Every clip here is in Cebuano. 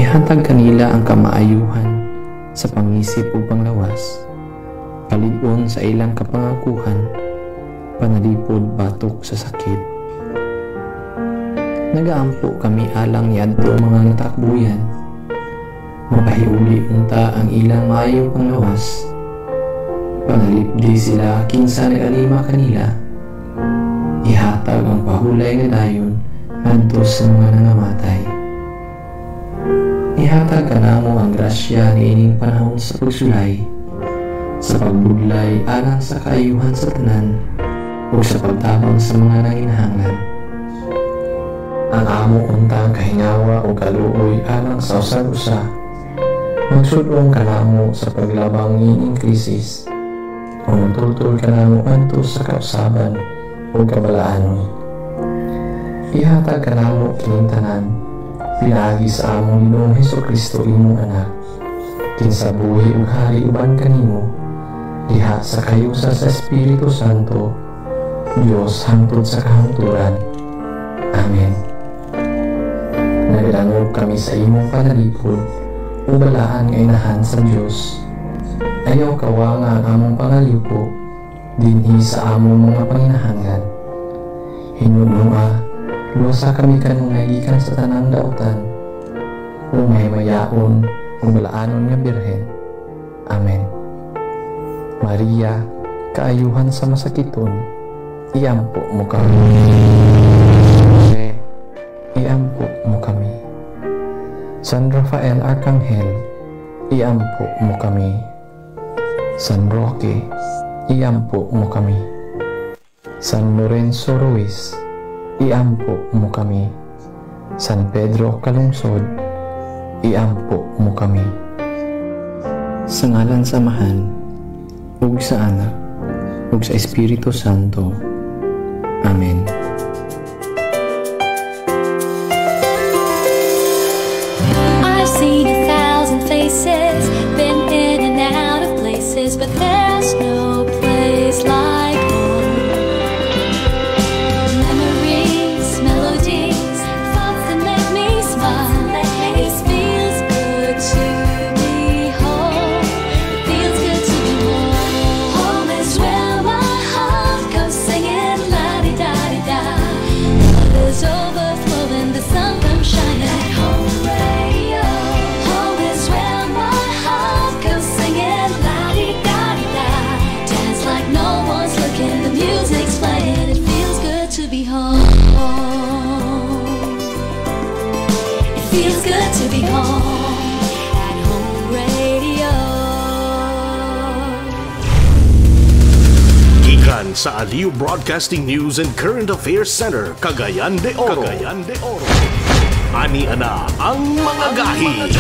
Ihatag kanila ang kamaayuhan sa pangisip ug panglawas, palig-on sa ilang kapangakuhan, panalipod batok sa sakit. Nagaampo kami alang niadto mga natakbuyan. Mapahiuli unta ang ilang maayong panglawas. Panalipdi sila kinsa nag-alima kanila. Ihatag ang pahulay nga dayon ngadto sa mga nangamatay. Ihatag kanamo ang grasya niining panahon sa pagsulay, sa pagbudlay alang sa kaayuhan sa tanan ug sa pagtabang sa mga nanginahanglan. Ang amo untang kahingawa o kaluoy alang sa usag usa, magsud-ong kanamo sa paglabang niining krisis, ug magtultol kanamo ngadto sa kausaban ug kabalaanon. Ihatag kanamo kining tanan pinaagi sa among Ginoong Hesukristo, imong Anak, kinsa buhi ug hari uban kanimo diha sa kayusa sa Espiritu Santo, Dios hangtod sa kahangturan. Amen. Nagadangog kami sa imong panalipod, o balaan nga Inahan sa Dios. Ayaw kawanga ang among pangalyuko dinhi sa among mga panginahanglan. Hinunua, luwasa kami kanunay gikan sa tanang dautan, o mahimayaon ug balaanon nga Birhen. Amen. Maria, kaayuhan sa masakiton, iampo mo kami. Jose, iampo mo kami. San Rafael Arcangel, iampo mo kami. San Roque, iampo mo kami. San Lorenzo Ruiz, iampo mo kami. San Pedro Calungsod, iampo mo kami. Sa ngalan sa Amahan, ug sa Anak, ug sa Espiritu Santo. Amen. I've seen a thousand faces, been in and out of places, but there's no place like home. Memories, melodies, thoughts that make me smile. It feels good to be home. It feels good to be home. Home is where my heart goes singing la-di-da-di-da. Love is overflowing, the sun comes shining at Home Radio. Home is where my heart goes singing la-di-da-di-da. Dance like no one's looking, the music's playing. It feels good to be home. It feels good to be home at Home Radio. Gikan sa Aliw Broadcasting News and Current Affairs Center, Cagayan de Oro. Cagayan de Oro. Ani ana ang mga gahi.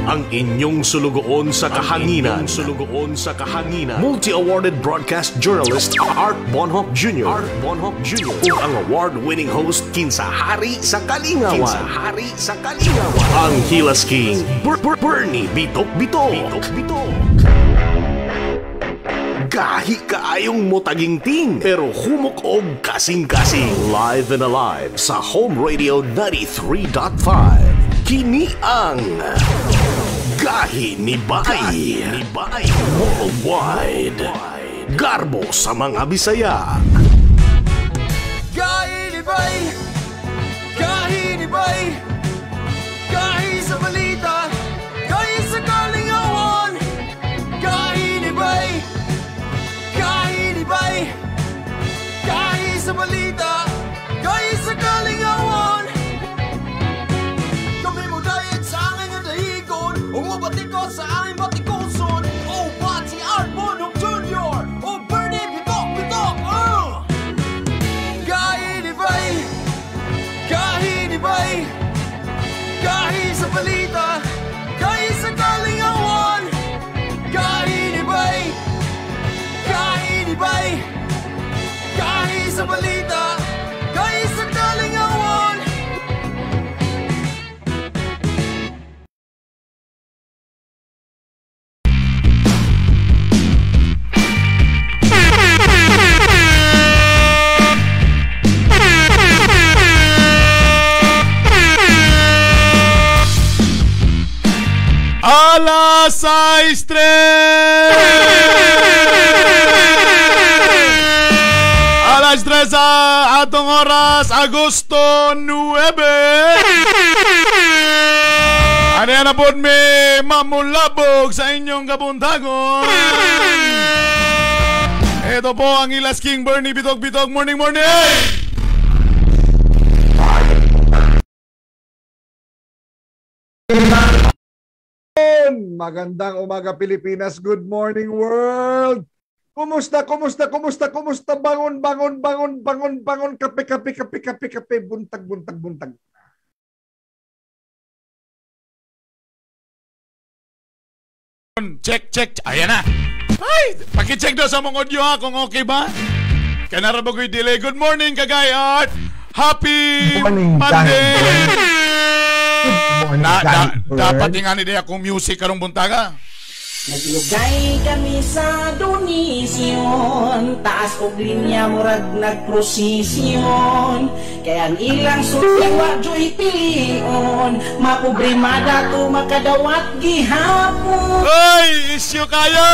Ang inyong sulugoon sa kahanginan. Sulugoon sa kahanginan. Multi-awarded broadcast journalist Art Bonhoc Jr. Art Bonhoc Jr. Ug ang award-winning host kinsa hari sa kalingawan. Kinsa hari sa kalingawan. Ang Hilas King, Bernie Bitok Bitok. Bitok Bitok. Gahi kaayong motaginting pero humok og kasing-kasing. Live and alive sa Home Radio 93.5. Kini ang Gahi ni Bay. Ni Bay Worldwide. Garbo sa mga Bisaya. Gahi ni Bay! Gahi ni Bay! Gahi sa balita! Gahi sa kalingawan! Gahi ni Bay! Gahi ni Bay! Gahi sa balita! Gahi sa kalingawan! Kami mo dayat sa angay nga dahigon, ug mobatikos sa aming batikuson. O Pati Art Bonhoc Jr. O Bernie Bitok Bitok! Alas 6:03! Alas 3 sa atong oras, Agosto 9. Ano yan na po mi mamulabog sa inyong kabuntagon. Ito po ang Ilas King Bernie Bitog Bitog. Morning, morning! Magandang umaga Pilipinas. Good morning world. Kumusta, kumusta, kumusta, kumusta? Bangon, bangon, bangon, bangon, bangon. Kape, kape, kape, kape, kape. Buntag, buntag, buntag. Check, check. Ayan na. Ay, pakicheck daw sa mong audio ha, kung okay ba. Kanara ba ko'y delay. Good morning, Kagay Art. Happy morning, Monday. Good morning, dapat nga ni akong music karong buntaga. Naglugay kami sa donisyon, taas og linya murag nagprosesyon. Kaya ang ilang sulti wa joy pilion, mapobremada to makadawat gihapon. Ay, issue kayo!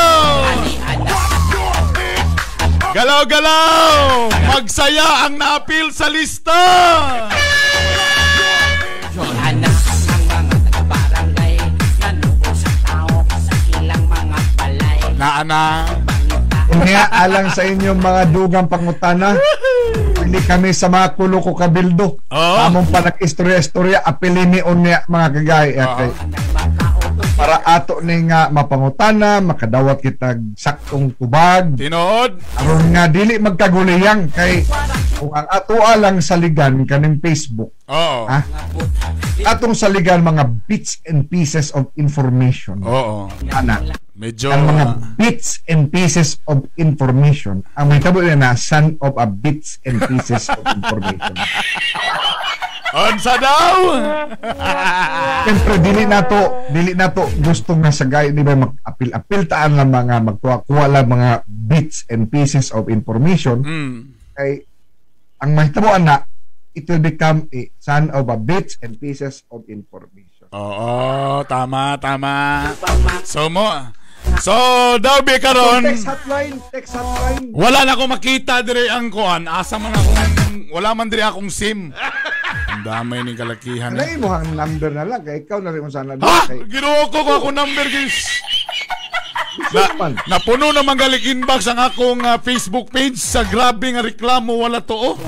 Galaw, galaw! Magsaya ang naapil sa lista! Anak ang mga taga-barangay, nanuo sa tao sa ilang mga balay. Naana. Unya, alang sa inyong mga dugang pangutana, hindi kami sa mga kulo ko kabildo. Oh. Among pa nag-istorya-istorya, apilini unya mga kagay. Okay. Para ato ni nga mapangutana, makadawat kitag saktong tubag. Tinood. Aron nga dili magkaguliyang kay kung ang ato alang saligan kaning Facebook. Oo. Ha? Atong saligan mga bits and pieces of information. Oo. Ana. Medyo ang mga bits and pieces of information. Ang may tabo na son of a bits and pieces of information. Unsa daw? Siyempre dili nato gusto nga sa gay, di ba, mag-apil-apil taan lang mga magkuha-kuha lang mga bits and pieces of information. Kay ang mahitabo na it will become a son of a bits and pieces of information. Oo, tama, tama. So daw be karon. Text hotline, text hotline. Wala na ko makita dire ang kuan. Asa man akong wala man dire akong SIM. Ang damay ning kalakihan. Alay mo ang number na lang kay ikaw na rin kung saan na. Ha! Ginoo ko akong number guys. Napuno naman galik inbox ang akong Facebook page sa grabe nga reklamo wala to oh.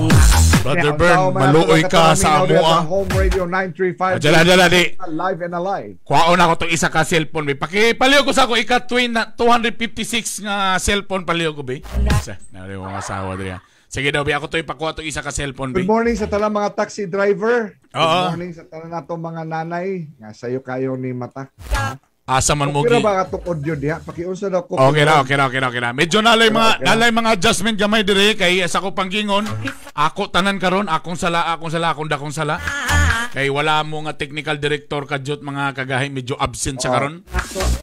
Brother Bern, maluoy ka sa amoa. Home Radio 935. Dala, di. Live and alive. Kuwaon ako to isa ka cellphone be. Pakipaliw ko sa ako ika 256 nga cellphone paliw ko be. Sa, nari ko asawa diri. Sige daw be, ako to ipakuha to isa ka cellphone be. Good morning sa talang mga taxi driver. Oo. Good morning sa talang nato mga nanay. Nga sayo kayo ni mata. Asa man mo gi. Okay ba atong audio diha? Pakiunsa daw ko. Okay ra, okay ra, okay ra, okay ra. Medyo nalay mga nalay mga adjustment gamay dire kay sa ko panggingon. Ako tanan karon, akong sala, akong sala, akong dakong sala. Kay wala mo nga technical director kadyot mga kagahi medyo absent sa karon.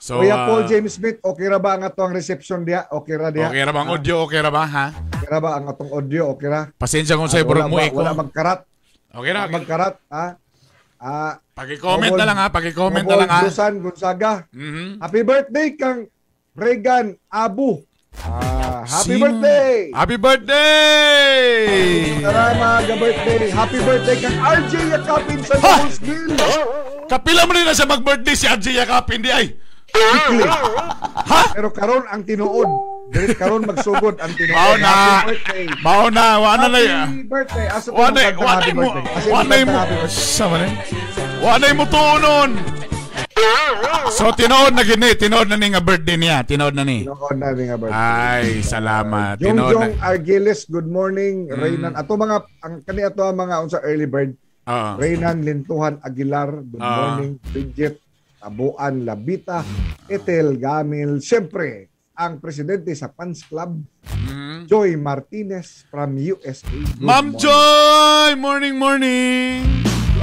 So Kuya Paul James Smith, okay ra ba ang atong reception diha? Okay ra diha? Okay ra ba ang audio? Okay ra ba ha? Okay ra ba ang atong audio? Okay ra? Pasensya kung say burog mo eko. Wala magkarat. Okay ra. Magkarat ha. Paki-comment na lang ha, paki-comment na lang ha. Susan Gonzaga. Mm-hmm. Happy birthday kang Regan Abu. Happy birthday. Happy birthday. Tara mga birthday. Happy birthday kang RJ Yakapin sa Louisville. Kapila mo rin na siya mag-birthday si RJ Yakapin di ay. Weekly. Ha? Pero karon ang tinuod. Dili karon magsugod ang tinuod. Mao na. Mao na, wala na. Happy birthday. Asa wala mo. Wala mo. Sa man. Wala mo tuonon. So tinuod na gini, tinuod na ni nga birthday niya, tinuod na ni. Tinuod na ni nga birthday. Ay, salamat. Jong Jong Argiles, good morning. Reynan ato mga ang kani ato ang mga unsa early bird. Reynan Lintuhan Aguilar, good morning. Bridget Tabuan Labita, Ethel Gamil, siyempre ang presidente sa Fans Club, Joy Martinez from USA. Ma'am Joy, morning, morning.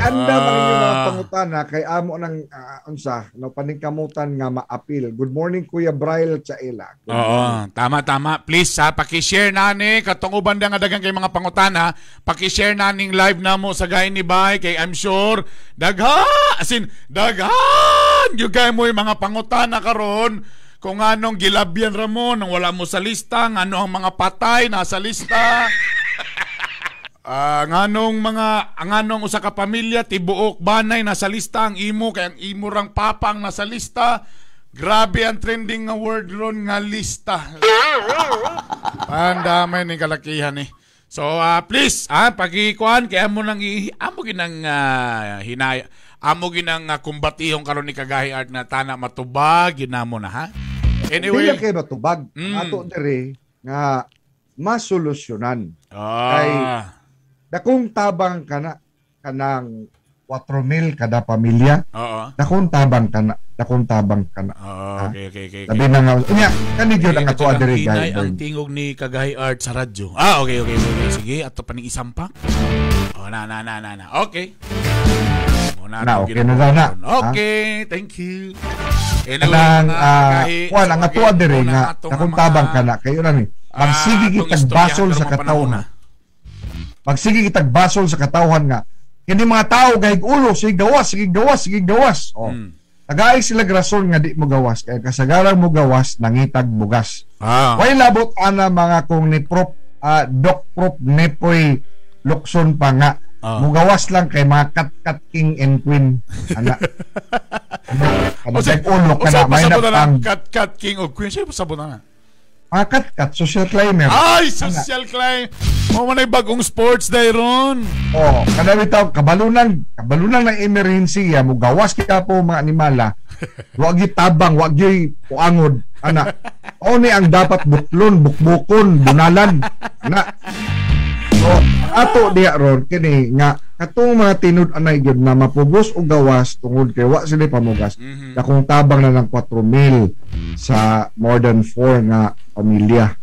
Ianda man inyong mga pangutana kay amo ng unsa no paningkamutan nga maapil. Good morning Kuya Braille Chaela. Oo, tama tama. Please ha, paki-share na ni katong uban nga daghang kay mga pangutana, paki-share na ning live namo sa Gay ni Bay kay I'm sure dagha as in dagha Daghan gyud kay mo yung mga pangutana karon kung anong gilabyan ra mo nang wala mo sa lista, ngano ang mga patay nasa lista. Nganong mga nganong usa ka pamilya tibuok banay nasa lista ang imo kay ang imo rang papa ang nasa lista. Grabe ang trending nga word ron nga lista. Pandamay ni kalakihan eh. So please, pagikuan kay amo nang amo ginang hinaya, amo ginang kumbatihong karon ni Kagahi Art na tana matubag ginamo na ha. Anyway, dili kay matubag ato diri nga masolusyonan. Kay dakong tabang kana kanang 4,000 kada pamilya. Oo. Dakong tabang kana, dakong tabang kana. Oo, okay. Labi na nga unya kani gyud ang ato diri guys. Ang tingog ni Kagahi Art sa radyo. Okay. Sige, ato pa ning isampak. Oh, na. Okay. Na, okay na. Okay, thank you. Anyway, kuan ang ato diri nga dakong tabang kana kayo na ni. Magsige kitag basol sa katawhan. Magsige kitag basol sa katawhan nga kini mga tao gahig ulo sige gawas, sige gawas, sige gawas. Oh. Tagay sila rason nga di mo gawas kay kasagaran mo gawas nangitag bugas. Way labot ana mga kung ni Prof Doc Prof Nepoy Locson pa nga mugawas lang kay mga kat-kat king and queen ana. Ana ulo kana may na kat-kat king o queen siya pasabot na. Mga kat-kat, social climber. Ay, social climber. Mo man ay bagong sports dayron. Oh, kada bitaw kabalunan ng emergency ya mo gawas kita po mga animala. Wa gyud tabang, wa gyud puangod ana. O ni ang dapat buklon, bukbukon, bunalan. Ana. So, ato diha ron kini nga katong mga tinud-anay gyud na mapugos og gawas tungod kay wa sila pamugas. Dakong tabang na ng 4,000 sa more than 4 nga pamilya.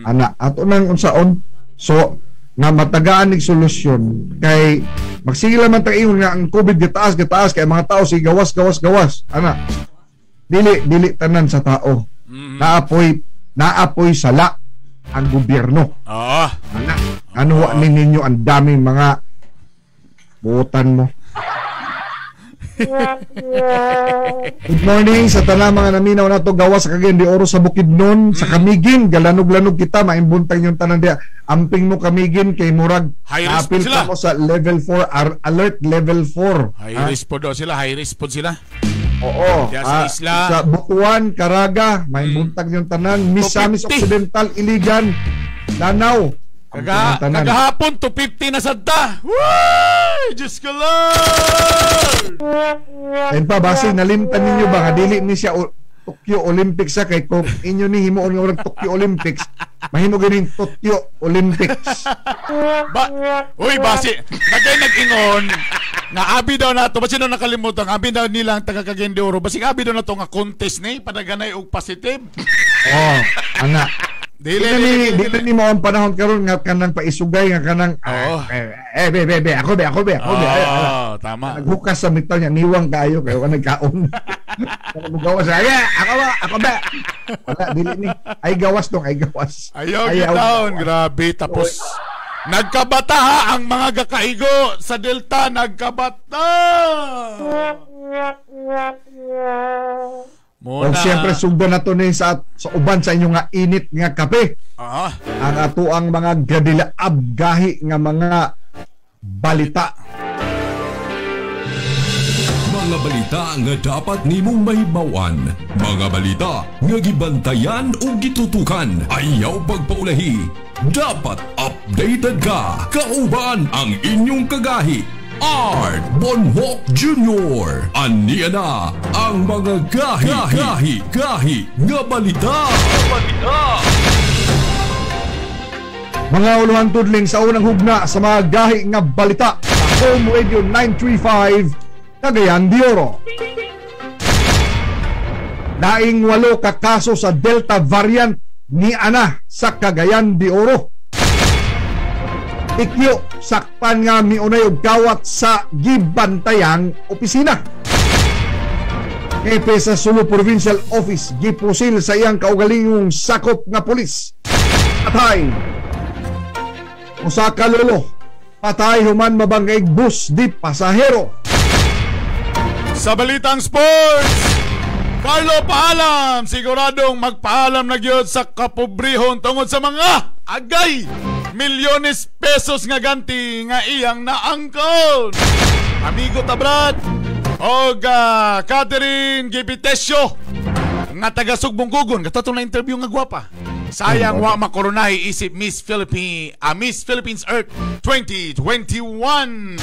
Ana ato nang unsaon so nga matagaan ning solusyon kay magsige lang man ta ingon nga ang COVID gitaas kay mga tao sige gawas gawas ana. Dili tanan sa tao. Naapoy sala ang gobyerno. Ana, ano wa ninyo ang daming mga buotan mo. Good morning sa tanang mga naminaw nato gawas sa Cagayan de Oro, sa Bukidnon, sa Camiguin, galanog-lanog kita, maimbuntang yung tanan diya. Amping mo Camiguin kay murag apil ka mo sa level 4 alert level 4. High risk po daw sila, high risk po sila. Oo. Sa isla, sa Butuan, Caraga, maimbuntag yung tanan, Misamis Occidental, Iligan, Lanao. Kagahapon, 250 na sadta. Woo! Diyos ko Lord! Ayun pa, base, nalimtan ninyo ba nga dili ni siya Tokyo Olympics sa kay kung inyo ni himuon nga walang Tokyo Olympics, mahimo ganing Tokyo Olympics. Uy, base, nagay nag-ingon nga abi daw na to, basi daw nakalimutan, abi daw nila ang taga Cagayan de Oro, basi abi daw na to nga contest ni padaganay og positive. Oh, ana. Dili ni mo ang panahon karon nga kanang paisugay nga kanang be ako be. Oh, tama. Naghukas sa mitaw niya niwang kaayo kayo ka nagkaon. Gawas ako ba. Wala dili ni. Ay gawas dong, ay gawas. Ayaw gitaon, grabe tapos nagkabata ha ang mga gakaigo sa Delta, nagkabata. O siyempre sugdan na to ni sa uban sa inyong nga init nga kape. Ang ato ang mga gadilaab gahi nga mga balita. Mga balita nga dapat nimong mahibaw-an. Mga balita nga gibantayan o gitutukan. Ayaw pagpaulahi. Dapat updated ka. Kauban ang inyong kagahi. Art Bonhoc Jr. Aniya na ang mga gahi nga balita. Mga uluhan tudling sa unang hugna sa mga gahi nga balita sa Home Radio 935 Cagayan de Oro. Daing 8 ka kaso sa Delta variant ni Ana sa Cagayan de Oro. Ikyo, sakpan nga miunay og kawat sa gibantayang opisina. Hepe sa Sulu Provincial Office gipusil sa iyang kaugalingong sakop nga pulis. Patay. Usa ka lolo, patay human mabanggay bus di pasahero. Sa Balitang Sports, Carlo Paalam, siguradong magpaalam na gyud sa kapobrehon tungod sa mga agay milyones pesos nga ganti nga iyang naangkon. Amigo ta Brad og Catherine Gipitesio nga taga Sugbong Kugon, kato na interview nga gwapa. Sayang wa makoronahi isip Miss Philippines, Miss Philippines Earth 2021.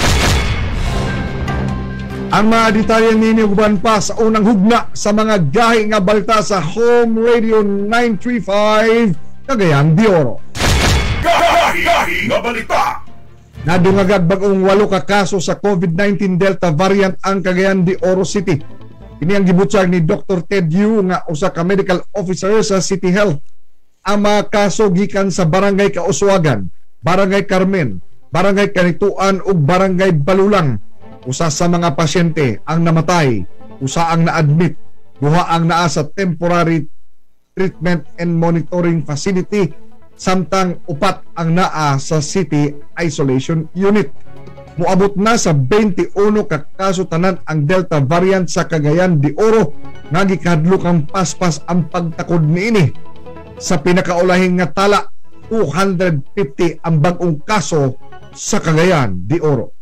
Ang mga detalye ninyo uban pa sa unang hugna sa mga gahi nga balita sa Home Radio 935 Cagayan de Oro. Gahi nga balita. Nadungagag bag-ong 8 ka kaso sa COVID-19 Delta variant ang Cagayan de Oro City. Kini ang gibutyag ni Dr. Ted Yu nga usa ka medical officer sa City Health. Ang mga kaso gikan sa Barangay Kauswagan, Barangay Carmen, Barangay Kanituan ug Barangay Balulang. Usa sa mga pasyente ang namatay, usa ang na-admit, duha ang naa sa temporary treatment and monitoring facility, samtang upat ang naa sa city isolation unit. Moabot na sa 21 ka kaso tanan ang Delta variant sa Cagayan de Oro nga gikahadlokang paspas ang pagtakod niini. Sa pinakaulahing nga tala, 250 ang bag-ong kaso sa Cagayan de Oro.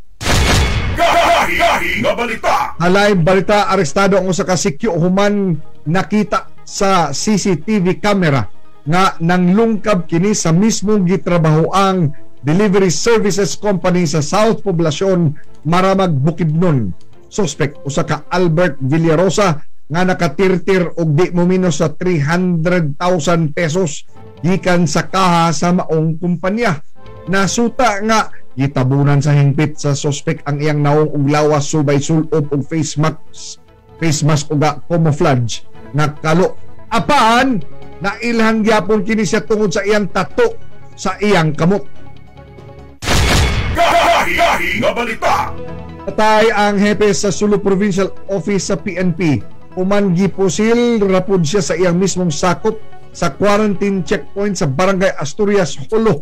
Gahi nga balita. Halay balita, arestado ang usa ka sikyo human nakita sa CCTV camera nga nanglungkab kini sa mismong gitrabahoang delivery services company sa South Poblacion, Maramag, Bukidnon. Suspect usa ka Albert Villarosa nga nakatirtir og di momino sa 300,000 pesos gikan sa kaha sa maong kumpanya. Nasuta nga gitabunan sa hingpit sa suspect ang iyang naong ug lawas subay sulob og face mask ug camouflage nga kalo. Apan nailhan gyapon kini siya tungod sa iyang tato sa iyang kamot. Gahi nga balita. Patay ang hepe sa Sulu Provincial Office sa PNP. Human gipusil rapod siya sa iyang mismong sakop sa quarantine checkpoint sa Barangay Asturias, Jolo.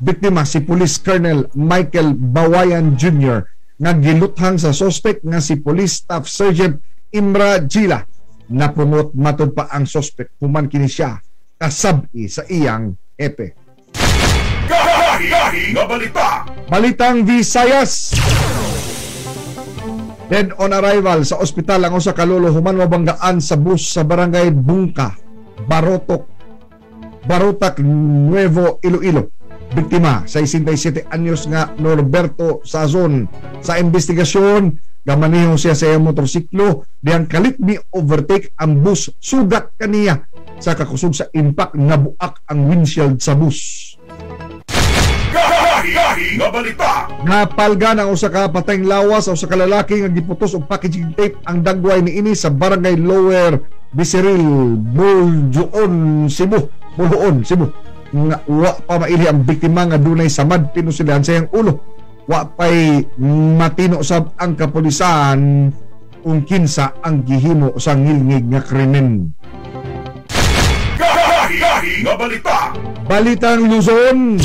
Biktima si Police Colonel Michael Bawayan Jr. nga giluthang sa suspect nga si Police Staff Sergeant Imra Gila. Napungot matod pa ang suspect human kini siya kasabi sa iyang hepe. Gahi nga balita. Balitang Visayas. Dead on arrival sa ospital ang usa ka lolo human mabanggaan sa bus sa Barangay Bungka, Barotac Nuevo, Iloilo. Biktima, 67 anyos nga Norberto Sazon. Sa investigasyon, gamaneho siya sa iyang motorsiklo diyang kalit ni overtake ang bus, sugat kaniya. Sa kakusog sa impact, nabuak ang windshield sa bus. Gahi nga balita. Napalgan ang usa ka patayng lawas sa usa ka lalaki nga giputos og packaging tape ang dagway niini sa Barangay Lower Biseril, Buljoon, Cebu. Buljoon, Cebu. Nga wa pa maili ang biktima nga dunay samad pinusilan sa iyang ulo. Wa pay matino sab ang kapulisan kung kinsa ang gihimo sa ngilngig nga krimen. Gahi nga balita. Balitang Luzon.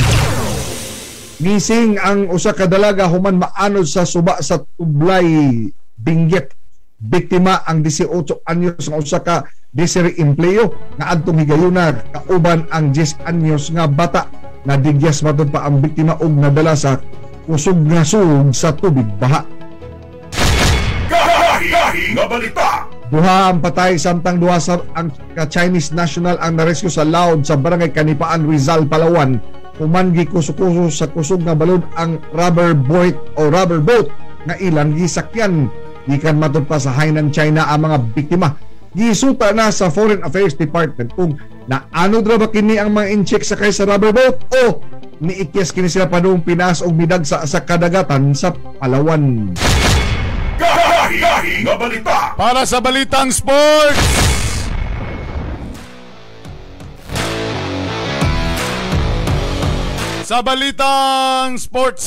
Gising ang usa ka dalaga human maanod sa suba sa Tublay, Benguet. Biktima ang 18 anyos nga usa ka Desiree Empleo nga adtong higayuna kauban ang 10 anyos nga bata. Nadigyas matud pa ang biktima og nadala sa kusog nga sulod sa tubig baha. Gahi nga balita. Duha ang patay samtang duha sa ang Chinese national ang narescue sa Laod sa Barangay Kanipaan, Rizal, Palawan. Human gikuso-kuso sa kusog nga balod ang rubber boat o rubber boat nga ilang gisakyan. Gikan matud pa sa Hainan, China ang mga biktima. Gisuta na sa Foreign Affairs Department kung naanod ra ba kini ang mga incheck sakay sa rubber boat o niikyas kini sila padung Pinas og midagsa sa kadagatan sa Palawan. Gahi nga balita. Para sa Balitang Sports. Sa Balitang Sports.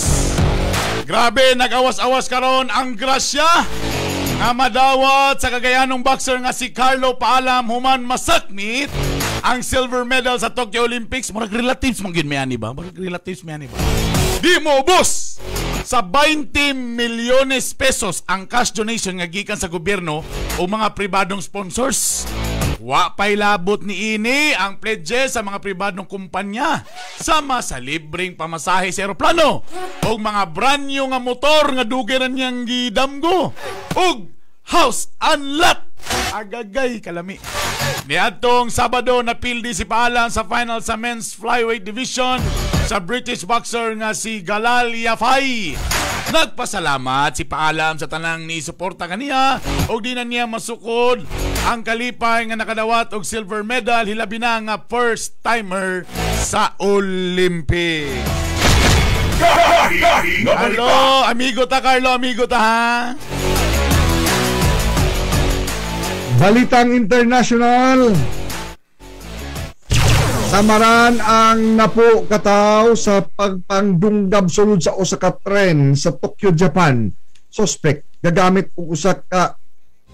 Grabe, nag-awas-awas karon ang grasya nga madawat sa Cagayanong boxer nga si Carlo Paalam human masakmit ang silver medal sa Tokyo Olympics. Murag relatives man gyud may ani ba? Murag relatives may ani ba? Di mo ubos Sa 20 milyones pesos ang cash donation nga gikan sa gobyerno o mga pribadong sponsors. Wa pa'y labot ni ini ang pledge sa mga pribadong kumpanya sama sa libreng pamasahe sa eroplano o mga brand new nga motor nga dugay na niyang gidamgo ug house and lot. Agagay kalami. Niadtong Sabado napildi si Paalam sa final sa men's flyweight division sa British boxer nga si Galal Yafai. Nagpasalamat si Paalam sa tanang ni suporta kaniya og di na niya masukod ang kalipay nga nakadawat og silver medal hilabi na nga first timer sa Olympics. Hello, amigo ta Carlo, amigo ta ha. Balitang International. Samaran ang napo kataw sa pagpangdungdab sulod sa usa ka tren sa Tokyo, Japan. Suspect gagamit og usa ka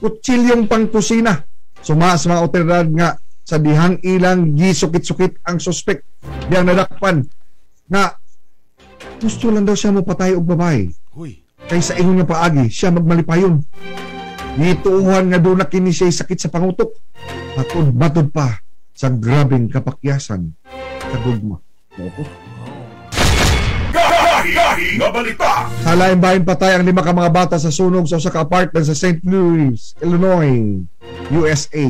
kutsilyong pangkusina. Suma sa mga otoridad nga sa dihang ilang gisukit-sukit ang suspect diyang nadakpan nga gusto lang daw siya mopatay og babae. Huy. Kaysa ingon nga paagi siya magmalipayon. Nituuhan nga doon na kini siya sakit sa pangutok. Matod-matod pa sa grabeng kapakyasan sa gugma. Sa lain-bahin patay ang 5 ka mga bata sa sunog sa usa ka apartment sa St. Louis, Illinois, USA.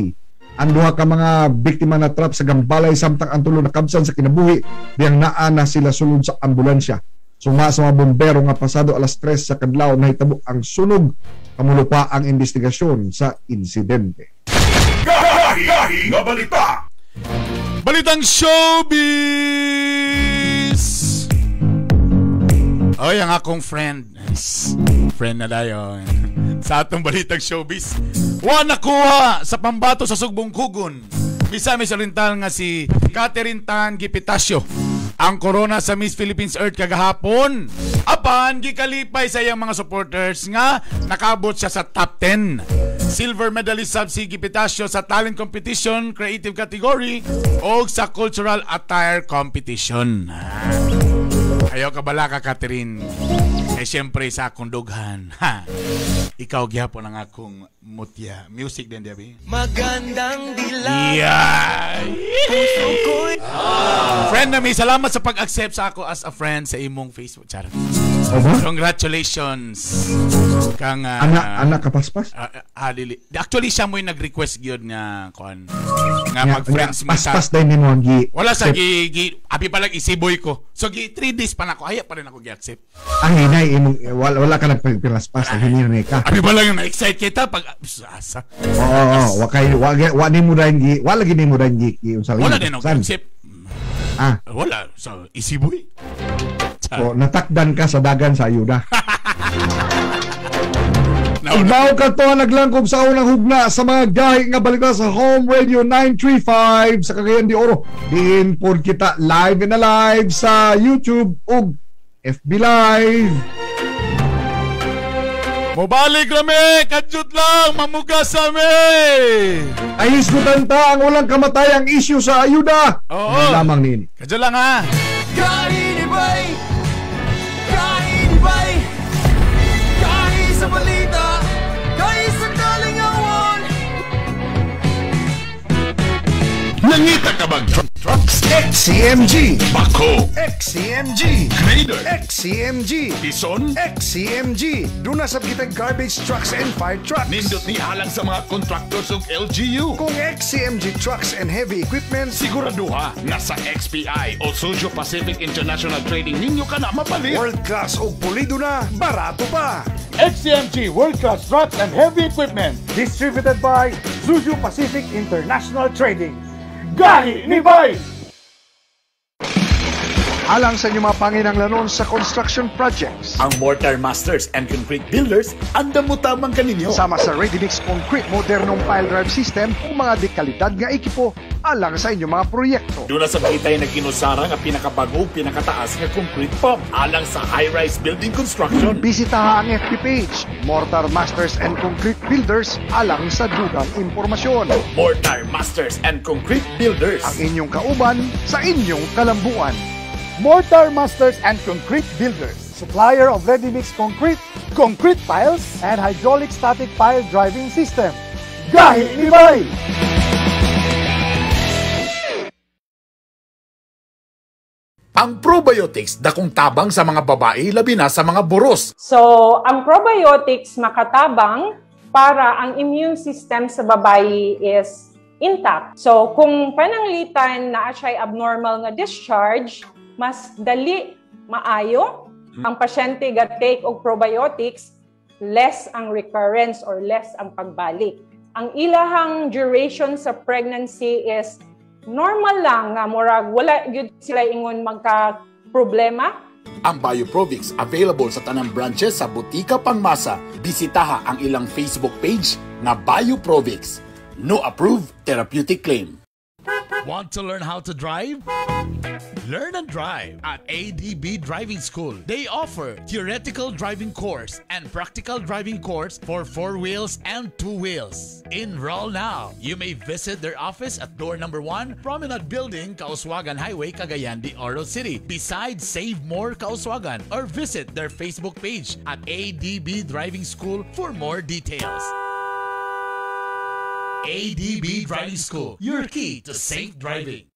Ang duha ka mga biktima na trap sa gambalay samtang ang tulo nakabsan sa kinabuhi diyang naa na sila sulod sa ambulansya. Suma sa mga bombero nga pasado alas 3 sa kadlaw nahitabo ang sunog. Kamulo pa ang investigasyon sa insidente. Balitang showbiz. Oy, ang akong friend. Friend na dayon. Sa atong balitang showbiz, wa nakuha sa pambato sa Sugbong Kugon. Misamis Oriental nga si Catherine Tan Gipitasio ang corona sa Miss Philippines Earth kagahapon. Apan gikalipay sa iyang mga supporters nga nakabot siya sa top 10. Silver medalist sab si Gipitasio sa talent competition, creative category o sa cultural attire competition. Ayaw ka bala ka, Catherine. Eh siyempre sa akong dughan. Ha. Ikaw gihapon ang akong mutya. Music din, Debbie. Magandang dilag. Yeah. Friend na may salamat sa pag-accept sa ako as a friend sa imong Facebook. Charot. Congratulations. Kang anak kapaspas? Dili. Actually siya mo'y nag-request gyud nga kuan. Nga mag-friends mo sa. Paspas dai nimo gi. Wala sa gi abi pa lang isiboy ko. So gi 3 days pa nako aya pa rin ako gi-accept. Ang hinay imong wala ka nagpinaspas ang hinay ka. Abi pa lang na-excite kita pag asa. Oo, wa kay wa nimo dayon gi wala gid nimo dayon gi unsa. Wala din ako accept. Ah, wala so isiboy. So, natakdan ka sa dagan sa ayuda. Ibaw ka to naglangkob sa unang hugna sa mga gahi nga balita sa Home Radio 935 sa Cagayan de Oro. Diin pod kita live and alive sa YouTube ug FB Live. Mobalik rami, kadyot lang, mamugas ami. Ay hisgutan ta ang walang kamatayang issue sa ayuda. Oo. Lamang nini. Kadyot lang ha. Kainibay! Kainibay! Kahi sa balita! Kahi sa kalingawan! Nangita ka bang trucks? XCMG! Bako! XCMG! Grader! XCMG! Tison! XCMG! Doon na sa kitang garbage trucks and fire trucks. Nindot ni halang sa mga contractors ng LGU. Kung XCMG trucks and heavy equipment, siguraduha nga sa XPI o Suzhou Pacific International Trading ninyo ka na mapalit. World class o pulido na, barato pa! XCMG World Class Trucks and Heavy Equipment. Distributed by Suzhou Pacific International Trading. Gahi ni Bay! Alang sa inyong mga panginanglanon sa construction projects. Ang Mortar Masters and Concrete Builders, andam mo tamang kaninyo. Sama sa Ready Mix Concrete modernong pile drive system o mga dekalidad nga ekipo alang sa inyong mga proyekto. Doon na sa kita'y nagkinusara nga pinakabago, pinakataas nga concrete pump alang sa high-rise building construction. Bisitaha ang FB page, Mortar Masters and Concrete Builders alang sa dugang impormasyon. Mortar Masters and Concrete Builders. Ang inyong kauban sa inyong kalambuan. Mortar Masters and Concrete Builders. Supplier of ready-mix concrete, concrete piles, and hydraulic static pile driving system. Gahi ni Bay! Ang probiotics dakong tabang sa mga babae labi na sa mga buros. So, ang probiotics makatabang para ang immune system sa babae is intact. So, kung pananglitan na siya'y abnormal nga discharge, mas dali maayo ang pasyente ga take og probiotics, less ang recurrence or less ang pagbalik. Ang ilahang duration sa pregnancy is normal lang nga murag wala gyud sila ingon magka problema. Ang Bioprovix available sa tanang branches sa Butika Pangmasa. Bisitaha ang ilang Facebook page nga Bioprovix. No approved therapeutic claim. Want to learn how to drive? Learn and drive at ADB Driving School. They offer theoretical driving course and practical driving course for 4 wheels and 2 wheels. Enroll now. You may visit their office at door number 1, Promenade Building, Kauswagan Highway, Cagayan de Oro City. Besides Save More Kauswagan, or visit their Facebook page at ADB Driving School for more details. ADB Driving School, your key to safe driving.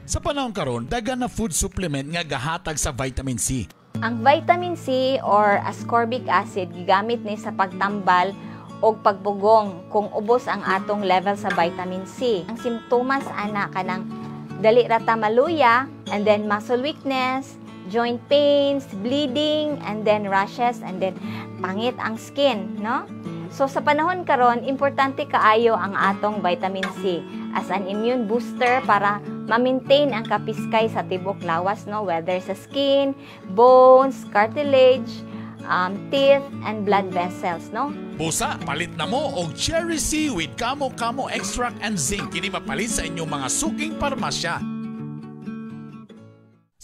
Sa panahon karon, dagan na food supplement nga gahatag sa vitamin C. Ang vitamin C or ascorbic acid gigamit ni sa pagtambal o pagbugong kung ubos ang atong level sa vitamin C. Ang simptomas ana kanang dali ra ta maluya, and then muscle weakness, joint pains, bleeding, and then rashes, and then pangit ang skin, no? So sa panahon karon, importante kaayo ang atong vitamin C as an immune booster para ma-maintain ang kapiskay sa tibok lawas, no, whether sa skin, bones, cartilage, teeth, and blood vessels, no? Busa, palit na mo og Cherry C with Kamo Kamo extract and zinc. Kini mapalit sa inyong mga suking parmasya.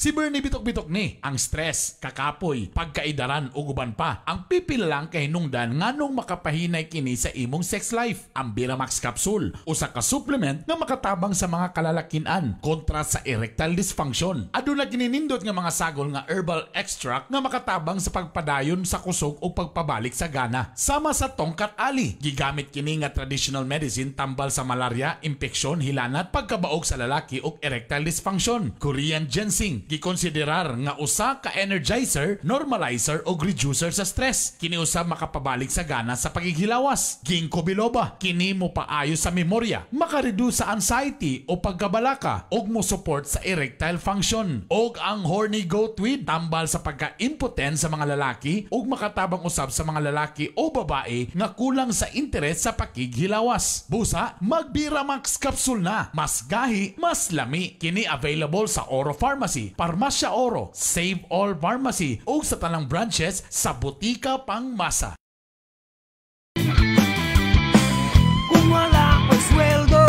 Si Bernie bitok-bitok ni ang stress, kakapoy, pagkaidaran ug uban pa. Ang pipil lang kay hinungdan nganong makapahinay kini sa imong sex life. Ang Biramax capsule, usa ka supplement nga makatabang sa mga kalalakian kontra sa erectile dysfunction. Aduna kini nindot nga mga sagol nga herbal extract nga makatabang sa pagpadayon sa kusog o pagpabalik sa gana. Sama sa tongkat ali, gigamit kini nga traditional medicine tambal sa malaria, impeksyon, hilanat, pagkabaog sa lalaki ug erectile dysfunction. Korean ginseng gikonsiderar nga usa ka energizer, normalizer o reducer sa stress. Kini usab makapabalik sa gana sa pagighilawas. Ginkgo biloba, kini mo paayo sa memorya, makareduce sa anxiety o pagkabalaka ug mo support sa erectile function. Og ang horny goat weed, tambal sa pagka-impotent sa mga lalaki ug makatabang usab sa mga lalaki o babae nga kulang sa interes sa pakighilawas. Busa, magbiramax capsule na. Mas gahi, mas lami. Kini available sa Oro Pharmacy, Parmasya Oro, Save All Pharmacy ug sa tanang branches sa Butika Pangmasa. Kung wala ko'y sweldo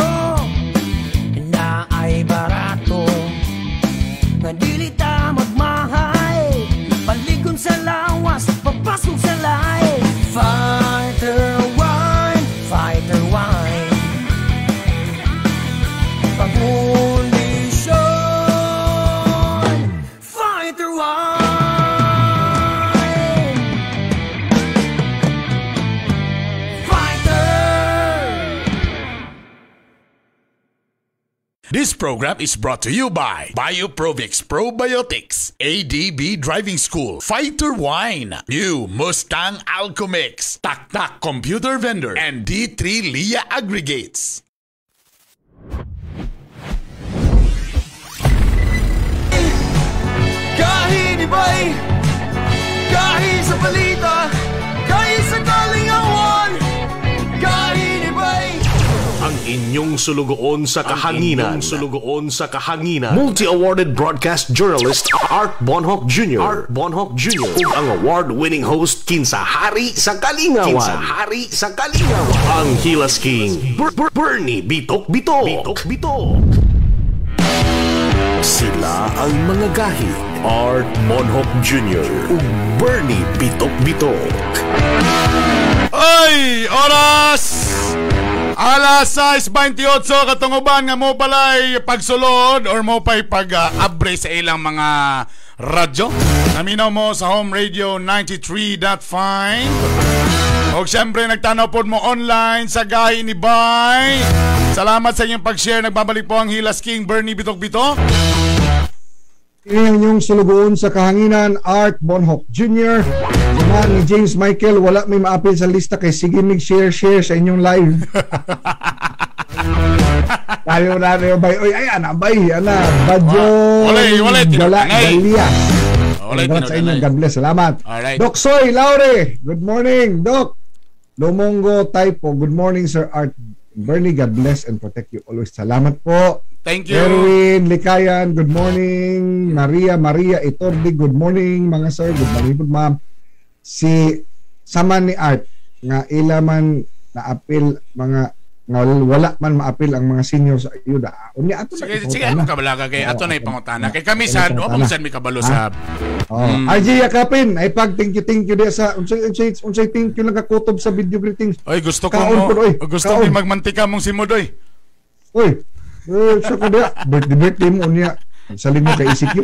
na ay barato, nga dili ta magmahay, paligon sa lawas, papasok sa lahi. Fighter wine, fighter wine, pangkondisyon, fighter wine. Fighter. This program is brought to you by Bioprovix Probiotics, ADB Driving School, Fighter Wine, New Mustang Alchemix, Tak Tak Computer Vendor, and D3 Lia Aggregates. Kahinibay, kahi sa balita, kahi sa kalingawan, kahinibay. Ang inyong sulugoon sa kahanginan. Sulugoon sa kahanginan. Multi-awarded broadcast journalist Art Bonhoc Jr. Art Bonhoc Jr. Ug ang award-winning host kinsa hari sa kalingawan. Kinsa hari sa kalingawan. Ang Hilas King, Bernie Bitok Bitok. Bitok Bitok. Sila ang mga gahi. Art Bonhoc Jr. ug Bernie Bitok Bitok. Ay, oras! Alas 6:28 katunguban nga mo pala'y pagsulod or mo pa'y pag-abre sa ilang mga Radyo. Naminaw mo sa Home Radio 93.5. O siyempre, nagtanaw po mo online sa Gahi ni Bay. Salamat sa inyong pag-share. Nagbabalik po ang Hilas King Bernie Bitok Bitok. Inyong sulugoon sa kahanginan, Art Bonhoc Jr. Sama ni James Michael, wala may maapil sa lista kay sige mig share sa inyong live. Tayo na rin, bay. Oy, ay, ana, bay, ana. Badyo. Walay, Gala, tinutanay. Galias. Walay, Congrats sa inyo. tinutanay. God bless. Salamat. Alright. Doc Soy Laure, good morning, Doc. Lumongo Typo, good morning, Sir Art Bernie. God bless and protect you always. Salamat po. Thank you. Erwin Likayan, good morning. Maria Maria Itordi, good morning mga sir. Good morning po, ma'am. Si sama ni Art nga ila man naapil mga nga wala man maapil ang mga senior sa ayuda. Unya ato na Sige, sige, ipangutana. ano kabalaga kay ato na ipangutana. Kay kami sad, Ato na o ipangutana. sad mi kabalo sa Oh, RJ Yakapin, ay pag thank you diya sa unsay unsay unsay thank you lang kakutob sa video greetings. Oy, gusto ko Kaon mo. po, oy. Gusto Kaon. mi magmantika mong si Mudoy. Uy, eh, sa ko diya, birthday mo unya. Salin mo kay ECQ.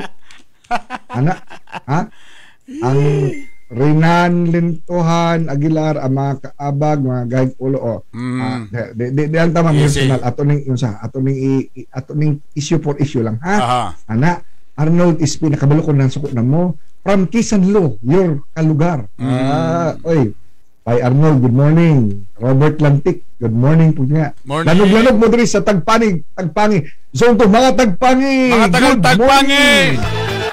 Ana, ha? Ang Renan Lintohan Aguilar ang mga kaabag mga gahig ulo oh. Ah, di di, di ang tama Easy. personal ato ning unsa ato ning ato ning issue for issue lang ha. Aha. Ana Arnold Ispi nakabalo ko ng suko na mo from Kisanlo, your kalugar. Ah, oy. Bye Arnold, good morning. Robert Lantik, good morning po nga. Morning. Lanog-lanog mo diri sa Tagpangi, Tagpangi. Zone 2, mga Tagpangi. Mga tagal Good Tagpangi. morning.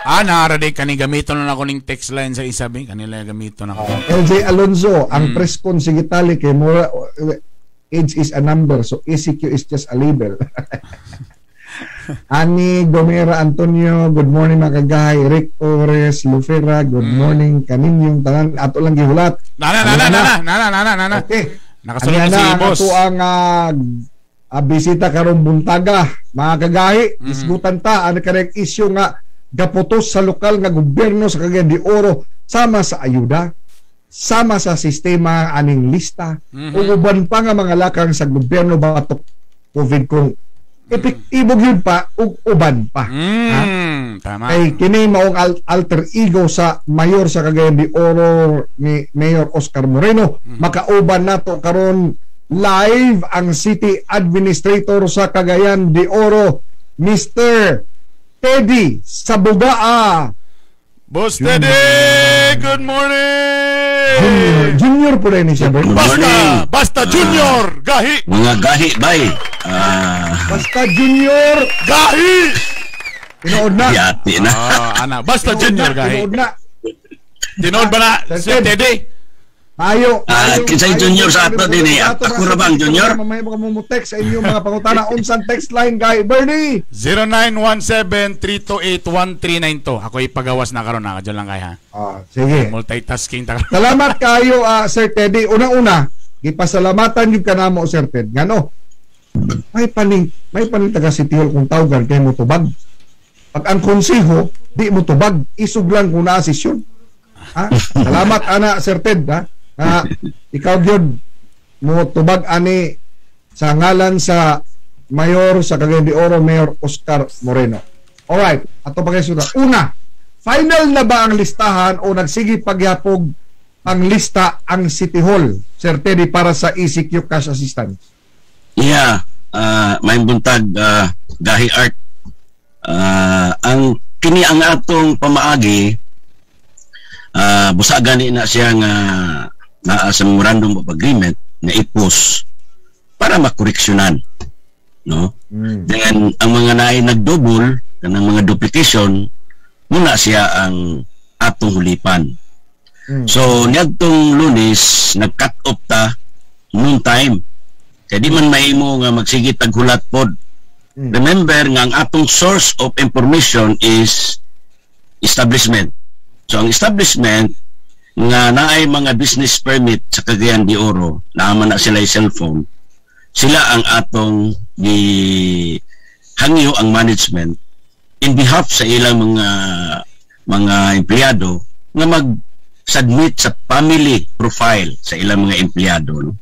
Ah, naara di kani gamiton na ako ning text line sa isabi kanila gamiton ako. LJ Alonso, ang press con si Gitali kay mura age is a number, so ECQ is just a label. Ani Gomera Antonio, good morning mga kagahay. Rick Torres Lufera, good morning kaninyong tanan. Ato lang gihulat. Nana nana nana nana nana nana. Okay. Nakasulod Ani na si na ang boss. ato ang bisita karong buntaga, mga kagahi, isgutan ta ang kareng isyu nga gaputos sa lokal nga gobyerno sa Cagayan de Oro sama sa ayuda, sama sa sistema aning lista, ug uban pa nga mga lakang sa gobyerno batok COVID kung epektibo gyud pa ug uban pa. Ha? Tama. Kay kini maong alter ego sa mayor sa Cagayan de Oro ni Mayor Oscar Moreno. Makauban nato karon live ang City Administrator sa Cagayan de Oro, Mr. Teddy Sabugaa. Boss Teddy, good morning. Junior, junior po rin siya, Bert. Basta, basta Junior, gahi. Mga gahi, bay. Basta Junior, gahi. Tinood na. Yati na. Ah, ana, basta Tinood Junior na, gahi. Tinood na. Tinood ba na si Teddy? Ayo, Kinsay junior sa ato din eh. Ako ra bang junior? Mamaya mo mo text sa inyong mga pangutana unsang text line kay Bernie. 0917-328-1392. Ako ipagawas na karon na kadyo lang kay ha. Ah, sige. Multitasking ta. Salamat kayo Sir Teddy. Unang-una, gipasalamatan yung kanamo Sir Ted. Ngano? May paning taga City Hall kung tawgan kay mo tubag. Pag ang konseho, di mo tubag, isog lang kung naa sesyon. Ha? Salamat ana Sir Ted ha. Nga ikaw gyud mo tubag ani sa ngalan sa Mayor sa Cagayan de Oro, Mayor Oscar Moreno. Alright, ato pa kayo suda. Una, final na ba ang listahan o nagsige pagyapog ang lista ang City Hall, Sir Teddy, para sa ECQ Cash Assistance? Yeah, may buntag gahi art. Ang kini ang atong pamaagi busa gani na siya nga naa sa memorandum of agreement na ipos para makoreksyonan, no? Then ang mga naay nagdouble kanang mga duplication muna siya ang atong hulipan. So niadtong Lunes nag-cut off ta noon time. Kay di man mahimo nga magsige taghulat pod. Remember nga ang atong source of information is establishment. So ang establishment nga naay mga business permit sa Cagayan de Oro, naa man na sila yung cellphone, sila ang atong gi hangyo ang management in behalf sa ilang mga empleyado nga mag-submit sa family profile sa ilang mga empleyado, no?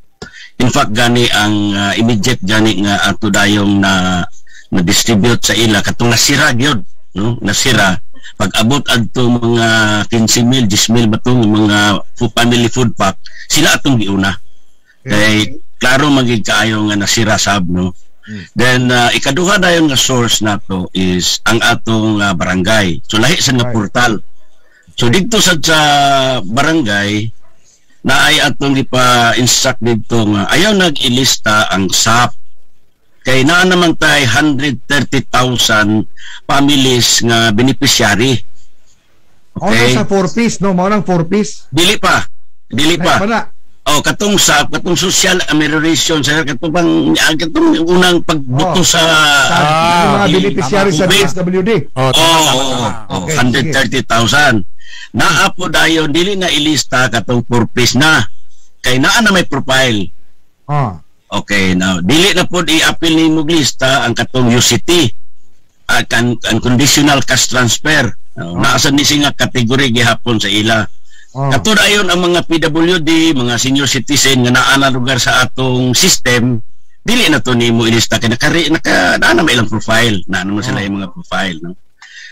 In fact gani ang immediate gani nga ato dayong na distribute sa ila katong nasira gyud, no? Nasira Pag abot adto mga 15,000, 10,000 ba tong mga family food pack, sila atong giuna. Kay klaro magig kaayo nga nasira sab, no. Then ikaduha dayon nga source nato is ang atong barangay. So lahi sa nga portal. So didto sad sa barangay na ay atong gipa-instruct didto nga ayaw nag-ilista ang SAP kay naa naman tay 130,000 families nga beneficiary. Okay. Sa 4 piece, no? Mao nang 4 piece. Dili pa. Dili pa. Oh, katong SAP, katong social amelioration sir, katong pang katong unang pagbuto sa mga beneficiary sa DSWD. Oh, oh, okay, 130,000. Naa po dayon dili na ilista katong 4 piece na. Kay naa na may profile. Okay, now dili na pod i-appeal nimo lista ang katong UCT at unconditional cash transfer. Naa sa ni nga kategory gihapon sa ila. Kato dayon ang mga PWD, mga senior citizen nga naa na lugar sa atong system, dili na to nimo ilista kay naka naka naa na may ilang profile, naa naman sila yung mga profile, no.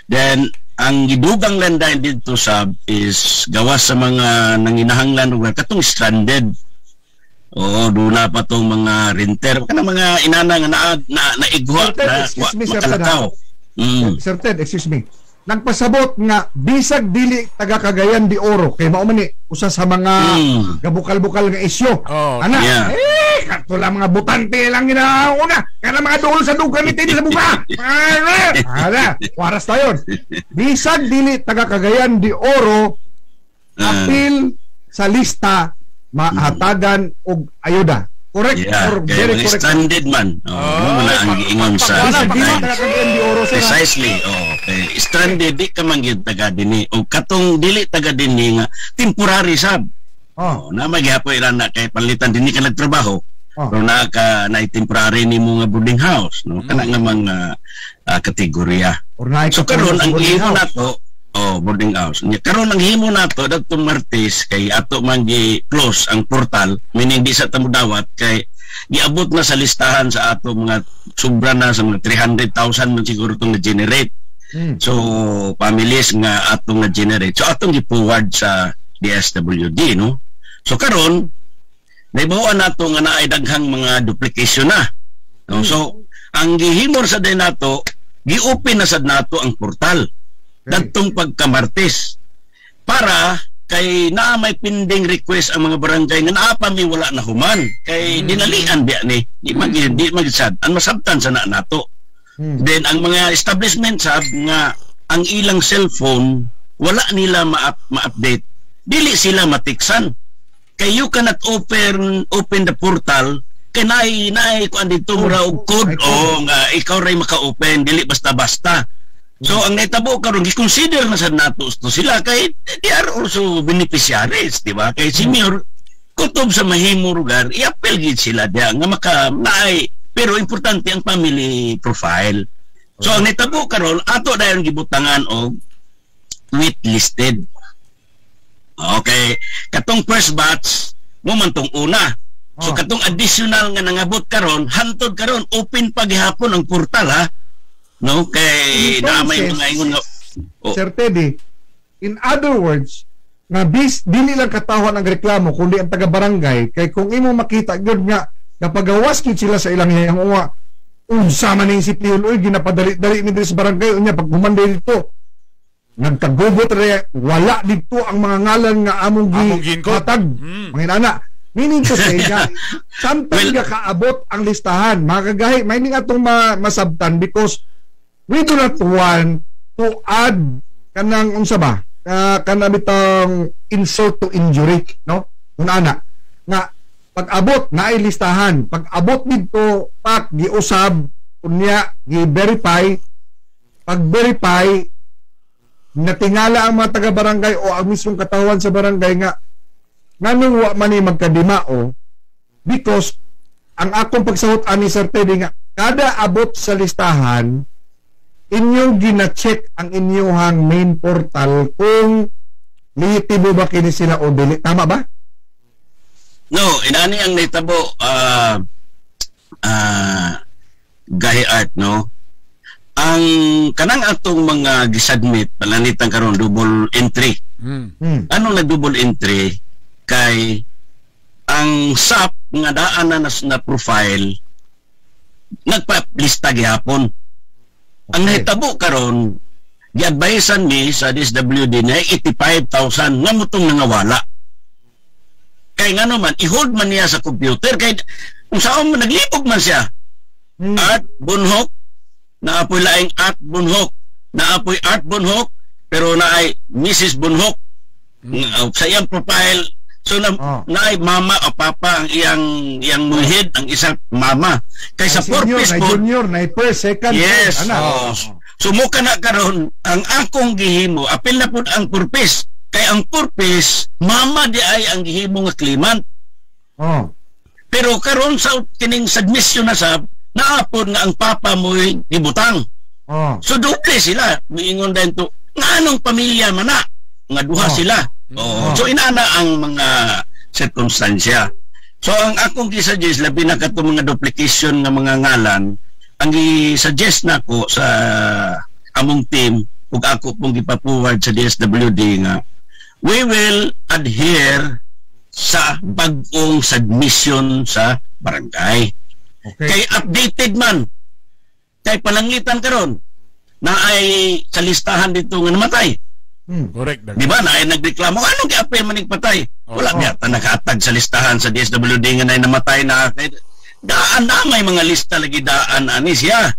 Then ang gidugang landain dito sa is gawas sa mga nanginahanglan lugar katong stranded. Oo, doon na pa tong mga renter, kanang mga inana nga na na naigwa na excuse me, Sir Ted. Sir Ted, excuse me. Nagpasabot nga bisag dili taga Cagayan de Oro kay mao man ni usa sa mga gabukal-bukal nga isyu. Ana, eh kato lang mga butante lang ginauna. Kana mga duol sa dugan ni sa buka. Ana, waras tayon. Bisag dili taga Cagayan de Oro, apil sa lista mahatagan og ayuda. Correct Yeah, or kay very mga correct? stranded man. Oh, mo na ang giingon sa Bisag dili taga Cagayan de Oro, sir, ha? Precisely. Oh, okay. Stranded di ka man gyud taga dinhi. O katong dili taga dinhi nga temporary sab. Oh, na magyapon ila na kay panlitan dinhi ka nagtrabaho. Pero naa ka na temporary nimo nga boarding house, no? Kana nga mga kategorya. Or naay So ka karon sa ang boarding himo house. nato, oh, boarding house. Nya karon ang himo nato dadtong Martes kay ato man gi close ang portal, meaning di sa ta modawat kay giabot na sa listahan sa ato mga sobra na sa mga 300,000 man siguro itong na-generate. So families nga atong na-generate. So atong gi-forward sa DSWD, no? So karon naibawan nato nga naay daghang mga duplication na. No? So ang gihimor sa day nato, gi-open na sad nato ang portal dadtong pagka-Martes para kay naa may pending request ang mga barangay nga naa pa mi wala na human kay dinalian biya ni di man sad ang masabtan sa na nato. Then ang mga establishment sab nga ang ilang cellphone wala nila ma-update, dili sila matiksan kay you cannot open open the portal kay naay naay kuan dito, mura og code o nga ikaw ray maka-open, dili basta-basta. So ang nahitabo karon, gi-consider na sad nato to sila kay they are also beneficiaries, di ba? Kay si Mayor kutob sa mahimo lugar, i-appeal gid sila diya nga maka naay, pero importante ang family profile. So ang nahitabo karon, ato dayon gibutangan og waitlisted. Okay, katong first batch mo man tong una. So katong additional nga nangabot karon, hantod karon open pa gihapon ang portal, ha. No, kay naa may mga ingon nga oh, Sir Teddy, in other words, nga bis dili lang katawhan ang reklamo kundi ang taga barangay, kay kung imo makita gyud nga napagawas gyud sila sa ilang uwa, unsa man ning si Piol oy, ginapadali-dali ni diri sa barangay, unya pag humanday dito nagkagubot re, wala dito ang mga ngalan nga among gi hatag, mga inana. Meaning to say nga samtang well, kaabot ang listahan, mga kagahi, may ning atong masabtan because we do not want to add kanang unsa ba, kanang bitang insult to injury, no? Kung ana nga pag-abot naay listahan, pag-abot didto pak giusab, unya gi-verify, pag-verify natingala ang mga taga-barangay o ang mismong katawan sa barangay nga nganong wa man ni magkadimao, because ang akong pagsahot ani Sir Teddy nga kada abot sa listahan inyong gina-check ang inyong main portal kung lehitimo ba kini sila o dili. Tama ba? No, inani ang nahitabo, gahi art, no. Ang kanang atong mga gisubmit pananglitan karon double entry. Anong nag double entry kay ang SAP nga daan na na profile nagpa-lista gihapon. Ang nahitabo karon, giadvisean mi sa DSWD na 85,000 nga mutong nangawala. Kay ngano man i-hold man niya sa computer kay kung saan man naglibog man siya. Art Bonhok, naapoy laing Art Bonhok, naapoy Art Bonhok pero naay Mrs. Bonhok. Sa iyang profile, so na, naay mama o papa ang iyang iyang mulhid, ang isang mama. Kay sa senior, purpose na po, junior, na first, second, yes. third, ana. Oh. Sumuka na karon ang akong gihimo, apil na pud ang purpose. Kay ang purpose, mama di ay ang gihimo nga claimant. Oh. Pero karon sa kining submission na sab, naapod nga ang papa mo'y gibutang. Oh. So doble sila, miingon din to. Nga anong pamilya man na? Nga duha sila. Oh. So inana ang mga sirkumstansya. So ang akong gi-suggest, labi na katong mga duplication nga mga ngalan, ang gi-suggest nako sa among team ug ako pong gipa-forward sa DSWD nga we will adhere sa bag-ong submission sa barangay. Okay. Kay updated man. Kay pananglitan karon na ay sa listahan dito nga namatay. Correct. Di ba? Na ay nagreklamo, anong gi-appeal man ning patay? Wala yata nakaatag sa listahan sa DSWD nga na namatay na. Daan na may mga lista lagi daan ani siya.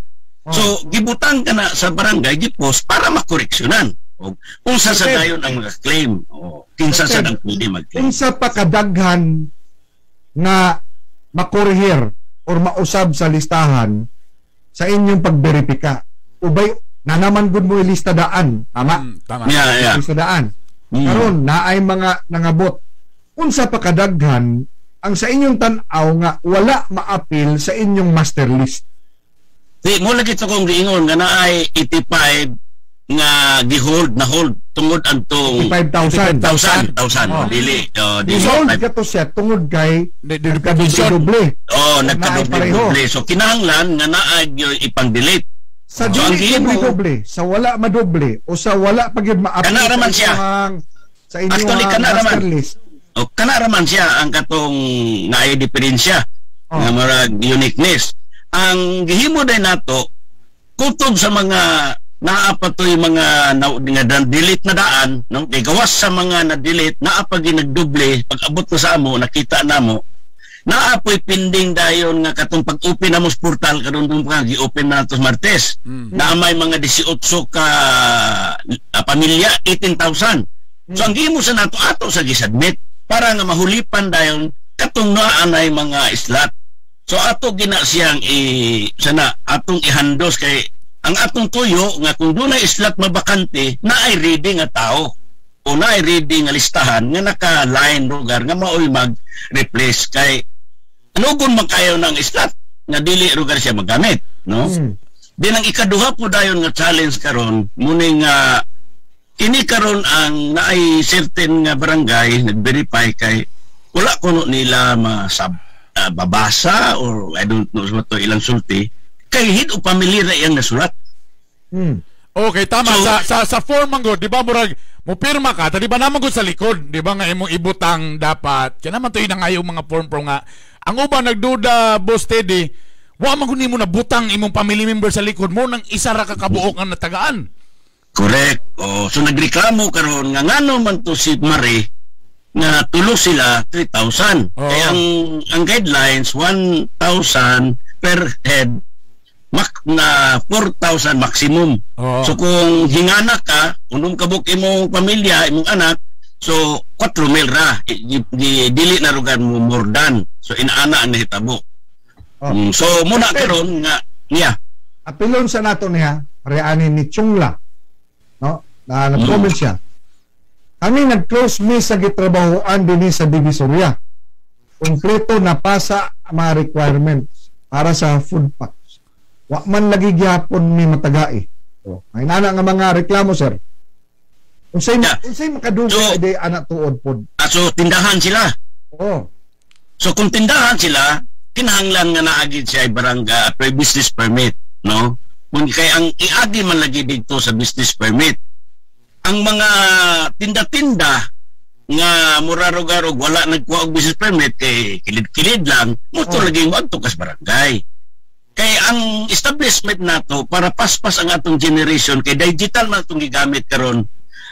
So gibutang ka na sa barangay gipos para makoreksyonan. O, unsa sa dayon ang mga claim? O, kinsa sa ang pwede mag-claim? Unsa pa kadaghan nga makorehir or mausab sa listahan sa inyong pagberipika? Ubay na naman gud mo ilista daan, tama? Tama. Yeah. Ilista daan. Karon naay mga nangabot. Unsa pa kadaghan ang sa inyong tan-aw nga wala maapil sa inyong master list? Di mo lagi to kong giingon nga naay 85 nga gihold na hold tungod antong 85,000. 85,000. Oh. Dili. Oh, dili. Gihold ka to siya tungod kay nagkadoble. Oh, nagkadoble. So kinahanglan nga naay ipang-delete. Sa So, ang dili gihimo- doble, sa wala madoble o sa wala pa gyud maapil Kana raman siya. sa inyong Actually, kana raman. master list. O kana raman siya ang katong naay diferensya nga murag uniqueness. Ang gihimo day nato kutob sa mga naa pa to'y mga na delete na daan, no? Kay gawas sa mga na-delete, naa pa gyud nagdoble, pag abot na sa amo, nakita namo, naa po'y pending dayon nga katong pag-open namo sa portal karon dun pa gi-open na nato sa Martes. Naa may mga 18 ka pamilya, 18,000. So ang gihimo sa nato ato sa gisubmit para nga mahulipan dayon katong naa nay mga slot. So ato gina siyang i sana atong ihandos kay ang atong tuyo nga kung dunay slot mabakante naay ready nga tao o naay ready nga listahan nga naka-line lugar nga maoy mag-replace kay anugon man kayo ng slot nga dili lugar siya magamit, no? Din ang ikaduha po dayon nga challenge karon muning nga kini karon ang naay certain nga barangay nag-verify kay wala kuno nila masab babasa or I don't know sa to ilang sulti kay hid o pamilya ra iyang nasulat. Okay, tama. So, sa form man gud, di ba murag mo pirma ka, ta di ba naman gud sa likod, di ba nga imong ibutang dapat. Kaya naman to nangayo mga form pro nga ang uban nagduda Boss Teddy, wa man gud nimo nabutang imong family member sa likod mo nang isa ra ka kabuok ang natagaan. Correct. Oh, so nagreklamo karon nga ngano man to si Marie nga tulo sila 3,000. Oh. Kaya ang guidelines 1,000 per head na 4,000 maximum. Oh. So kung hingana ka, unom ka buk imong pamilya, imong anak, so 4,000 ra. Dili na rugan mo more than. So inaana ang nahitabo. Oh. So muna karon nga niya. Apilon sa nato niya, reani ni Chungla. No? Na nag-comment siya. Kami nag-close mi sa gitrabahoan dinhi sa Divisoria. Kompleto na pasa mga requirements para sa food packs. Wa man lagi gyapon mi matagai. So, ay nana nga mga reklamo sir. Unsay unsay makadugay so, day anak tuod pod. So tindahan sila. Oh. So kung tindahan sila, kinahanglan nga naagid siya ay barangay business permit, no? Mun kay ang iagi man lagi didto sa business permit. Ang mga tinda-tinda nga murarog-arog wala nagkuha og business permit kay kilid-kilid lang, mo to lagi moadto kas barangay. Kay ang establishment nato para paspas ang atong generation kay digital man atong gigamit karon,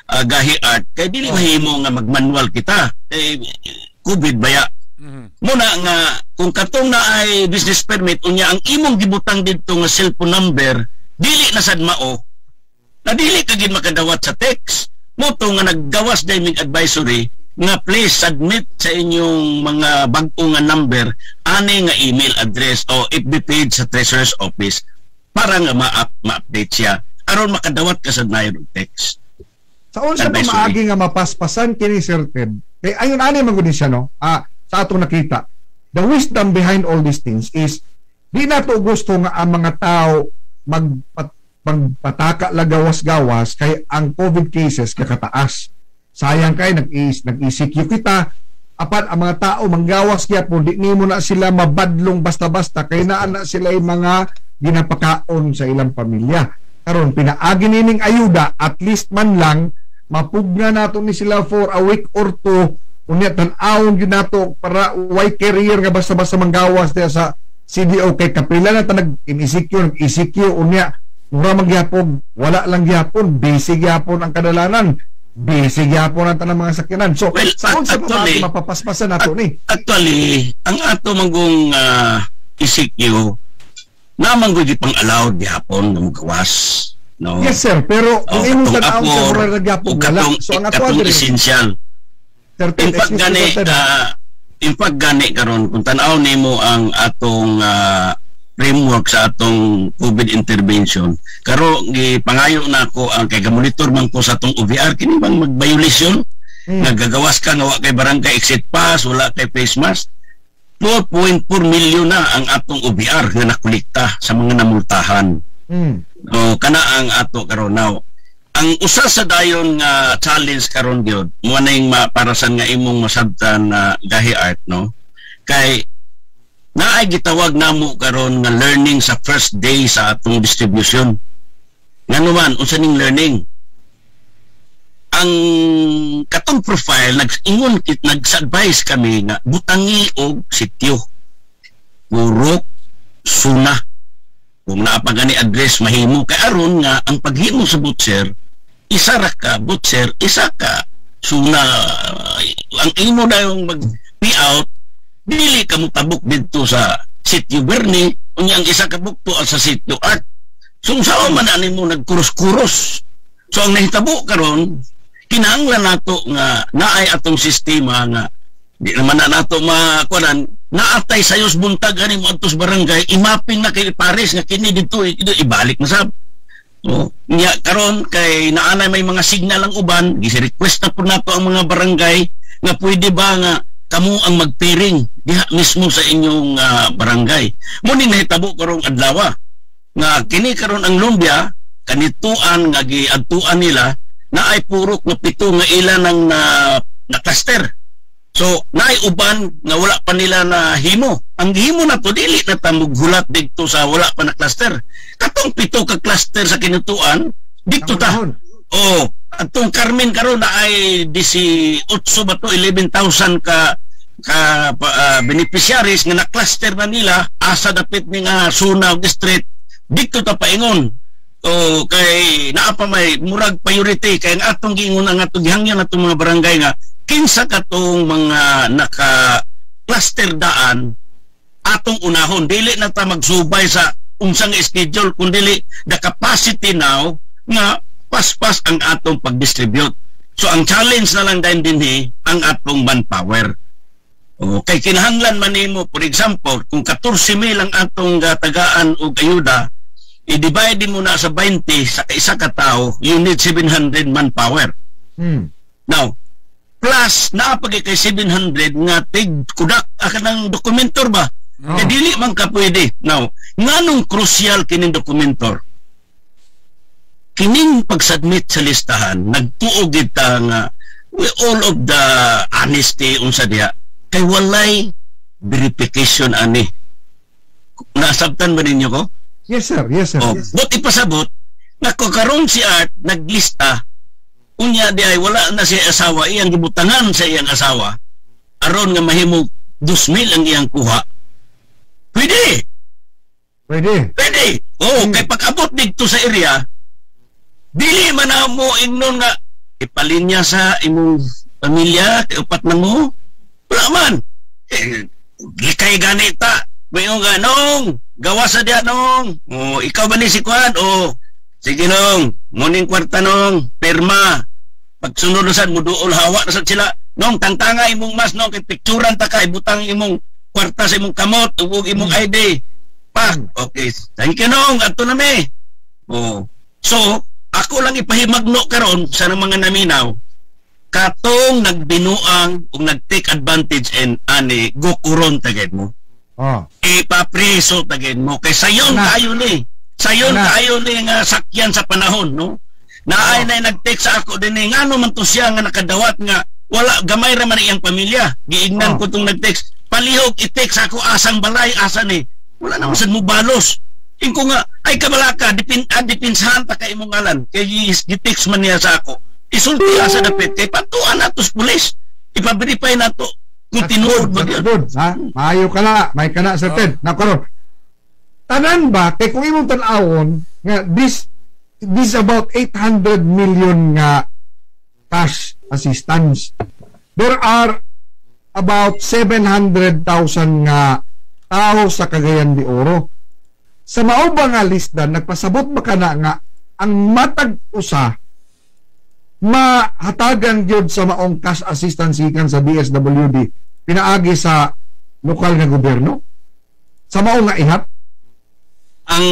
gahi art, kay dili mahimo nga magmanual kita kay COVID baya. Muna nga kung katong na ay business permit, unya ang imong gibutang didto nga cellphone number dili na sad mao na dili ka gid makadawat sa text, mo to nga naggawas day mig advisory nga please submit sa inyong mga bag-o nga number ani nga email address o FB page sa Treasurer's Office para nga ma-update siya aron makadawat ka sa nayon og text. Sa unsa Advisory. pamaagi nga mapaspasan kini, Sir Ted? Kay ayon ani man gud ni siya, no? Ah, sa atong nakita. The wisdom behind all these things is di nato gusto nga ang mga tao magpataka lagawas-gawas kay ang COVID cases kakataas. Sayang kay nag-ECQ kita, apan ang mga tao manggawas gyapon, di nimo na sila mabadlong basta-basta kay naa na sila yung mga ginapakaon sa ilang pamilya. Karon pinaagi nining ayuda, at least man lang mapugna nato ni sila for a week or two, unya tan-awon gyud nato para way carrier nga basta-basta manggawas diya sa CDO kay kapila na ta nag ECQ, nag ECQ, unya mura magyapon wala lang gyapon, busy gyapon ang kadalanan, busy gyapon ang tanang mga sakyanan. So Well, sa unsa actually, pa mapapaspasan nato ni? Actually, ang ato manggong ECQ naman gud pang allowed gihapon nga mogawas, no? Yes sir, pero kung Oh, imong katong tan-awon sa apor, mura ra gyapon ug wala. So ang ato katong diri essential. Sir Ted, In fact excuse me, gani Sir Ted. In fact gani karon kung tan-aw nimo ang atong framework sa atong COVID intervention karo gipangayo na ako ang kay gamonitor man ko sa atong OVR kini bang mag-violation nga gagawas ka nga wa kay barangay exit pass, wala kay face mask. 4.4 million na ang atong OVR nga nakolekta sa mga namultahan. O kana ang ato karon now. Ang usa sa dayon nga challenge karon gyud, mo na yung maparasan nga imong masabtan na gahi art, no? Kay naay gitawag namo karon nga learning sa first day sa atong distribution. Ngano man, unsa ning learning? Ang katong profile nag-ingon kit nag-advise kami nga butangi og sityo. Purok, suna. Kung naa pa gani address mahimo kay aron nga ang paghimo sa butcher, isa ra ka butcher, isa ka suna. Ang imo dayong mag pay out dili ka mo tabok didto sa Sitio Bernie, unya ang isa ka bukto sa Sitio Art. So unsa man ani mo nagkuros-kuros. So ang nahitabo karon, kinahanglan nato nga naay atong sistema nga di naman na nato makuanan, naatay sayos buntag ani mo adtos barangay, i-mapping na kay Paris nga kini didto ito ibalik na sab. Oh, nya karon kay naanay may mga signal ang uban, gisi-request na po nato ang mga barangay nga pwede ba nga kamo ang magpiring diha mismo sa inyong barangay. Mo ni nahitabo karong adlaw nga kini karon ang Lumbia kanituan nga giadtuan nila na ay purok nga 7 nga ila nang na cluster. So, naay uban nga wala pa nila na himo. Ang gihimo na to dili na ta mughulat didto sa wala pa na cluster. Katong 7 ka cluster sa kinutuan, didto ta. Oh, atong Carmen karon na ay 18 ba to, 11,000 ka ka beneficiaries nga na-cluster na nila asa dapit ni nga Suna ug Street, didto ta paingon. O kay naa pa may murag priority kay ang atong giingon, ang atong gihangyon atong mga barangay nga kinsa katong mga naka cluster daan atong unahon, dili na ta magsubay sa unsang schedule kun dili the capacity now nga paspas ang atong pag-distribute. So ang challenge na lang din dinhi ang atong manpower. O, kay kinahanglan man nimo, for example, kung 14,000 ang atong tagaan og ayuda, i-divide mo na sa 20 sa isa ka tao, you need 700 manpower. Now, plus naa pa kay 700 nga tig kudak ka ng dokumentor ba? Oh. Kay dili man ka pwede. Now, nganong crucial kining dokumentor? Kining pag-submit sa listahan, nagtuo gid ta nga we all of the honesty unsa diha kay walay verification ani. Nasabtan ba ninyo ko? Yes sir, yes sir. Oh, Yes. but ipasabot nga kung karon si Art naglista unya di ay wala na siya asawa, iyang gibutangan sa iyang asawa aron nga mahimo 2,000 ang iyang kuha. Pwede. Pwede. Pwede. Oo, kay pag-abot didto sa area, dili man na mo ingnon nga ipalinya sa imong pamilya kay upat man mo. Wala man. Eh, kay ganita. Mayon nga nong, gawa sa diya nong. O, ikaw ba ni si Kwan? O, sige nong, muning kwarta nong, pirma. Pagsunod na sad, muduol hawa na sad sila. Nong, tangtanga imong mas nong, kay picturan ta ka, ibutang imong kwarta sa imong kamot, ug imong ID. Pak, okay. Thank you nong, adto na mi. Oh. So, ako lang ipahimagno karon sa mga naminaw, katong nagbinuang ug nag-take advantage and ani gukuron tagid mo. Oh. Ipapreso tagid mo kay sayon kayo ni. Sayon kayo ni nga sakyan sa panahon, no? Naay na nag-text sa ako din eh, ngano man to siya nga nakadawat nga wala gamay ra man iyang pamilya. Giingnan ko tong nag-text. Palihog i-text ako asang balay asa ni. Wala naman sad mo balos. Ingko nga ay kabalaka dipinsahan ta kay imong ngalan kay gi-text man niya sa ako. Isulti asa dapit kay patuan nato sa pulis. Ipa-verify nato kung tinuod ba gyud. Good, ha? Maayo ka na, may ka na Sir Ted. Na karon. Tanan ba kay kung imong tan-awon nga this about 800 million nga cash assistance. There are about 700,000 nga tao sa Cagayan de Oro. Sa mao ba nga lista, nagpasabot ba ka na nga ang matag usa mahatagan gyud sa maong cash assistance gikan sa DSWD pinaagi sa lokal nga gobyerno? Sa mao nga ihap? Ang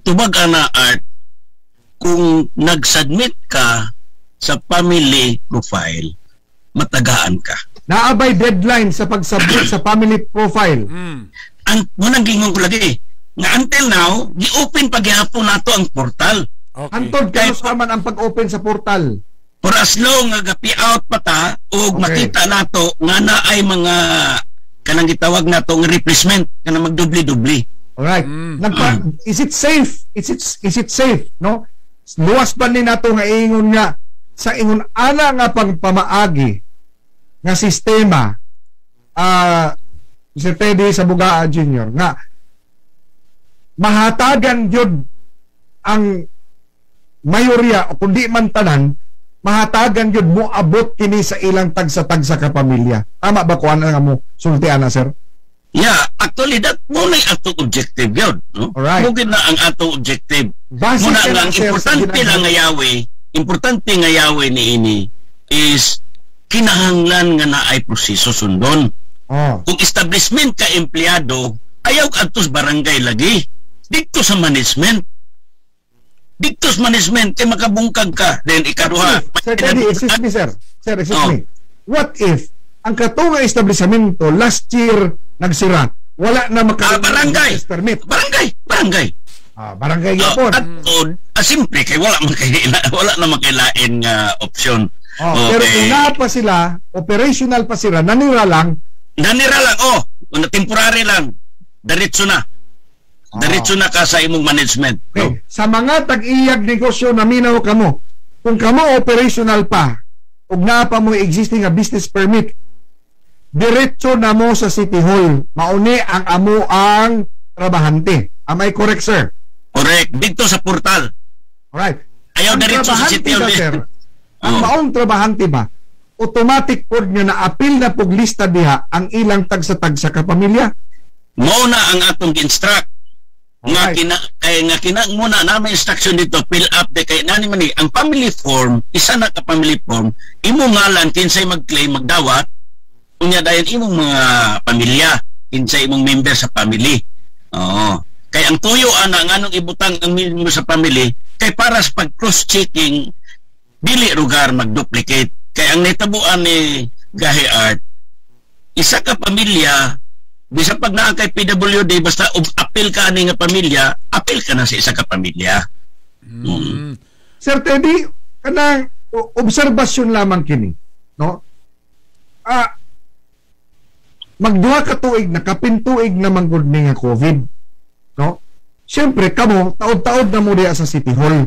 tubag ana Art, kung nag-submit ka sa family profile, matagaan ka. Naabay deadline sa pag-submit sa family profile. Ang munang gingon ko lagi, nga until now, gi-open paghihapon nato ang portal. Okay. Antod, kanusa man ang pag-open sa portal? For as long nga ga-pay out pa ta, o makita nato nga naay mga kanang gitawag nato nga replacement, kanang magdubli-dubli. Alright. Is it safe? Is it safe, no? Luwas ba ni nato nga ingon nga sa ingon ana nga pangpamaagi nga sistema, Sir Teddy Sabugaa Jr. nga mahatagan gyud ang mayorya o kundi man tanan, mahatagan gyud mo abot kini sa ilang tagsa-tagsa ka pamilya. Tama ba ko ana nga mo sulti ana, sir? Yeah, actually that mo na atong objective yun, no? Alright. Mo na ang atong objective. Base muna nga ang sir, importante lang nga yawe, importante nga yawe ni ini is kinahanglan nga naay proseso sundon. Oh. Kung establishment ka empleyado, ayaw adtos barangay lagi. Dito sa management. Dito sa management kay makabungkag ka. Then ikaduha. Sir Teddy, excuse me sir. Sir, excuse me. What if ang katunga establishmento last year nagsira, wala na maka barangay permit. Barangay. Barangay gyapon. At simple kay wala man kay wala na makailain nga option. Oh, okay. Pero kung naa pa sila, operational pa sila, nanira lang. Nanira lang, oh, temporary lang. Diretso na. Diretso na ka sa imong management. Okay. No? Sa mga tag-iyag negosyo na minaw kamo, kung kamo operational pa, ug naa pa mo existing nga business permit, diretso na mo sa City Hall. Mauni ang amo ang trabahante. Am I correct, sir? Correct. Dito sa portal. Alright. Ayaw diretso sa City Hall. Sir, ang maong trabahante ba, automatic pod nga na-appeal na pog lista diha ang ilang tagsa-tagsa ka pamilya? Mao na ang atong instruct. Nga kina kay nga kina muna na may instruction dito, fill up de kay nani man ni ang family form, isa na ka family form, imo ngalan kinsay mag-claim magdawat, unya dayon imong mga pamilya, kinsay imong member sa family. Oo. Kay ang tuyo ana nganong ibutang ang member sa family kay para sa pag cross-checking dili lugar mag-duplicate. Kay ang nitabuan ni Gahi Art, isa ka pamilya, bisa pag naa kay PWD, basta appeal ka ani nga pamilya, appeal ka na sa isa ka pamilya. Sir Teddy, kanang obserbasyon lamang kini, no? Magduha ka tuig na kapin tuig na manggod ni nga COVID. No? Siyempre, kamo, taod-taod na mo diya sa City Hall.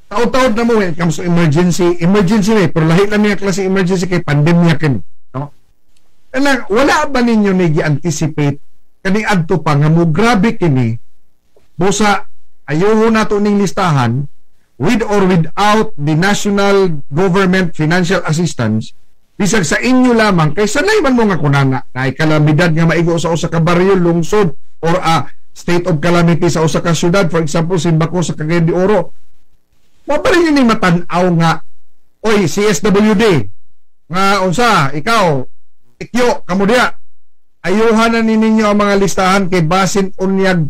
Taod-taod na mo when it comes to emergency. Emergency na eh, pero lahi lang niya klase emergency kay pandemya kini. No? Kanang, wala ba ninyo ni gi-anticipate kani adto pa nga mo grabe kini busa ayuho nato ning listahan with or without the national government financial assistance, bisag sa inyo lamang kay sanay man mo nga kunana naay kalamidad nga maigo sa usa ka baryo, lungsod, or a state of calamity sa usa ka syudad, for example Simbako sa Cagayan de Oro, wa pa rin ni matan-aw nga oy CSWD nga unsa ikaw ikyo kamo diya, ayuhan na ni ninyo ang mga listahan kay basin unyag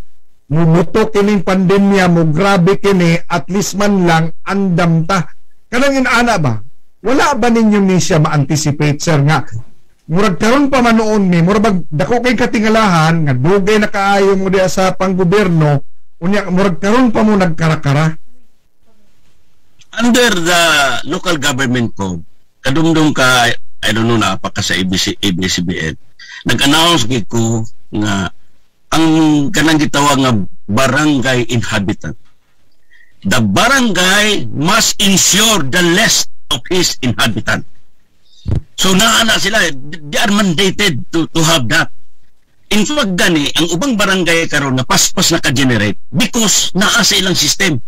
mumuto kining pandemya, mo grabe kini, at least man lang andam ta kanang inaana ba? Wala ba ninyo ni siya ma-anticipate, sir, nga murag karon pa man noon ni murag bag dako kay katingalahan nga dugay na kaayo mo diya sa panggobyerno, unya murag karon pa mo nagkarakara? Under the local government code, kadumdum ka, I don't know, na pa ka sa ABC, ABS-CBN, nag-announce gid ko nga ang kanang gitawag nga barangay inhabitant. The barangay must ensure the list of his inhabitant. So naa na sila, they are mandated to have that. In fact, gani, ang ubang barangay karon na paspas na ka-generate because naa sa ilang system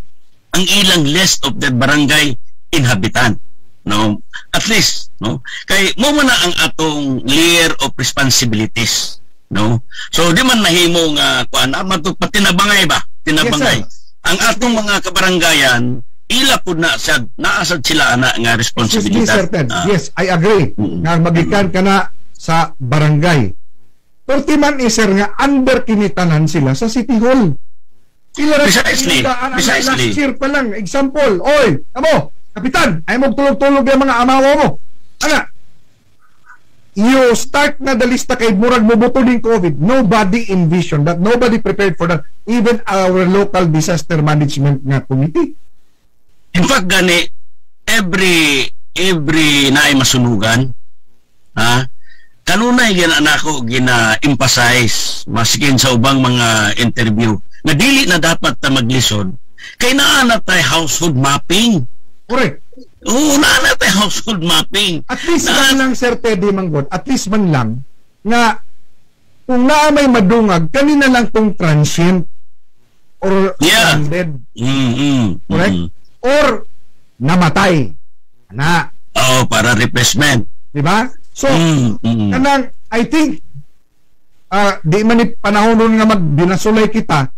ang ilang list of the barangay inhabitant. No? At least, no? Kay mo man na ang atong layer of responsibilities, no? So di man nahimo nga kuan ama to patinabangay ba? Tinabangay. Yes, sir. Ang atong mga kabaranggayan ila pud na sad naa sad sila ana nga Excuse me, responsibilidad. Sir Ted. Ah. Yes, I agree. Nga magikan ka na sa barangay. Pero ti man eh, sir, nga under kinitanan sila sa City Hall. Ila ra ang Precisely. last year pa lang. Example, oy, amo, kapitan, ay mo tulog-tulog yung mga amawa mo. Ana, you start na the lista kay murag mobuto din COVID. Nobody envisioned that. Nobody prepared for that. Even our local disaster management nga committee. In fact, gani, every naay masunugan, ha? Kanunay gina nako gina-emphasize maskin sa ubang mga interview nga dili na dapat ta maglisod kay naa na tay household mapping. Correct. Oo, naa na tay household mapping. At least man lang, Sir Teddy Manggod, at least man lang nga kung naa may madungag, kanina lang tong transient or stranded. Correct? Or namatay. Ana. Oo, para replacement. Di ba? So, kanang, I think, di man ni panahon nun nga magbinasulay kita,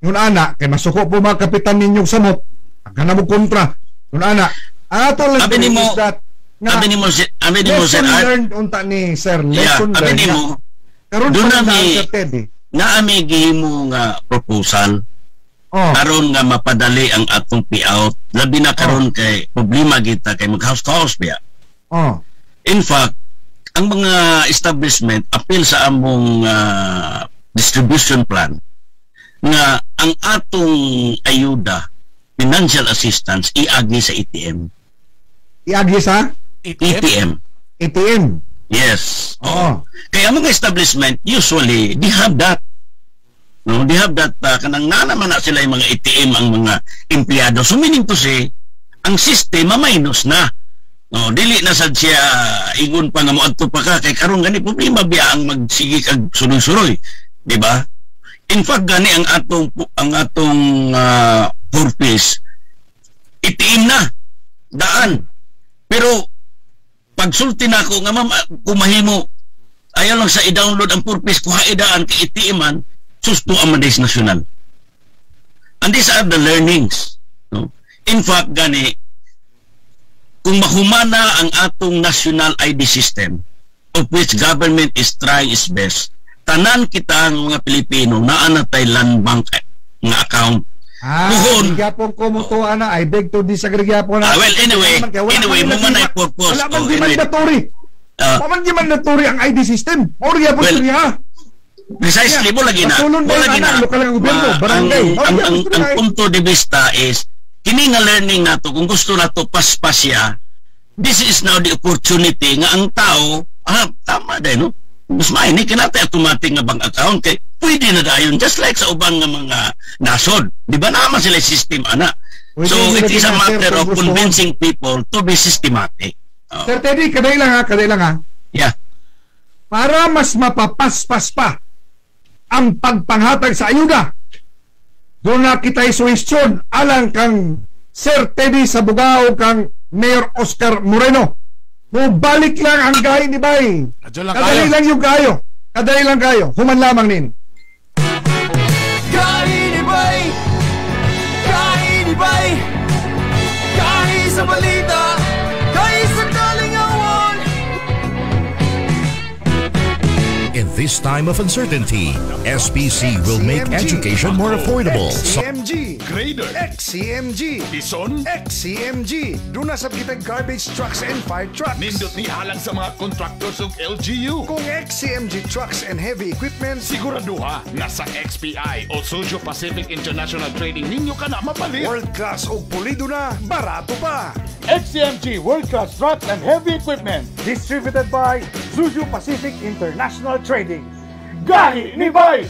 yun ana, kay masuko po mga kapitan ninyong samot, ang mo kontra, yun ana, ang ato lang Abi nimo- is that, nga, Abi nimo si abi nimo lesson Sir Art, learned unta ni Sir, yeah, lesson abi learned. nimo Karon doon pa na na mi- Sir Teddy. naa mi gihimo nga proposal karon nga mapadali ang atong payout, labi na karon kay problema kita kay mag house to house biya. In fact, ang mga establishment appeal sa among distribution plan nga ang atong ayuda, financial assistance, iagi sa ATM. Iagi sa ATM. ATM. Yes. Oo. Kaya ang mga establishment usually they have that. No, they have that kanang naa naman na sila yung mga ATM ang mga empleyado. So meaning to say, ang sistema minus na. No, dili na sad siya ingon pa nga moadto pa ka kay karon gani problema biya ang magsige kag suroy-suroy, di ba? In fact gani ang atong purpose ATM na daan. Pero pagsulti na ako nga, ma'am, kung mahimo ayaw lang sa i-download ang purpose, kuha idaan kay ATM man susto ang Madays National. And these are the learnings, no? In fact gani kung mahumana ang atong national ID system, of which government is trying its best, tanan kita ang mga Pilipino naa na tay land bank nga account. Ah, Puhon. gyapon ko mo to ana, I beg to disagree gyapon na. Ah, well, anyway, Wala man, kaya wala anyway, man mo man nila ay purpose. Wala man Oh, di anyway. mandatory. Ah. Wala man di mandatory ang ID system. Mao gyapon Well, siya. Precisely, mo lagi na. Matulon Mo ba yung lagi na. anak, lokal ang gobyerno, barangay. Ang, Mao ang, gyapon ang, siya. ang punto de vista is, kini nga learning nato, kung gusto nato paspas siya, this is now the opportunity nga ang tao, ah, tama din, no? Mas maayo ni kanatay automatic nga bank account kay pwede na dayon just like sa ubang nga mga nasod. Di ba naman sila system ana? Pwede So nila it is a din na, sir, matter kung of gustuhon. Convincing people to be systematic. Oh. Sir Teddy, kadali lang ha, kadali lang ha. Yeah. Para mas mapapaspas pa ang pagpanghatag sa ayuda, doon na kita'y suwestyon alang kang Sir Teddy Sabugao, kang Mayor Oscar Moreno. Mubalik lang ang Gahi ni Bay. Adyo lang Kadali kayo. lang yung kayo. Kadali lang kayo. Human lamang nin. Gahi ni Bay, Gahi ni Bay, Gahi sa balita, Gahi sa kalingawan. In this time of uncertainty, SPC will make XCMG. Education more affordable. XCMG. Grader. XCMG. Ison. XCMG. Doon na sa kitang garbage trucks and fire trucks. Nindot ni alang sa mga contractors ug LGU. Kung XCMG trucks and heavy equipment, Siguraduha nga sa XPI o Suzhou Pacific International Trading ninyo ka na mapalit. World class og pulido na, barato pa. XCMG World Class Trucks and Heavy Equipment. Distributed by Suzhou Pacific International Trading. Gahi ni Bay!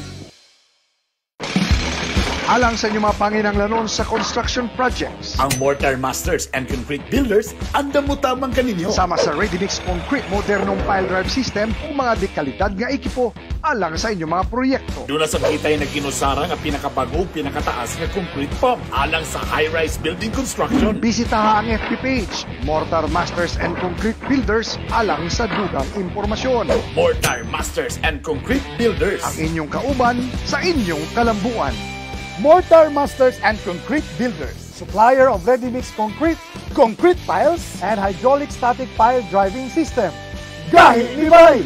Alang sa inyong mga panginanglanon sa construction projects. Ang Mortar Masters and Concrete Builders, andam mo tamang kaninyo. Sama sa Ready Mix Concrete, modernong pile drive system o mga dekalidad nga ekipo alang sa inyong mga proyekto. Doon na sa kita'y nagkinusara nga pinakabago, pinakataas nga concrete pump alang sa high-rise building construction. Bisitaha ang FB page, Mortar Masters and Concrete Builders, alang sa dugang impormasyon. Mortar Masters and Concrete Builders. Ang inyong kauban sa inyong kalambuan. Mortar Masters and Concrete Builders. Supplier of ready-mix concrete, concrete piles, and hydraulic static pile driving system. Gahi ni Bay!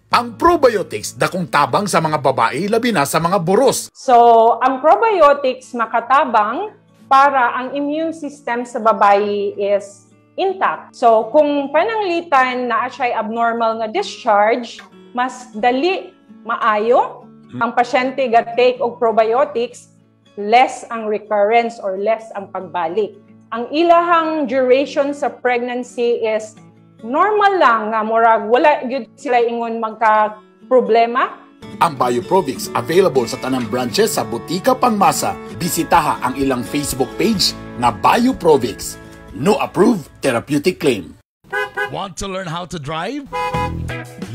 Ang probiotics dakong tabang sa mga babae, labi na sa mga buros. So, ang probiotics makatabang para ang immune system sa babae is intact. So, kung pananglitan na siya'y abnormal nga discharge, mas dali maayo ang pasyente ga take og probiotics, less ang recurrence or less ang pagbalik. Ang ilahang duration sa pregnancy is normal lang nga murag wala gyud sila ingon magka problema. Ang Bioprovix available sa tanang branches sa Butika Pangmasa. Bisitaha ang ilang Facebook page nga Bioprovix. No approved therapeutic claim. Want to learn how to drive?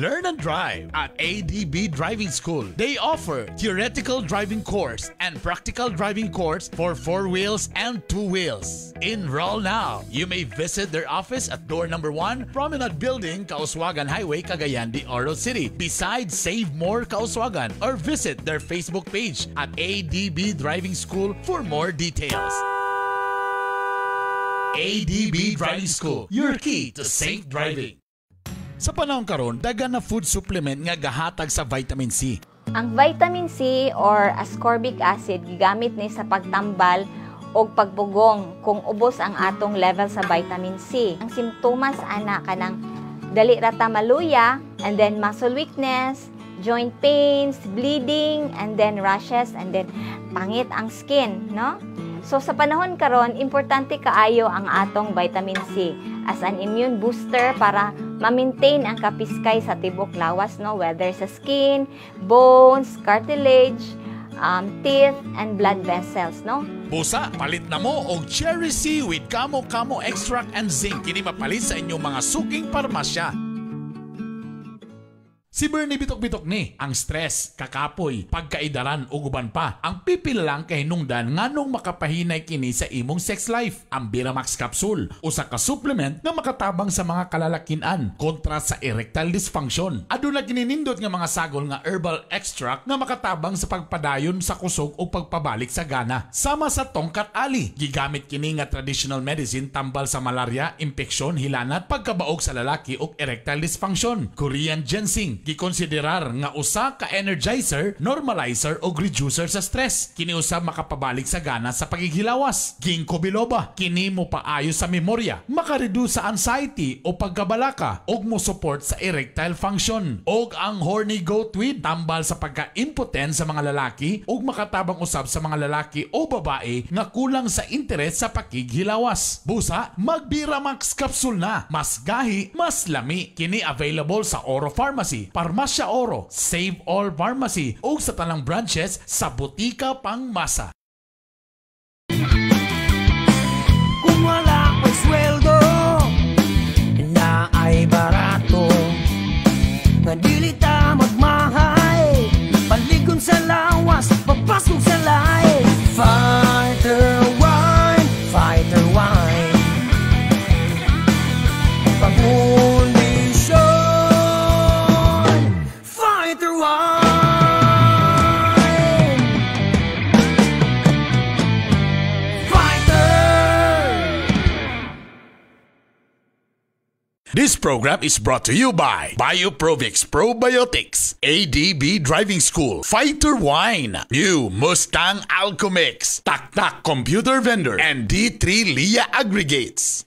Learn and drive at ADB Driving School. They offer theoretical driving course and practical driving course for four wheels and two wheels. Enroll now. You may visit their office at door number 1, Promenade Building, Kauswagan Highway, Cagayan de Oro City. Besides Save More Kauswagan, or visit their Facebook page at ADB Driving School for more details. ADB Driving School, your key to safe driving. Sa panahon karon, dagan na food supplement nga gahatag sa vitamin C. Ang vitamin C or ascorbic acid gigamit ni sa pagtambal og pagpugong kung ubos ang atong level sa vitamin C. Ang simptomas ana kanang dali ra ta maluya and then muscle weakness, joint pains, bleeding, and then rashes, and then pangit ang skin, no? So sa panahon karon, importante kaayo ang atong vitamin C as an immune booster para ma-maintain ang kapiskay sa tibok lawas, no, whether sa skin, bones, cartilage, teeth, and blood vessels, no? Busa, palit na mo og Cherry C with Kamo Kamo Extract and Zinc. Kini mapalit sa inyong mga suking parmasya. Si Bernie bitok-bitok ni ang stress, kakapoy, pagkaidaran ug uban pa. Ang pipila lang kay hinungdan nganong makapahinay kini sa imong sex life. Ang Biramax capsule, usa ka supplement nga makatabang sa mga kalalakinan kontra sa erectile dysfunction. Aduna kini nindot nga mga sagol nga herbal extract nga makatabang sa pagpadayon sa kusog o pagpabalik sa gana. Sama sa Tongkat Ali, gigamit kini nga traditional medicine tambal sa malaria, impeksyon, hilanat, pagkabaog sa lalaki ug erectile dysfunction. Korean ginseng, Gikonsiderar nga usa ka energizer, normalizer o reducer sa stress. Kini usab makapabalik sa gana sa pagighilawas. Ginkgo biloba, kini mo paayo sa memorya, makareduce sa anxiety o pagkabalaka ug mo support sa erectile function. Og ang horny goat weed, tambal sa pagka-impotent sa mga lalaki ug makatabang usab sa mga lalaki o babae nga kulang sa interes sa pakighilawas. Busa, Magbiramax capsule na. Mas gahi, mas lami. Kini available sa Oro Pharmacy, Parmasya Oro, Save All Pharmacy ug sa tanang branches sa Botika Pangmasa. Kung wala ko'y sweldo na ay barato, nga dili ta magmahay, paligon sa lawas, papasok sa lahi. Fighter wine, fighter wine, pangkondisyon, fighter wine. Fighter! This program is brought to you by Bioprovix Probiotics, ADB Driving School, Fighter Wine, New Mustang Alchemix, Tak Tak Computer Vendor, and D3 Lia Aggregates.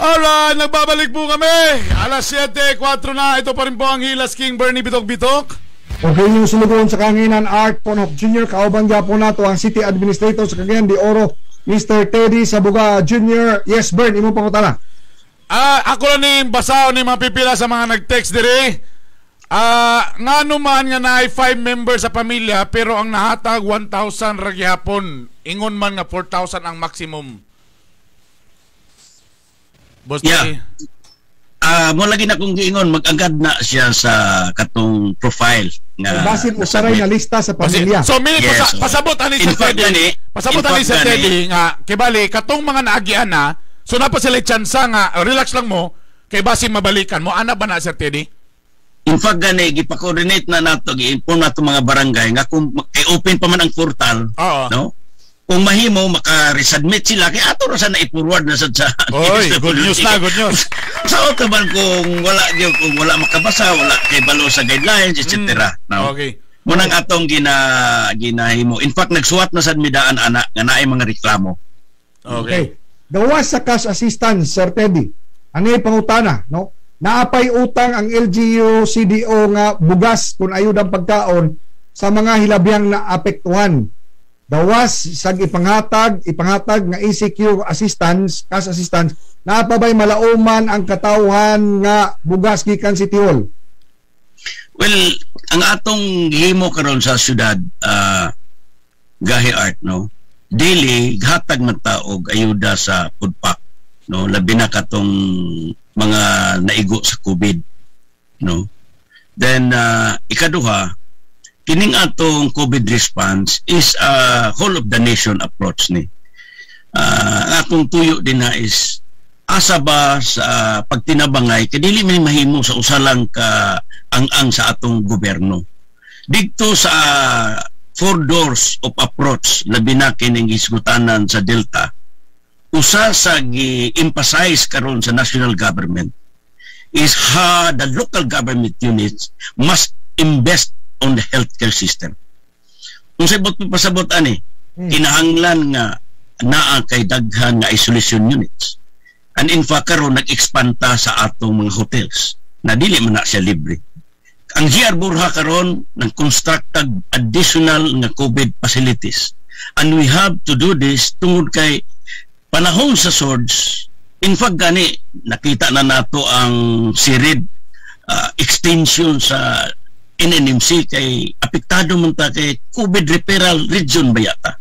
Alright, nagbabalik po kami. Alas 7:04 na. Ito pa rin po ang Hilas King Bernie Bitok Bitok. Okay, yung sulugoon sa Kanginan, Art Ponok Jr. Kauban gyapon nato ang City Administrator sa Cagayan de Oro, Mr. Teddy Sabuga Jr. Yes, Bern, imong pangutana. Ako lang ni basaw ni mga pipila sa mga nag-text dire. Ngano man nga naay 5 members sa pamilya pero ang nahatag 1,000 ra gihapon. Ingon man nga 4,000 ang maximum. Boss Yeah. Mo lagi na kong giingon mag-agad na siya sa katong profile nga Basin usaray na lista sa pamilya. So mi Yes. pasabot ani sa In fact, Teddy. gani, Pasabot in ani fact, sa gani, Teddy nga kibali katong mga naagian na, so napa sila tsansa nga relax lang mo kay basin mabalikan mo ana ba na Sir Teddy? In fact gani gipa-coordinate na nato, gi-inform nato mga barangay nga kung kay open pa man ang portal, no? Kung mahimo maka-resubmit sila kay ato ra sa na-forward na sad sa Oy, good news na, good news. Sa auto man kung wala gyud, kung wala makabasa, wala kay balo sa guidelines, etc. No? Okay. Munang atong ginahimo. In fact, nagsuwat na sad midaan ana nga naay mga reklamo. Okay. Gawas sa cash assistance, Sir Teddy. Ano yung pangutana, no? Naapay utang ang LGU, CDO nga bugas kung ayudang pagkaon sa mga hilabyang na apektuhan. Gawas sa ipanghatag nga ECQ assistance, cash assistance, naapabay malauman ang katawhan nga bugas gikan City Hall? Well, ang atong gihimo karon sa syudad, Gahi Art, no? Dili hatag man ta og ayuda sa food pack, no? Labi na katong mga naigo sa COVID, no? Then ikaduha, kining atong COVID response is a whole of the nation approach ni. Ang atong tuyo din na is asa ba sa pagtinabangay kay dili man mahimo sa usa lang ka ang-ang sa atong gobyerno. Didto sa four doors of approach labi na kining gisgutanan sa Delta, usa sa gi-emphasize karon sa national government is how the local government units must invest on the healthcare system. Kung sa ibot pasabot ani, kinahanglan nga naa kay daghan nga isolation units. And in fact karon nag-expand ta sa atong mga hotels na dili man na siya libre. Ang GR Borja karon nag-construct tag additional nga COVID facilities. And we have to do this tungod kay panahon sa surge. In fact gani nakita na nato ang sirid extension sa NNMC kay apektado man ta kay COVID referral region ba yata.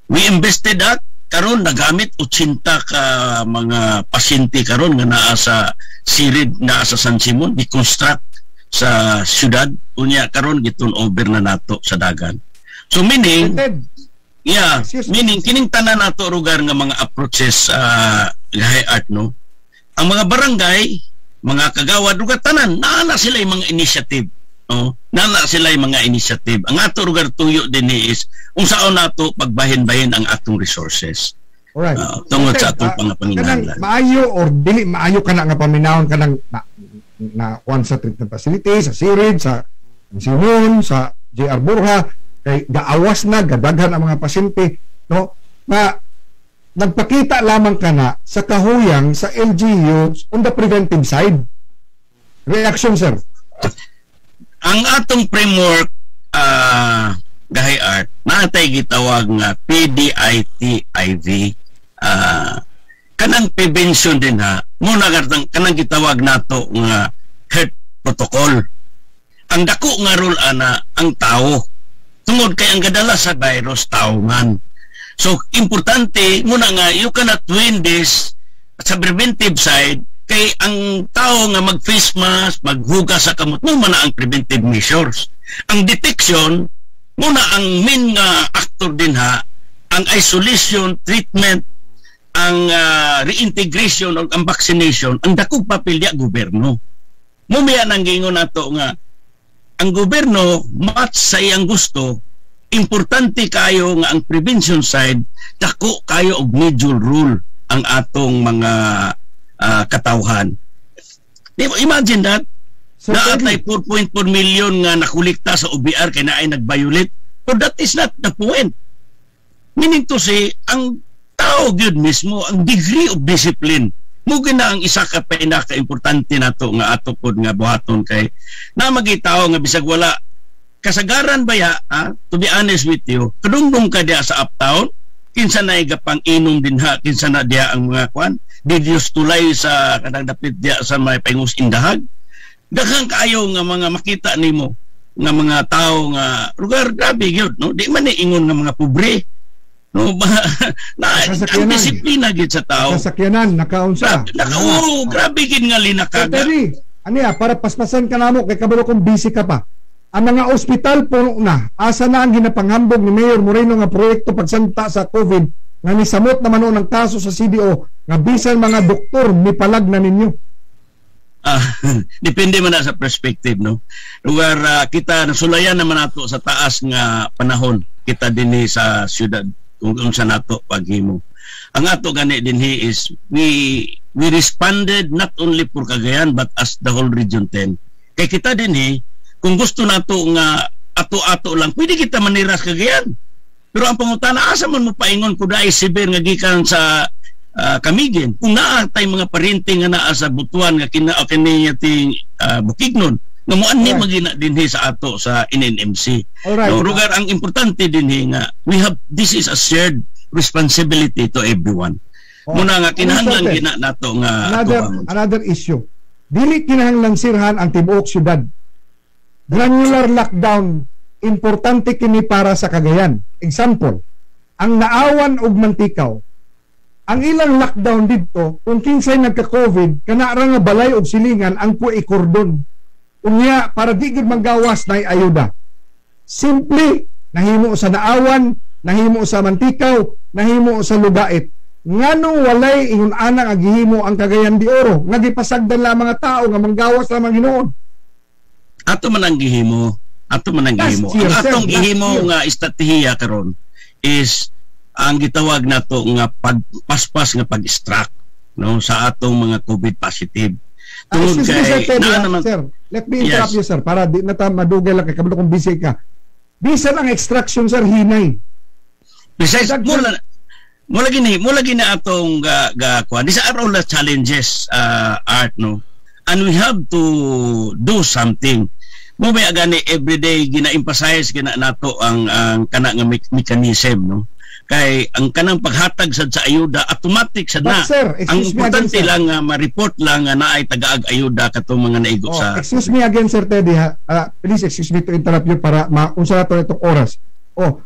We invested that. Karon nagamit 80 ka mga pasyente karon nga naa sa Sirid, naa sa San Simon, gi-construct sa syudad. Unya karon gi-turn over na nato sa dagan. So meaning, yeah, meaning kining tanan nato lugar nga mga approaches, gahi art, no. Ang mga barangay, mga kagawad lugar tanan, naa na sila yung mga initiative. No? Naa na sila yung mga initiative. Ang ato lugar tuyo din is unsaon nato pagbahin-bahin ang atong resources. Tungod sa atong mga panginahanglan. Kanang maayo or dili maayo kana nga paminawon kanang na kuan sa treatment facility sa Sirid, sa Simon, sa JR Borja, kay gaawas na, gadaghan ang mga pasyente, no, na nagpakita lamang kana sa kahuyang sa LGU on the preventive side. Reaction, sir? Ang atong framework, gahi art, naatay gitawag nga PDITIV, kanang prevention din ha muna kanang gitawag nato nga health protocol. Ang dako nga role ana ang tao tungod kay ang gadala sa virus tao man. So importante muna nga you cannot win this sa preventive side kay ang tao nga mag face mask, maghugas sa kamot mo man ang preventive measures. Ang detection muna ang main nga actor din ha, ang isolation, treatment, ang reintegration o ang vaccination. Ang dakong papel diya gobyerno. Mumiya nang giingon nato nga ang gobyerno match sa iyang gusto. Importante kayo nga ang prevention side, dako kayo og major role ang atong mga katawhan. Di ba, imagine that. So, naa tay 4.4 million nga nakolekta sa OBR kay naay nag-violate. But that is not the point. Meaning to say, ang tao gyud mismo, ang degree of discipline mo gina ang isa ka pinaka-importante nato nga ato pod nga buhaton kay na magi tao nga bisag wala kasagaran baya ha, to be honest with you, kadungdong ka diya sa uptown, kinsa na gapang inom din ha, kinsa na diya ang mga kwan didios tulay sa kanang dapit diya sa may Paingos Indahag. Daghang kaayo nga mga makita nimo nga mga tao nga lugar grabe gyud, no? Di man ni ingon nga mga pobre, no ba, na ang Kasakyanan. Disiplina gyud sa tao. Kasakyanan, nakaunsa. Grabe, naka, oo, grabe gid nga linakaga. Terry, ano ya, para paspasan ka namo kay kabalo kung busy ka pa. Ang mga ospital puno na. Asa na ang ginapanghambog ni Mayor Moreno nga proyekto pagsanta sa COVID nga nisamot naman noon ang kaso sa CDO nga bisan mga doktor mipalag na ninyo? Ah, depende man na sa perspective, no? Lugar kita nasulayan naman nato sa taas nga panahon kita dinhi sa syudad kung unsa nato paghimo. Ang ato gani dinhi is we responded not only for Cagayan but as the whole Region 10. Kay kita dinhi, kung gusto nato nga ato-ato lang, pwede kita maniras Cagayan. Pero ang pangutana, asa man mo paingon kung naay severe nga gikan sa Camiguin? Kung naa tay mga parinti nga naa sa Butuan nga kina o kini ting Bukidnon nga mo anhi magina dinhi sa ato sa NNMC. No, lugar ang importante dinhi nga we have, this is a shared responsibility to everyone. Muna nga kinahanglan Ano, sir? gina nato nga Another ato ang- another issue. Dili kinahanglan sirhan ang tibuok syudad. Granular lockdown, importante kini para sa Cagayan. Example, ang Naawan ug Mantikaw. Ang ilang lockdown didto, kung kinsay nagka-COVID, kana ra nga balay og silingan ang i-cordon. Unya para di gid manggawas na ayuda. Simple, nahimo sa Naawan, nahimo sa Mantikaw, nahimo sa Lugait. Ngano walay ingon ana nga gihimo ang Cagayan de Oro nga gipasagdan lang mga tao nga manggawas lamang hinuon? Ato man ang gihimo, ato man ang Last gihimo. year, Ang sir, atong last gihimo year. nga estratehiya karon is ang gitawag nato nga pagpaspas nga pag-extract, no, sa atong mga COVID positive. Ah, Tungod excuse me, kay Sir Teddy, naa ah, naman sir. Let me interrupt Yes. you, sir, para di na ta madugay lang kay kabalo kung busy ka. Bisan ang extraction, sir, hinay. Besides, mula gini atong ga kuan. These are all the challenges, art, no. And we have to do something. Mo may gani everyday gina-emphasize gina nato ang kana nga mechanism, no. Kay ang kanang paghatag sad sa ayuda automatic sad na. But sir, Ang excuse me again, importante sir. lang nga ma-report lang nga naay tagaag ayuda katong mga naigo Oh, sa excuse me again, Sir Teddy, ha. Please excuse me to interrupt you para maunsa na to itong oras. Oh,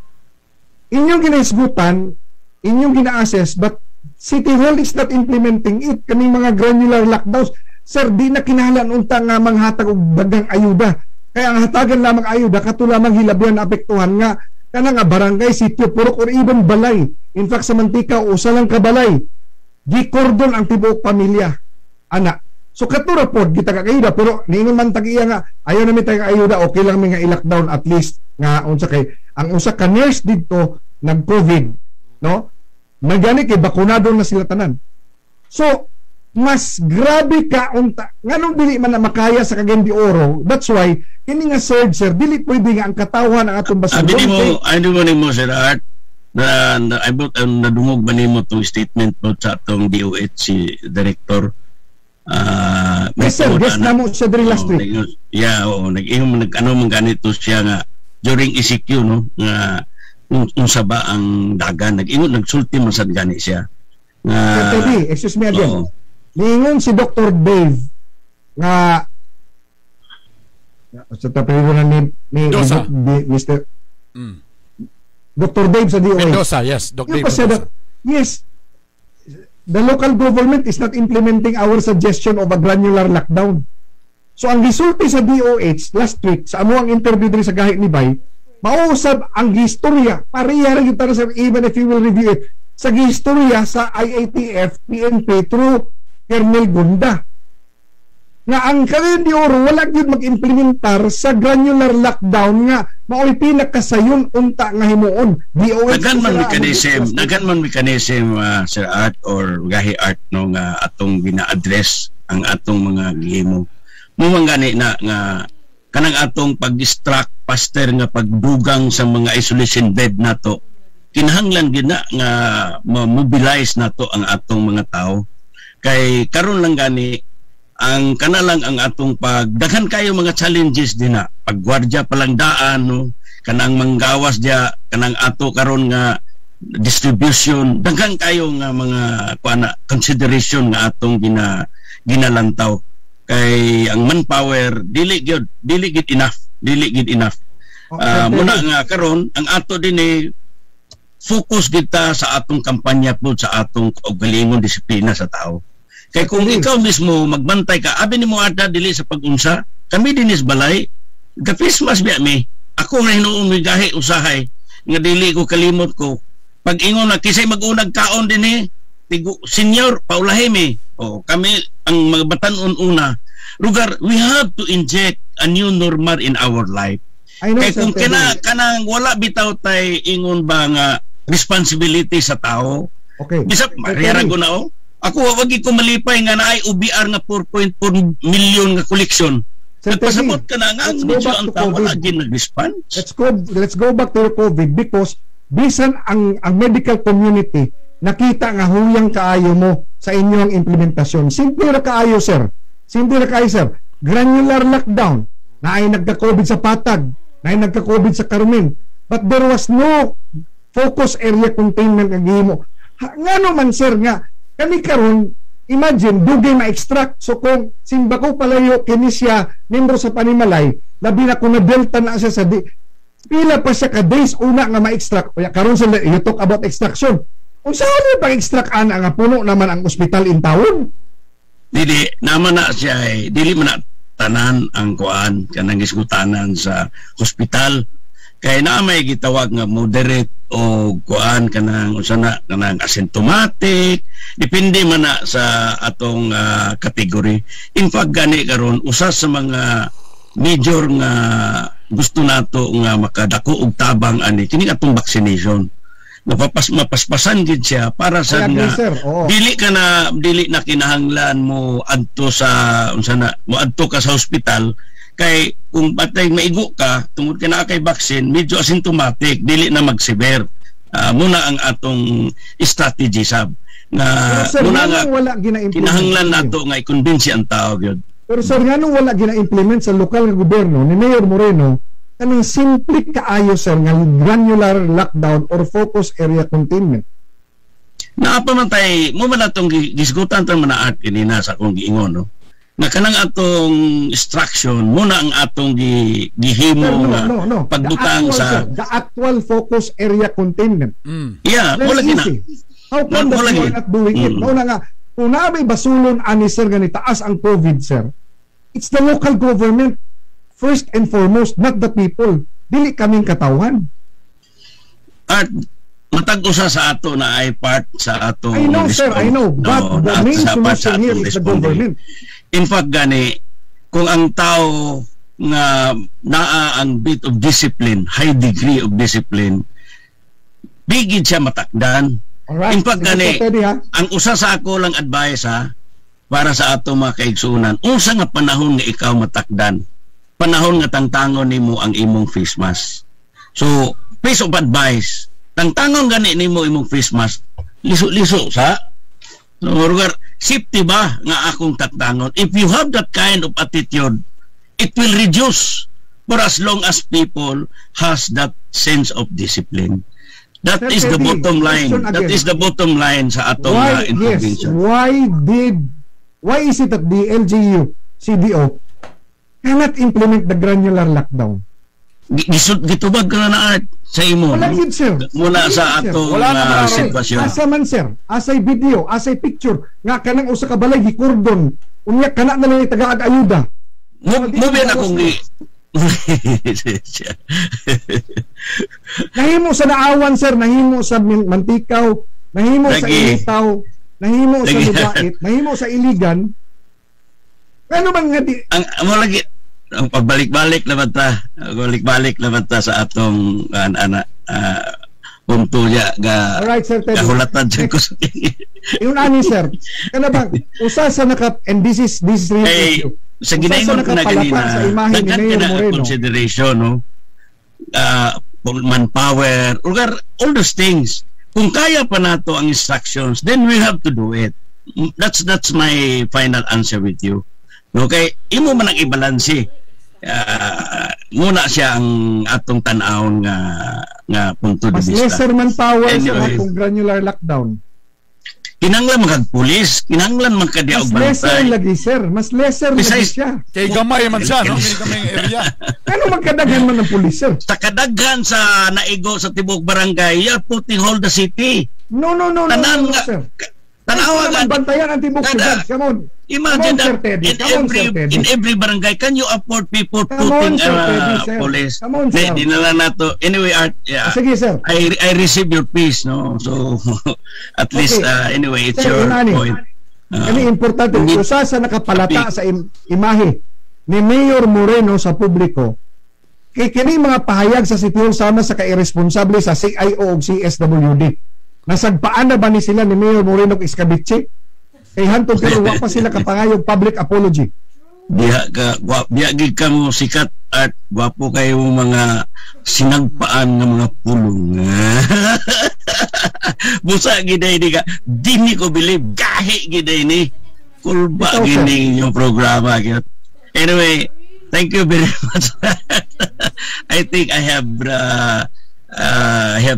inyong ginaisgutan, inyong gina-assess, but City Hall is not implementing it. Kaning mga granular lockdowns. Sir, di na kinahanglan unta nga manghatag og daghang ayuda. Kaya ang hatagan lamang ayuda kato lamang hilabyan na apektuhan nga kana nga barangay, sitio, purok or even balay. In fact, sa Mantika, usa lang ka balay. Gikordon ang tibuok pamilya. Ana. So kato ra pod kita ka ayuda, pero niingon man tag iya nga ayaw na mi tag ayuda, okay lang mi nga i-lockdown at least nga unsa kay ang usa ka nurse didto nag-COVID, no? Magani kay bakunado na sila tanan. So mas grabe ka unta nganong dili man na makaya sa Cagayan de Oro. That's why kini nga surge, sir, dili pwede nga ang katawhan ang atong Abi basudon. nimo, ay mo nimo, Sir Art, na, na I bought, nadungog ba nimo tong statement mo sa atong DOH si director? Yes, sir, may guest na- na mo siya diri last Oo, week. Yeah, oo, nag-ingon nag ano man ganito siya nga during ECQ, no, nga unsa ba ang dagan, nag-ingon, nagsulti man sad gani siya nga. Sir Teddy, excuse me again. Oo. Niingon si Dr. Dave nga sa tapiro na ni Mendoza. ni Mr. Dr. Dave sa DOH. Mendoza, yes, Doc Yung Dave pa siya Mendoza. Yes, the local government is not implementing our suggestion of a granular lockdown. So ang gisulti sa DOH last week sa amuang interview diri sa Gahi ni Bay, mauusab ang gistorya, pareha ra gyud ta, sir, even if you will review it, sa gistorya sa IATF, PNP through Colonel Gunda. Nga ang Cagayan de Oro wala gyud mag-implementar sa granular lockdown nga mao'y pinakasayon unta nga himuon. DOH Daghan man sila ang mechanism, daghan man mechanism, Sir Art or Gahi Art, no, nga atong gina-address ang atong mga gihimo. Mo man gani na nga kanang atong pag-distract faster nga pagdugang sa mga isolation bed nato, kinahanglan gid na nga ma-mobilize nato ang atong mga tao kay karon lang gani ang kana lang ang atong pag daghan kayo mga challenges din na paggwardya pa lang daan, no, kanang manggawas diya, kanang ato karon nga distribution, daghan kayo nga mga kuana consideration nga atong ginalantaw kay ang manpower dili gyud enough, dili gyud enough. Muna nga karon ang ato din eh focus kita sa atong kampanya po sa atong kaugalingon disiplina sa tao. Kay kung ikaw mismo magbantay ka, abi nimo ada dili sa pag-unsa, kami dinis balay ga Christmas biya mi. Ako nga hinuon mi gahi usahay nga dili ko kalimot ko pag ingon na kisay mag-unag kaon dinhi, tigo senior paulahi mi. Oh, kami ang mga batan-on una lugar. We have to inject a new normal in our life. I know, kay Sir kung Teddy. kana kanang wala bitaw tay ingon ba nga responsibility sa tao. Bisag Maria Teddy. ko na oh. Ako wag ko malipay nga naay OBR nga 4.4 million nga collection. Sir Nagpasabot Teddy, ka na nga ang let's go medyo back ang to tao wala COVID. gid nag-respond. Let's go back to your COVID because bisan ang medical community nakita nga huyang kaayo mo sa inyong implementasyon. Simple ra kaayo, sir. Simple ra kaayo, sir. Granular lockdown. Naay nagka-COVID sa Patag, naay nagka-COVID sa Carmen. But there was no focus area containment nga gihimo. Ngano man, sir, nga kami karon, imagine dugay ma-extract. So kung simbako palayo kini siya membro sa panimalay, labi na kung na delta na siya sa di, pila pa siya ka days una nga ma-extract. Kaya karon sila, you talk about extraction, unsa man pag-extract ana nga puno naman ang ospital in town? Dili naman na siya eh, dili man na tanan ang kuan kanang gisgutanan sa hospital kay naa may gitawag nga moderate o kuan kanang unsa na kanang asymptomatic, depende man na sa atong category. In fact gani karon usa sa mga major nga gusto nato nga makadako og tabang ani kini atong vaccination, mapaspasan gid siya para sa I agree, nga sir. Oo. dili ka na dili na kinahanglan mo adto sa unsa na mo adto ka sa hospital kay kung batay maigo ka tungod ka na kay vaccine, medyo asymptomatic, dili na mag-severe. Muna ang atong strategy sab na Pero sir, muna nga nganong wala gina-implement kinahanglan ninyo? nato nga i-convince ang tao gyud. Pero sir, nganong wala gina-implement sa lokal nga gobyerno ni Mayor Moreno Kaning simple kaayo, sir, nga granular lockdown or focus area containment? Naa pa man tay mo man atong gisgutan ta man na, Art, kanina sa akong giingon, no, nga kanang atong instruction mo na ang atong gihimo Sir, no, nga no. pagbutang The actual, sa sir, the actual focus area containment. Yeah, Very mo lagi na. easy. How come Mo that lagi. you are not doing it? Mao na nga, kung naa may basulon ani, sir, nga nitaas ang COVID, sir, it's the local government first and foremost, not the people. Dili kaming katawhan. Art, matag usa sa ato na ay part sa atong I know, sir, I know. But No, the na main sa part sa solution here atong is the responding. government. In fact gani, kung ang tao nga naa ang bit of discipline, high degree of discipline, bigid siya matakdan. Alright. In fact Sige, gani, Sir Teddy, ha? Ang usa sa ako lang advice ha, para sa ato mga kaigsuonan, unsa nga panahon nga ikaw matakdan? Panahon nga tangtangon nimo ang imong face mask. So, piece of advice, tangtangon gani nimo imong face mask, liso-liso sa. So, lugar, safety ba nga akong tangtangon? If you have that kind of attitude, it will reduce for as long as people has that sense of discipline. That Sir is the Teddy, bottom line. question That again. is the bottom line sa atong Why, yes, intervention. why is it that the LGU, CDO, cannot implement the granular lockdown? Gitubag ka na na, Art, sa imo. Wala no? yun, sir. Mula sa Wala yun, sir. atong Wala naman ron. sitwasyon. Asa man, sir? Asay video, asay picture nga kanang usa ka balay gikordon. Unya kana na lang taga ayuda. Mo biyan akong Nahimo sa Naawan, sir, nahimo sa Manticao, nahimo sa Lagi. Initao, nahimo sa Lagi. Lubait, nahimo sa Iligan. Ano man nga di Ang mo lagi ang pagbalik-balik naman ta, balik-balik naman ta sa atong ana punto niya ga Alright, Sir Teddy. kahulatan jud ko sa Yun ani, sir. Kana bang usa sa naka, and this is real Kay issue. sa Usa sa ginaingon ko na nakapalapa ganina, sa imahe ni daghan Mayor ka na Moreno. consideration, no, manpower, lugar, all those things. Kung kaya pa nato ang instructions, then we have to do it. That's my final answer with you. Okay, imo man ang ibalanse. Muna siya ang atong tan-awon nga nga punto de Mas vista. lesser manpower, sir, ha, Anyway. kung granular lockdown. Kinahanglan man kag pulis, kinahanglan man ka og Mas lesser bantay. lagi, sir. Mas lesser lagi Besides- siya. Kay gamay man siya, no? Kay gamay nga area. Ano magkadaghan man ng pulis, sir? Sa kadaghan sa naigo sa tibuok barangay, you are putting whole the city. No, Tanan no, no, nga- sir. Tanawa Ay, ka. naman bantayan ang tibuok Kada- syudad. Come on. Imagine Come on, that Sir Teddy. in Come on, every Sir Teddy. in every barangay, can you afford people Come on, putting Sir Teddy, sir. police? Come on, Di, sir. di na lang nato. Anyway, Art, yeah. Ah, sige, sir. I receive your peace, no? So, at least, Okay. anyway, it's Sir, your yun, ani. point. Kani importante, usa sa nakapalata sa imahe ni Mayor Moreno sa publiko kay kini mga pahayag sa City Hall sama sa kairesponsable sa CIO ug CSWD. Nasagpaan na ba ni sila ni Mayor Moreno og iskabitche? Kay hantod karon wa pa sila kapangayog public apology. Diha ka diha gid ka mo sikat at gwapo kayo mga sinagpaan nga mga pulong. Busa gid ay di ka dini ko believe gahi gid ay ni kulba Ikaw, sir. gini inyong programa gyud. Anyway, thank you very much. I think I have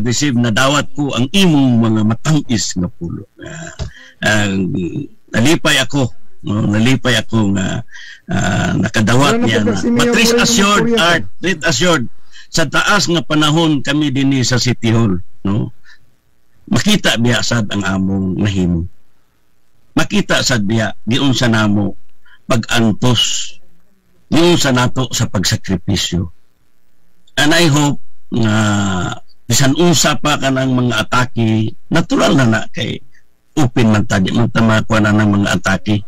received, nadawat ko ang imong mga matangis nga pulong. Nalipay ako, no, nalipay ako nga nakadawat Wala na niya po na. si Mayor But rest Moreno assured, Victoria, sir. Art, rest assured, sa taas nga panahon kami dinhi sa City Hall, no, makita biya sad ang among nahimo. Makita sad biya giunsa namo pag-antos, giunsa nato sa pagsakripisyo. And I hope nga bisan unsa pa kanang mga atake, natural na na kay open man ta, di man ta makuha na ng mga atake.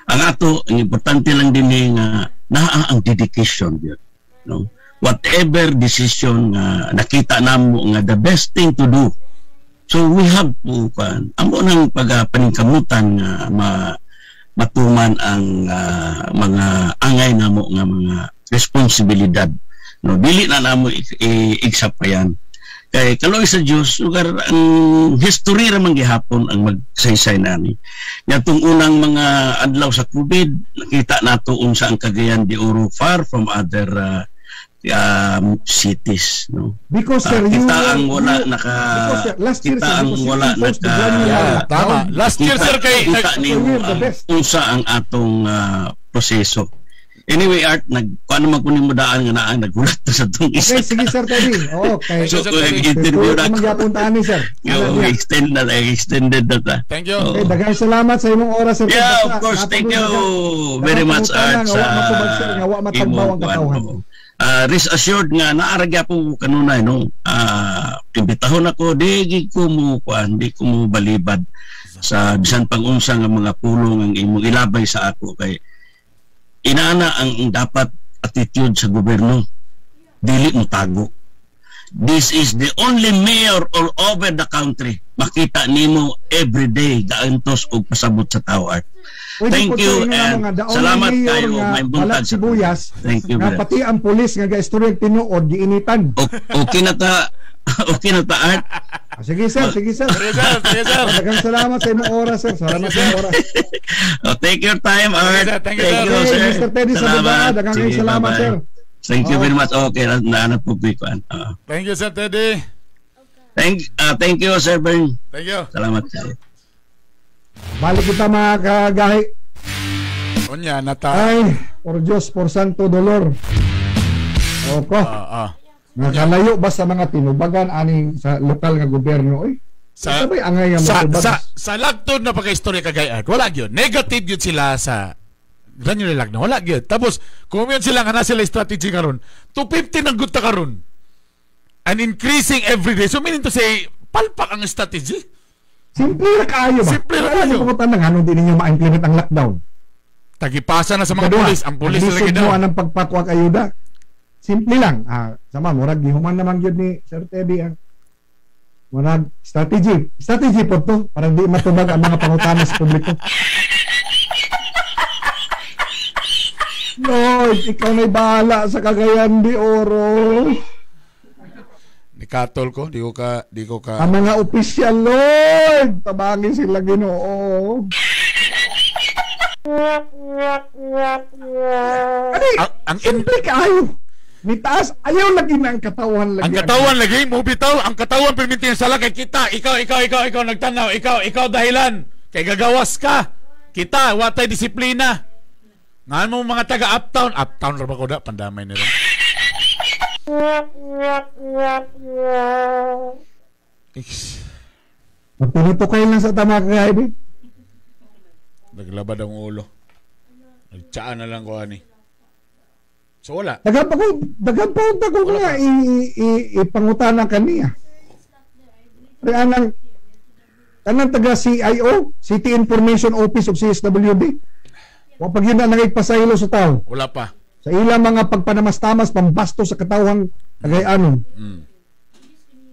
Ang ato, ang importante lang din eh nga naa ang dedication yun, no, whatever decision nga nakita namo nga the best thing to do, so we have to kan amo nang pagpaningkamutan nga matuman ang mga angay namo nga mga responsibilidad, no. Dili na namo igsapayan kay kaluoy sa Dios, lugar ang history ra man gihapon ang magsaysay nani. Ngadtong unang mga adlaw sa COVID, nakita nato unsa ang Cagayan de Oro, far from other cities, no. Because sir, kita ang wala naka because, sir, last year, kita sir, ang wala naka tama. Last year sir kay kita nimo unsa ang atong proseso. Anyway, Art, nagkuan man kunin mo daan nga naang nagulat sa tong isa. Okay, sige Sir Teddy. Okay. So, interview na ako. Ni sir. Yo, extend na, extended na ta. Thank you. Okay, daghang salamat sa imong oras, sir. Yeah, of course. Thank you very much, Art. Sa wa matagbaw ang katawhan. Rest assured nga naara gyapon kanunay, no. Imbitahon ako, di ko mo kuan, di ko mo balibad sa bisan pang unsa nga mga pulong ang imong ilabay sa ako kay inaana ang dapat attitude sa gobyerno. Dili mo tago. This is the only mayor all over the country. Makita nimo every day gaantos og pasabot sa tao, Art. Thank you and salamat kayo may buntag sa sibuyas. Thank you. Nga pati ang pulis nga gaistorya tinuod giinitan. Okay na ta. Okay na ta, Art. Sige sir, sige sir. Sige sir. Daghang salamat sa imong oras, sir. Salamat sa imong oras. Take your time, Art. Thank you, sir. Mr. Teddy Sabuga, daghang salamat, sir. Thank you very much. Okay, naanap po ko. Thank you, Sir Teddy. Thank you, Sir Bern. Thank you. Salamat sir. Balik kita mga kagahi. Unya, nata. Ay, por Diyos, por Santo Dolor. Oko. Nakalayo ba sa mga tinubagan aning sa lokal nga gobyerno oy? Sa angay nga sa lagtod na pagka-istorya kagay Art, wala gyud. Negative gyud sila sa granular lag na wala gyud. Tapos kung yun sila nga na sila strategy karon, 250 nang gud ta karon. And increasing every day. So meaning to say, palpak ang strategy. Simple ra kaayo ba? Simple ra kaayo. Ano nganong di ninyo ma-implement ang lockdown? Tagipasa na sa mga pulis, ang pulis lagi daw. Ang pagpakuag ayuda. Simple lang. Sama, murag gihuman naman gyud ni Sir Teddy ang murag strategy. Strategy po to para di matubag ang mga pangutana sa publiko. Lord, ikaw na'y bahala sa Cagayan de Oro. Nikatol ko, di ko ka. Ang mga opisyal, Lord, tabangin sila Ginoo. Ani, ang simple kaayo. Ni taas, ayaw lagi na ang katawan lagi. Ang katawan lagi, mo bitaw, ang katawan perminti ang sala kay kita. Ikaw, nagtanaw, ikaw dahilan. Kay gagawas ka. Kita, watay disiplina. Ngan mo mga taga uptown, uptown ra ba ko da pandamay nila. Magtinutukay lang sa tama kagabi. Naglabad ang ulo. Nagtsaan na lang ko ani. So wala. Daghan pa ko nga ipangutana kaniya. Pre anang kanang taga CIO, City Information Office of CSWD. Wa pag yun na nangigpasaylo sa tao. Wala pa. Sa ilang mga pagpanamastamas pambasto sa katawhang Cagayanon.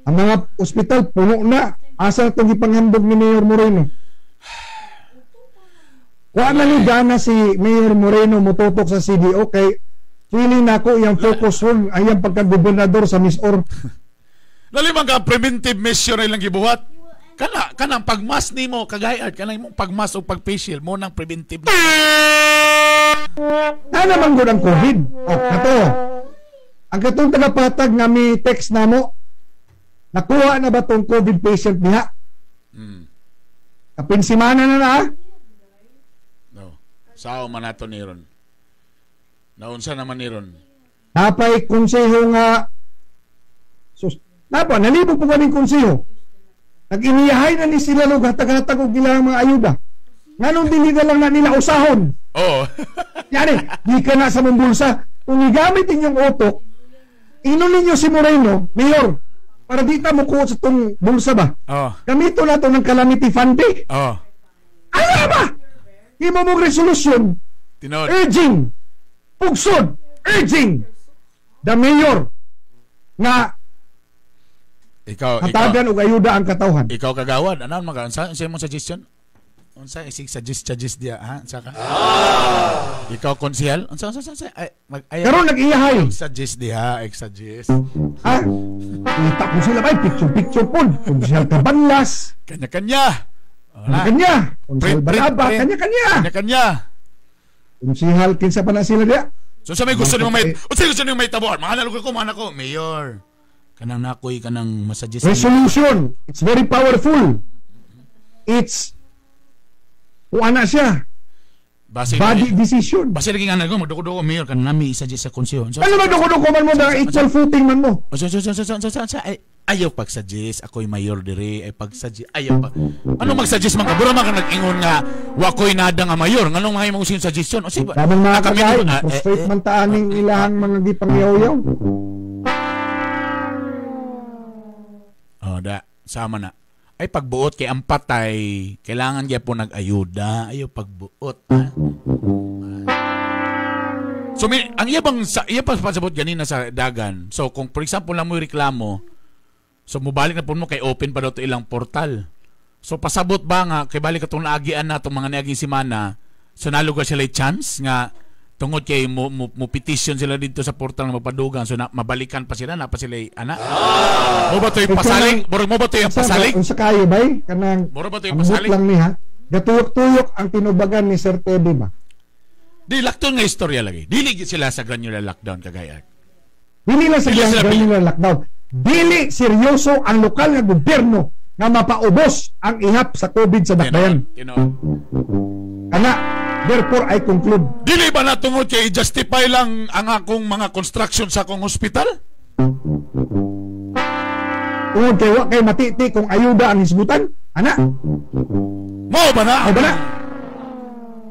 Ang mga ospital puno na. Asa na itong ipanghambog ni Mayor Moreno? Wa na ni gana si Mayor Moreno motutok sa CDO kay feeling na ako yung focus ron ay ang pagka-gobernador sa Misor. Lalimang ka preventive measure na ilang gibuhat. Kana kanang pagmas nimo kagayad kanang imong pagmas o pag-facial mo nang preventive. Na naman gud ang COVID. O kato. Ang katong tagapatag nga mi text namo, nakuha na ba tong COVID patient diha? Kapin simana na na. No. Sao man nato ni ron. Naunsa naman ni ron. Napay konseho nga sus, napa nalibog po ganing konseho. Nag-iniyahay na ni sila log hatag-hatag og ilang mga ayuda. Nganong dili na lang na nila usahon? Oo. Yani, di ka na sa mong bulsa. Kung igamit inyong utok, inon ninyo si Moreno, Mayor, para di ta mukuot sa tong bulsa ba? Oo. Gamito na to ng calamity fund eh. Oo. Ano ba? Himo mong resolusyon. Tinod. Urging. Pugsod. Urging. The mayor nga ikaw, hatagan og ayuda ang katawhan. Ikaw kagawad, ano man ka? Unsa imong suggestion? Unsa isig suggest diya, ha? Unsa ka? Ikaw konsehal? Unsa ay mag ay. Karon nag-iyahay. Suggest diha, suggest. Ha? Kita ko sila bay picture pud. Konsehal Cabanlas. Kanya-kanya. Kanya. Konsehal Baraba, kanya-kanya. Kanya-kanya. Konsehal kinsa pa na sila diya? So sa may gusto nimo may unsa gusto nimo may tabo? Mga nalugod ko, mga nako, mayor. Kanang nakoy kanang masuggest. Resolution. It's very powerful. It's kuana siya. Base body decision. Base lagi nga ko magduko-duko mayor kanang nami i-suggest sa konseho. So, ano magduko-duko man mo na equal footing man mo. So ayaw pag-suggest ako'y mayor dire ay pag-suggest ayaw pa. Ano mag-suggest man ka? Bura man ka nag-ingon nga wa ko'y nada nga mayor. Nganong mga imong suggestion? O sige. Tamang mga kagay, frustrate man ta aning ilahang mga gipangyaw-yaw. Oh, da sama na. Ay pagbuot kay ang patay, kailangan gyapon nag-ayuda, ayaw pagbuot. Ha? So may, ang iya bang sa iya pa pasabot ganina sa dagan. So kung for example lang mo reklamo, so mobalik na pud mo kay open pa daw to ilang portal. So pasabot ba nga kay balik atong naagian na atong mga niaging semana, so nalugar sila chance nga tungod kay mo petition sila dito sa portal nga mapadugang, so na, mabalikan pa sila na pa sila ana. Mo ba to'y pasalig? Murag mo ba to'y pasalig? Unsa kayo bay kanang murag ba to'y pasalig lang ni ha? Gatuyok-tuyok ang tinubagan ni Sir Teddy ba? Di lockdown nga istorya lagi. Dili gid sila sa granular lockdown kagaya. Dili lang sa granular lockdown. Dili seryoso ang lokal nga gobyerno nga mapaubos ang ihap sa COVID sa Dakbayan. Ana, therefore I conclude. Dili ba na tungod kay i-justify lang ang akong mga construction sa akong hospital? Tungod kay wa kay matiti kung ayuda ang hisgutan? Ana? Mo ba na? Mo ba na?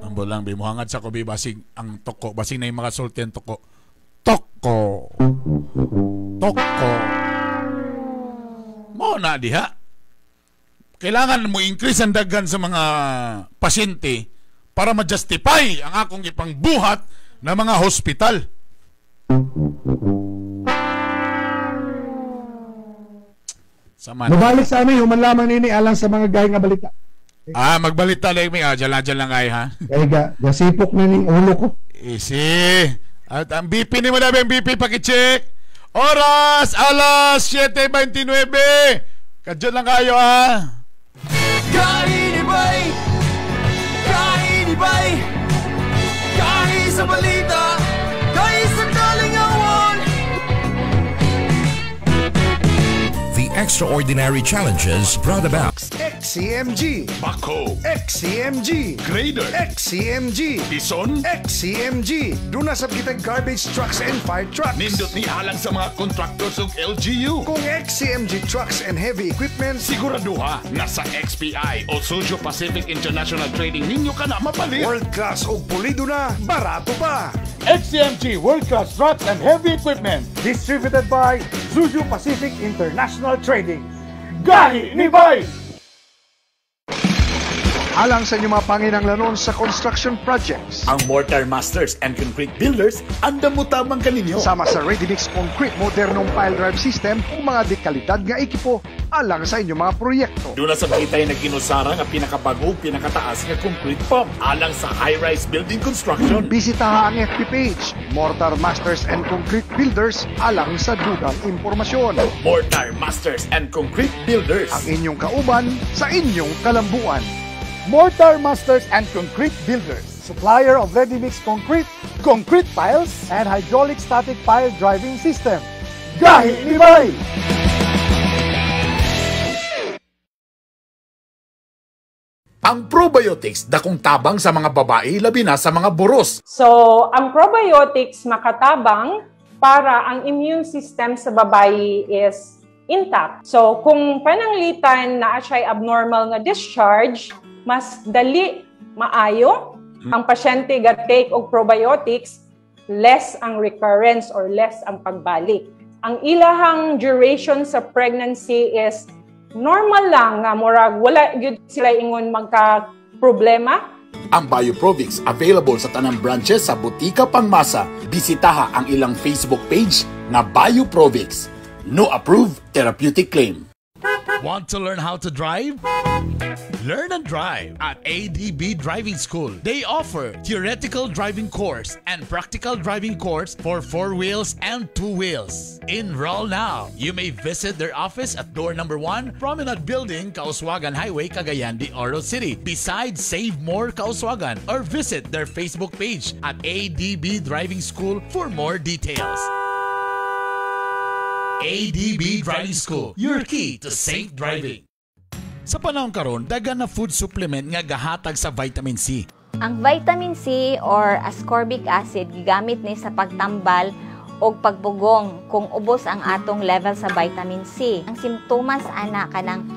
Ambo lang, bimuhangad sa ko, basig ang toko, basig na yung mga sulti ang toko. Toko. Toko. Mo na diha. Kailangan mo increase ang daghan sa mga pasyente para ma-justify ang akong ipangbuhat na mga hospital. Sama na. Mabalik sa amin, human lamang nini alang sa mga gay nga balita. Ah, magbalita lang may dyan lang ay ha. Kaya gasipok na ning ulo ko. Easy. At ang BP ni mo na, ang BP pakicheck. Oras alas 7:29. Kadyo lang kayo ha. Kainibay! Kainibay! Kahi sa balita! Kahi sa kalingawan! The extraordinary challenges brought about. XCMG Bako XCMG Grader XCMG Dison XCMG. Doon na sab kitang garbage trucks and fire trucks. Nindot ni alang sa mga contractors ug LGU. Kung XCMG trucks and heavy equipment, siguraduha nga sa XPI o Suzhou Pacific International Trading ninyo ka na mapalit. World class og pulido na, barato pa. XCMG World Class Trucks and Heavy Equipment. Distributed by Suzhou Pacific International Trading. Gahi ni Bay! Alang sa inyong mga panginanglanon sa construction projects. Ang Mortar Masters and Concrete Builders, andam mo tamang kaninyo. Sama sa Ready-Mix Concrete modernong pile drive system o mga dekalidad nga ekipo alang sa inyong mga proyekto. Doon na sa kita'y nagkinusara nga pinakabago, pinakataas nga concrete pump alang sa high-rise building construction. Bisitaha ang FB page, Mortar Masters and Concrete Builders alang sa dugang impormasyon. Mortar Masters and Concrete Builders. Ang inyong kauban sa inyong kalambuan. Mortar Masters and Concrete Builders. Supplier of ready-mix concrete, concrete piles, and hydraulic static pile driving system. Gahi ni Bay! Ang probiotics dakong tabang sa mga babae, labi na sa mga buros. So, ang probiotics makatabang para ang immune system sa babae is intact. So, kung pananglitan na siya'y abnormal nga discharge, mas dali maayo ang pasyente ga-take og probiotics, less ang recurrence or less ang pagbalik. Ang ilahang duration sa pregnancy is normal lang nga murag wala gyud sila ingon magka problema. Ang Bioprovix available sa tanang branches sa Butika Pangmasa. Bisitaha ang ilang Facebook page nga Bioprovix. No approved therapeutic claim. Want to learn how to drive? Learn and drive at ADB Driving School. They offer theoretical driving course and practical driving course for 4 wheels and 2 wheels. Enroll now. You may visit their office at door number 1, Promenade Building, Kauswagan Highway, Cagayan de Oro City. Besides Save More Kauswagan, or visit their Facebook page at ADB Driving School for more details. ADB Driving School, your key to safe driving. Sa panahon karon, dagan na food supplement nga gahatag sa vitamin C. Ang vitamin C or ascorbic acid gigamit ni sa pagtambal og pagpugong kung ubos ang atong level sa vitamin C. Ang simptomas ana kanang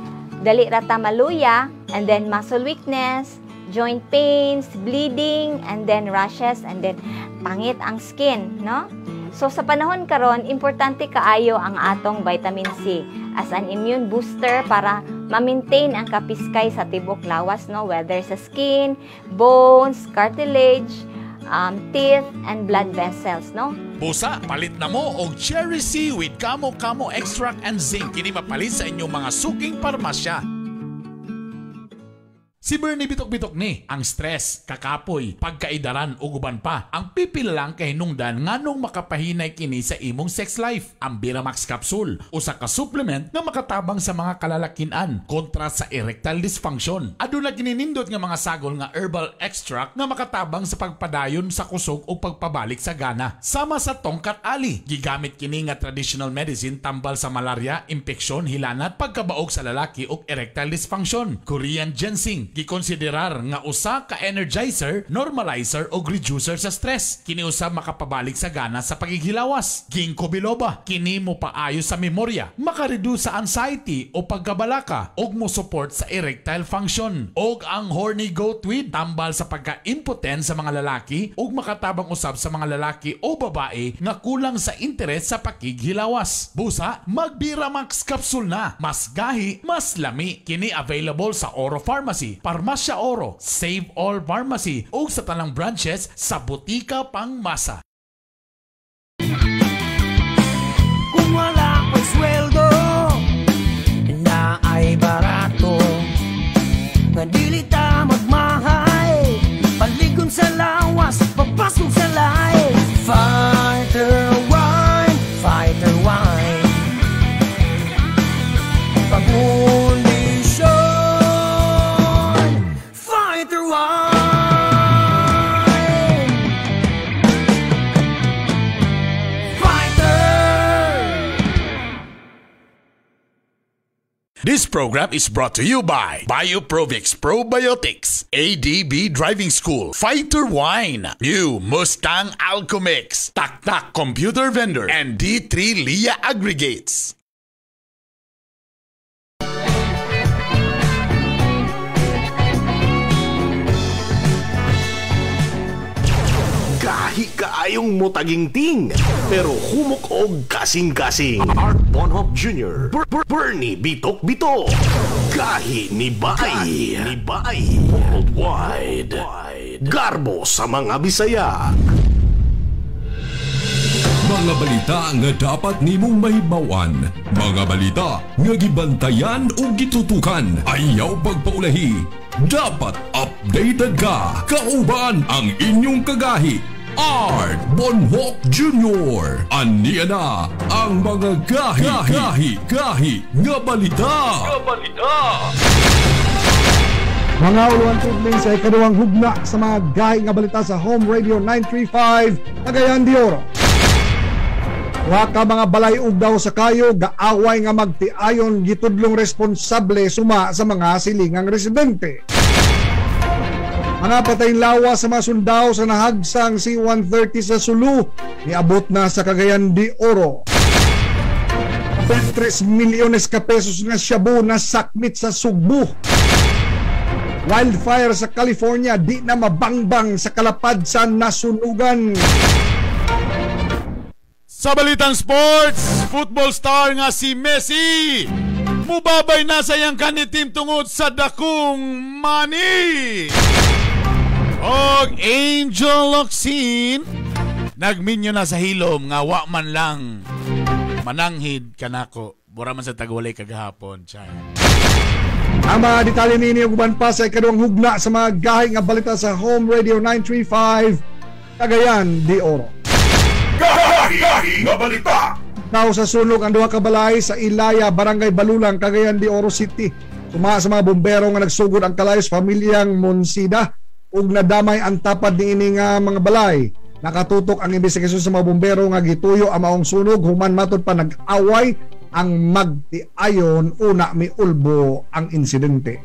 dali ra ta maluya, and then muscle weakness, joint pains, bleeding, and then rashes, and then pangit ang skin, no? So sa panahon karon, importante kaayo ang atong vitamin C as an immune booster para ma-maintain ang kapiskay sa tibok lawas, no, whether sa skin, bones, cartilage, teeth, and blood vessels, no? Busa, palit na mo og Cherry C with Kamo Kamo extract and zinc. Kini mapalit sa inyong mga suking parmasya. Si Bernie bitok-bitok ni ang stress, kakapoy, pagkaidaran ug uban pa. Ang pipila lang kay hinungdan nganong makapahinay kini sa imong sex life. Ang Biramax capsule, usa ka supplement nga makatabang sa mga kalalakinan kontra sa erectile dysfunction. Aduna kini nindot nga mga sagol nga herbal extract nga makatabang sa pagpadayon sa kusog o pagpabalik sa gana. Sama sa tongkat ali, gigamit kini nga traditional medicine tambal sa malaria, impeksyon, hilanat, pagkabaog sa lalaki ug erectile dysfunction. Korean ginseng, gikonsiderar nga usa ka energizer, normalizer o reducer sa stress. Kini usab makapabalik sa gana sa pagighilawas. Ginkgo biloba, kini mo paayo sa memorya, makareduce sa anxiety o pagkabalaka, ug mo support sa erectile function. Og ang horny goat weed, tambal sa pagka-impotent sa mga lalaki ug makatabang usab sa mga lalaki o babae nga kulang sa interes sa pakighilawas. Busa, mag-Biramax capsule na. Mas gahi, mas lami. Kini available sa Oro Pharmacy, Parmasya Oro, Save All Pharmacy ug sa tanang branches sa Botika Pangmasa. Kung wala ko'y sweldo na ay barato, nga dili ta magmahay, paligon sa lawas, papasok sa lahi. Fighter wine, fighter wine, pangkondisyon. Fighter wine. Fighter. This program is brought to you by Bioprovix Probiotics, ADB Driving School, Fighter Wine, New Mustang Alchemix, Tak Tak Computer Vendor, and D3 Lia Aggregates. Gahi kaayong mutagingting, pero humok og kasing-kasing. Art Bonhof Jr., Bernie Bitok-Bitok, Gahi ni Bay, ni Bay, Worldwide, Garbo sa mga Bisaya. Mga balita nga dapat nimong mahibawan, mga balita nga gibantayan o gitutukan, ayaw pagpaulahi. Dapat updated ka, kauban ang inyong kagahi. Art Bonhoc Jr. Aniya na ang mga gahi, gahi, gahi nga balita. Nga balita. Mga uluan tubling sa ikaduhang hugna sa mga gahi nga balita sa Home Radio 935 Cagayan de Oro. Waka mga balay ug daw sa kayo gaaway nga magtiayon gitudlong responsable suma sa mga silingang residente. Mga patayng lawa sa mga sundao sa nahagsang C-130 sa Sulu niabot na sa Cagayan de Oro. 3 milyones ka pesos nga shabu na sakmit sa Sugbo. Wildfire sa California di na mabangbang sa kalapad sa nasunugan. Sa balitang sports, football star nga si Messi mubabay na sa iyang kanhi team tungod sa dakong money. Og Angel Locsin nagminyo na sa hilom nga wa man lang mananghid kanako. Bura man sa tagwalay kagahapon. Char. Ang mga detalye ninyo uban pa sa ikaduhang hugna sa mga gahi nga balita sa Home Radio 935 Cagayan de Oro. Gahi nga balita. Tao sa sunog ang duha ka balay sa Ilaya, Barangay Balulang, Cagayan de Oro City. Suma sa mga bombero nga nagsugod ang kalayo sa pamilyang Monsida ug nadamay ang tapad niini nga mga balay. Nakatutok ang investigasyon sa mga bombero nga gituyo ang maong sunog human matud pa nag-away ang magtiayon una miulbo ang insidente.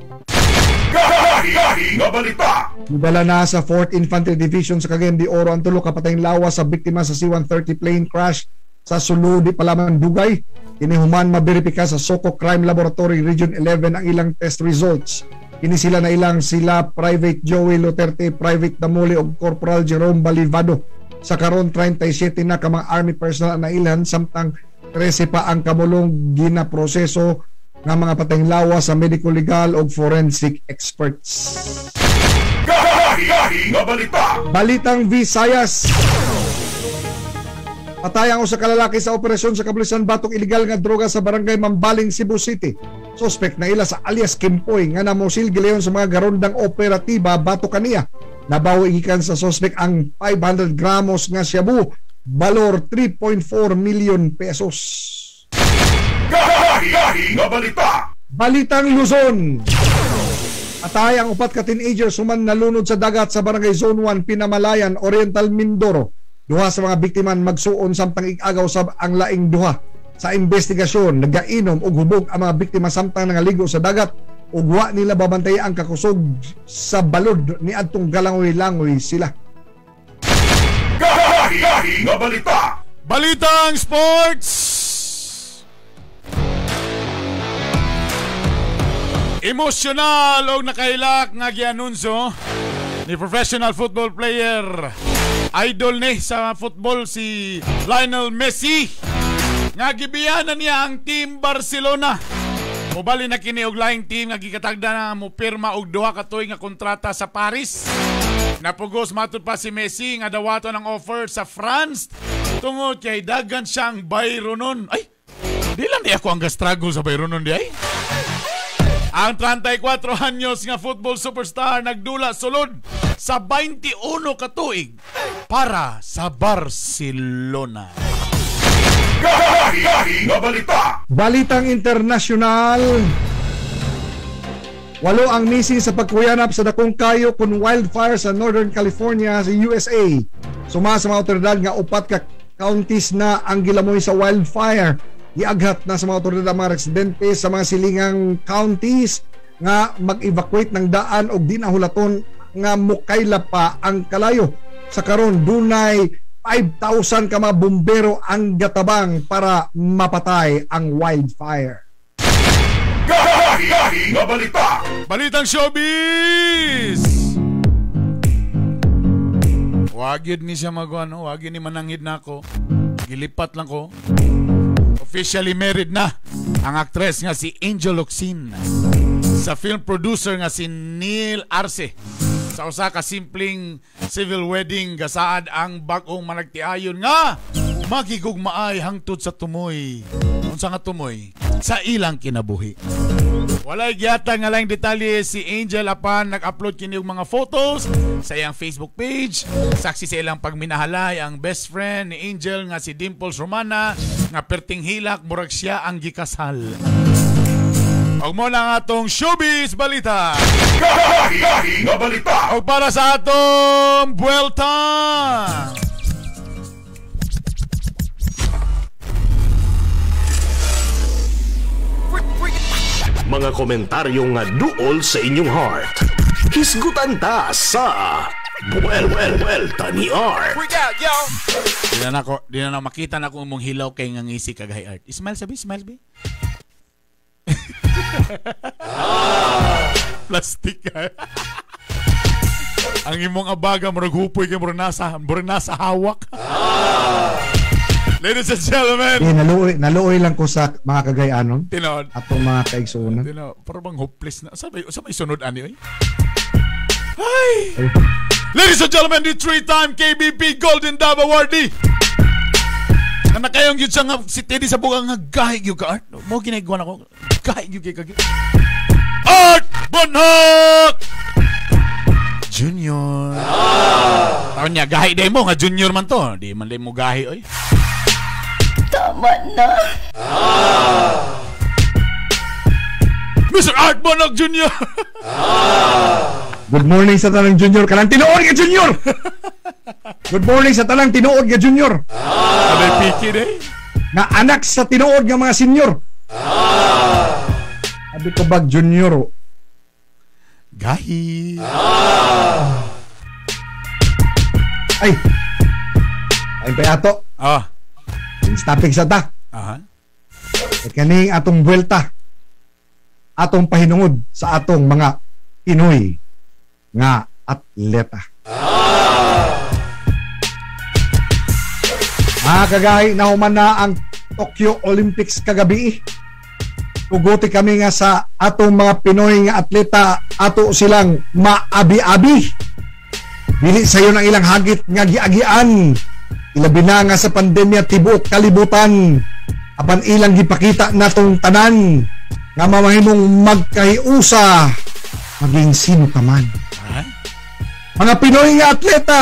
Gahi nga balita. Gidala na sa 4th Infantry Division sa Cagayan de Oro ang tulo ka patayng lawas sa biktima sa C-130 plane crash sa Sulu di palaman dugay. Kini human maberipika sa Soco Crime Laboratory Region 11 ang ilang test results. Kini sila na ilang sila Private Joey Luterte, Private Damuli ug Corporal Jerome Balivado. Sa karon 37 na ka mga army personnel ang nailhan samtang 13 pa ang kamulong ginaproseso nga mga patayng lawas sa medical legal ug forensic experts. Gahi nga balita. Balitang Visayas. Patay ang usa ka lalaki sa operasyon sa kapulisan batok illegal nga droga sa barangay Mambaling, Cebu City. Suspect na ila sa alias Kimpoy nga namusil gileon sa mga garondang operatiba batok kaniya. Nabawi gikan sa suspect ang 500 gramos nga shabu, balor 3.4 million pesos. Gahi nga balita. Balitang Luzon. Patay ang upat ka teenager suman nalunod sa dagat sa barangay Zone 1, Pinamalayan, Oriental Mindoro. Duha sa mga biktima magsuon samtang igagaw sab ang laing duha. Sa investigasyon, nagainom og hubog ang mga biktima samtang nangaligo sa dagat ug wa nila babantay ang kakusog sa balod niadtong galangoy-langoy sila. Gahi nga balita. Balitang Sports. Emosyonal og nakailak nga gianunsyo ni professional football player idol ni sa football si Lionel Messi nga gibiyanan niya ang team Barcelona. Mobali na kini og laing team nga gikatagda na mopirma og duha ka tuig nga kontrata sa Paris. Napugos matud pa si Messi nga dawaton ang offer sa France tungod kay dagan siyang bayronon. Ay, di lang di ako ang ga-struggle sa bayronon di ay. Ang 34 anyos nga football superstar nagdula sulod sa 21 ka tuig para sa Barcelona. Gahi nga balita. Balitang international. Walo ang missing sa pagkuyanap sa dakong kayo kun wildfire sa Northern California sa USA. Suma sa mga otoridad nga upat ka counties na ang gilamoy sa wildfire. Giaghat na sa mga otoridad ang mga residente sa mga silingang counties nga mag-evacuate ng daan og di nahulaton nga mukayla pa ang kalayo. Sa karon dunay 5,000 ka mga bumbero ang gatabang para mapatay ang wildfire. Gahi nga balita. Balitang showbiz. Wag yun ni siya magano, wag yun ni mananghid na ako. Gilipat lang ko. Officially married na ang actress nga si Angel Locsin sa film producer nga si Neil Arce. Sa usa ka simpleng civil wedding gasaad ang bag-ong managtiayon nga magigugmaay hangtod sa tumoy. Unsa nga tumoy? Sa ilang kinabuhi. Walay giyata nga lang detalye si Angel apan nag-upload kini og mga photos sa iyang Facebook page. Saksi sa ilang pagminahalay ang best friend ni Angel nga si Dimples Romana nga perting hilak murag siya ang gikasal. Og mo lang atong showbiz balita. Gahi nga balita. Og para sa atong buwelta. Mga komentaryo nga duol sa inyong heart. Hisgutan ta sa Buwelta ni Art. Di na makita na kung imong hilaw kay nga ngisi kag high art. Smile sabi, smile bi. Plastic ka. Ang imong abaga murag hupoy kay murag nasa hawak. Ladies and gentlemen. Eh, naluoy lang ko sa mga kagayanon. Tinod. Atong mga kaigsuonan. Tinod. Parang bang hopeless na. Sa may sunod ani oy. Ay. Ladies and gentlemen, the 3-time KBP Golden Dove Awardee. Na nakayong gyud siya nga si Teddy sa bugang nga gahi gyud ka Art. Mo ginayguan ako. Gahi gyud kay ka. Art Bonhoc Junior. Taon niya gahi day mo nga junior man to. Di man day mo gahi oy. Tama na. Mr. Art Bonhoc Junior. Good morning sa tanang junior. Kanang tinuod nga junior. Good morning sa tanang tinuod nga junior. Abay piki day. Na anak sa tinuod nga mga senior. Sabi ko bag junior. Gahi. Ay. Ay pa ato. Topic sa ta. Aha. E kaning atong buwelta. Atong pahinungod sa atong mga Pinoy nga atleta. Mga kagahi, nahuman na ang Tokyo Olympics kagabi. Tuguti kami nga sa atong mga Pinoy nga atleta, ato silang maabi-abi. Dili sayo ng ilang hagit nga giagian. Ilabi na nga sa pandemya tibuok kalibutan. Apan ilang gipakita natong tanan nga mamahimong magkahiusa maging sino ka man. Mga Pinoy nga atleta,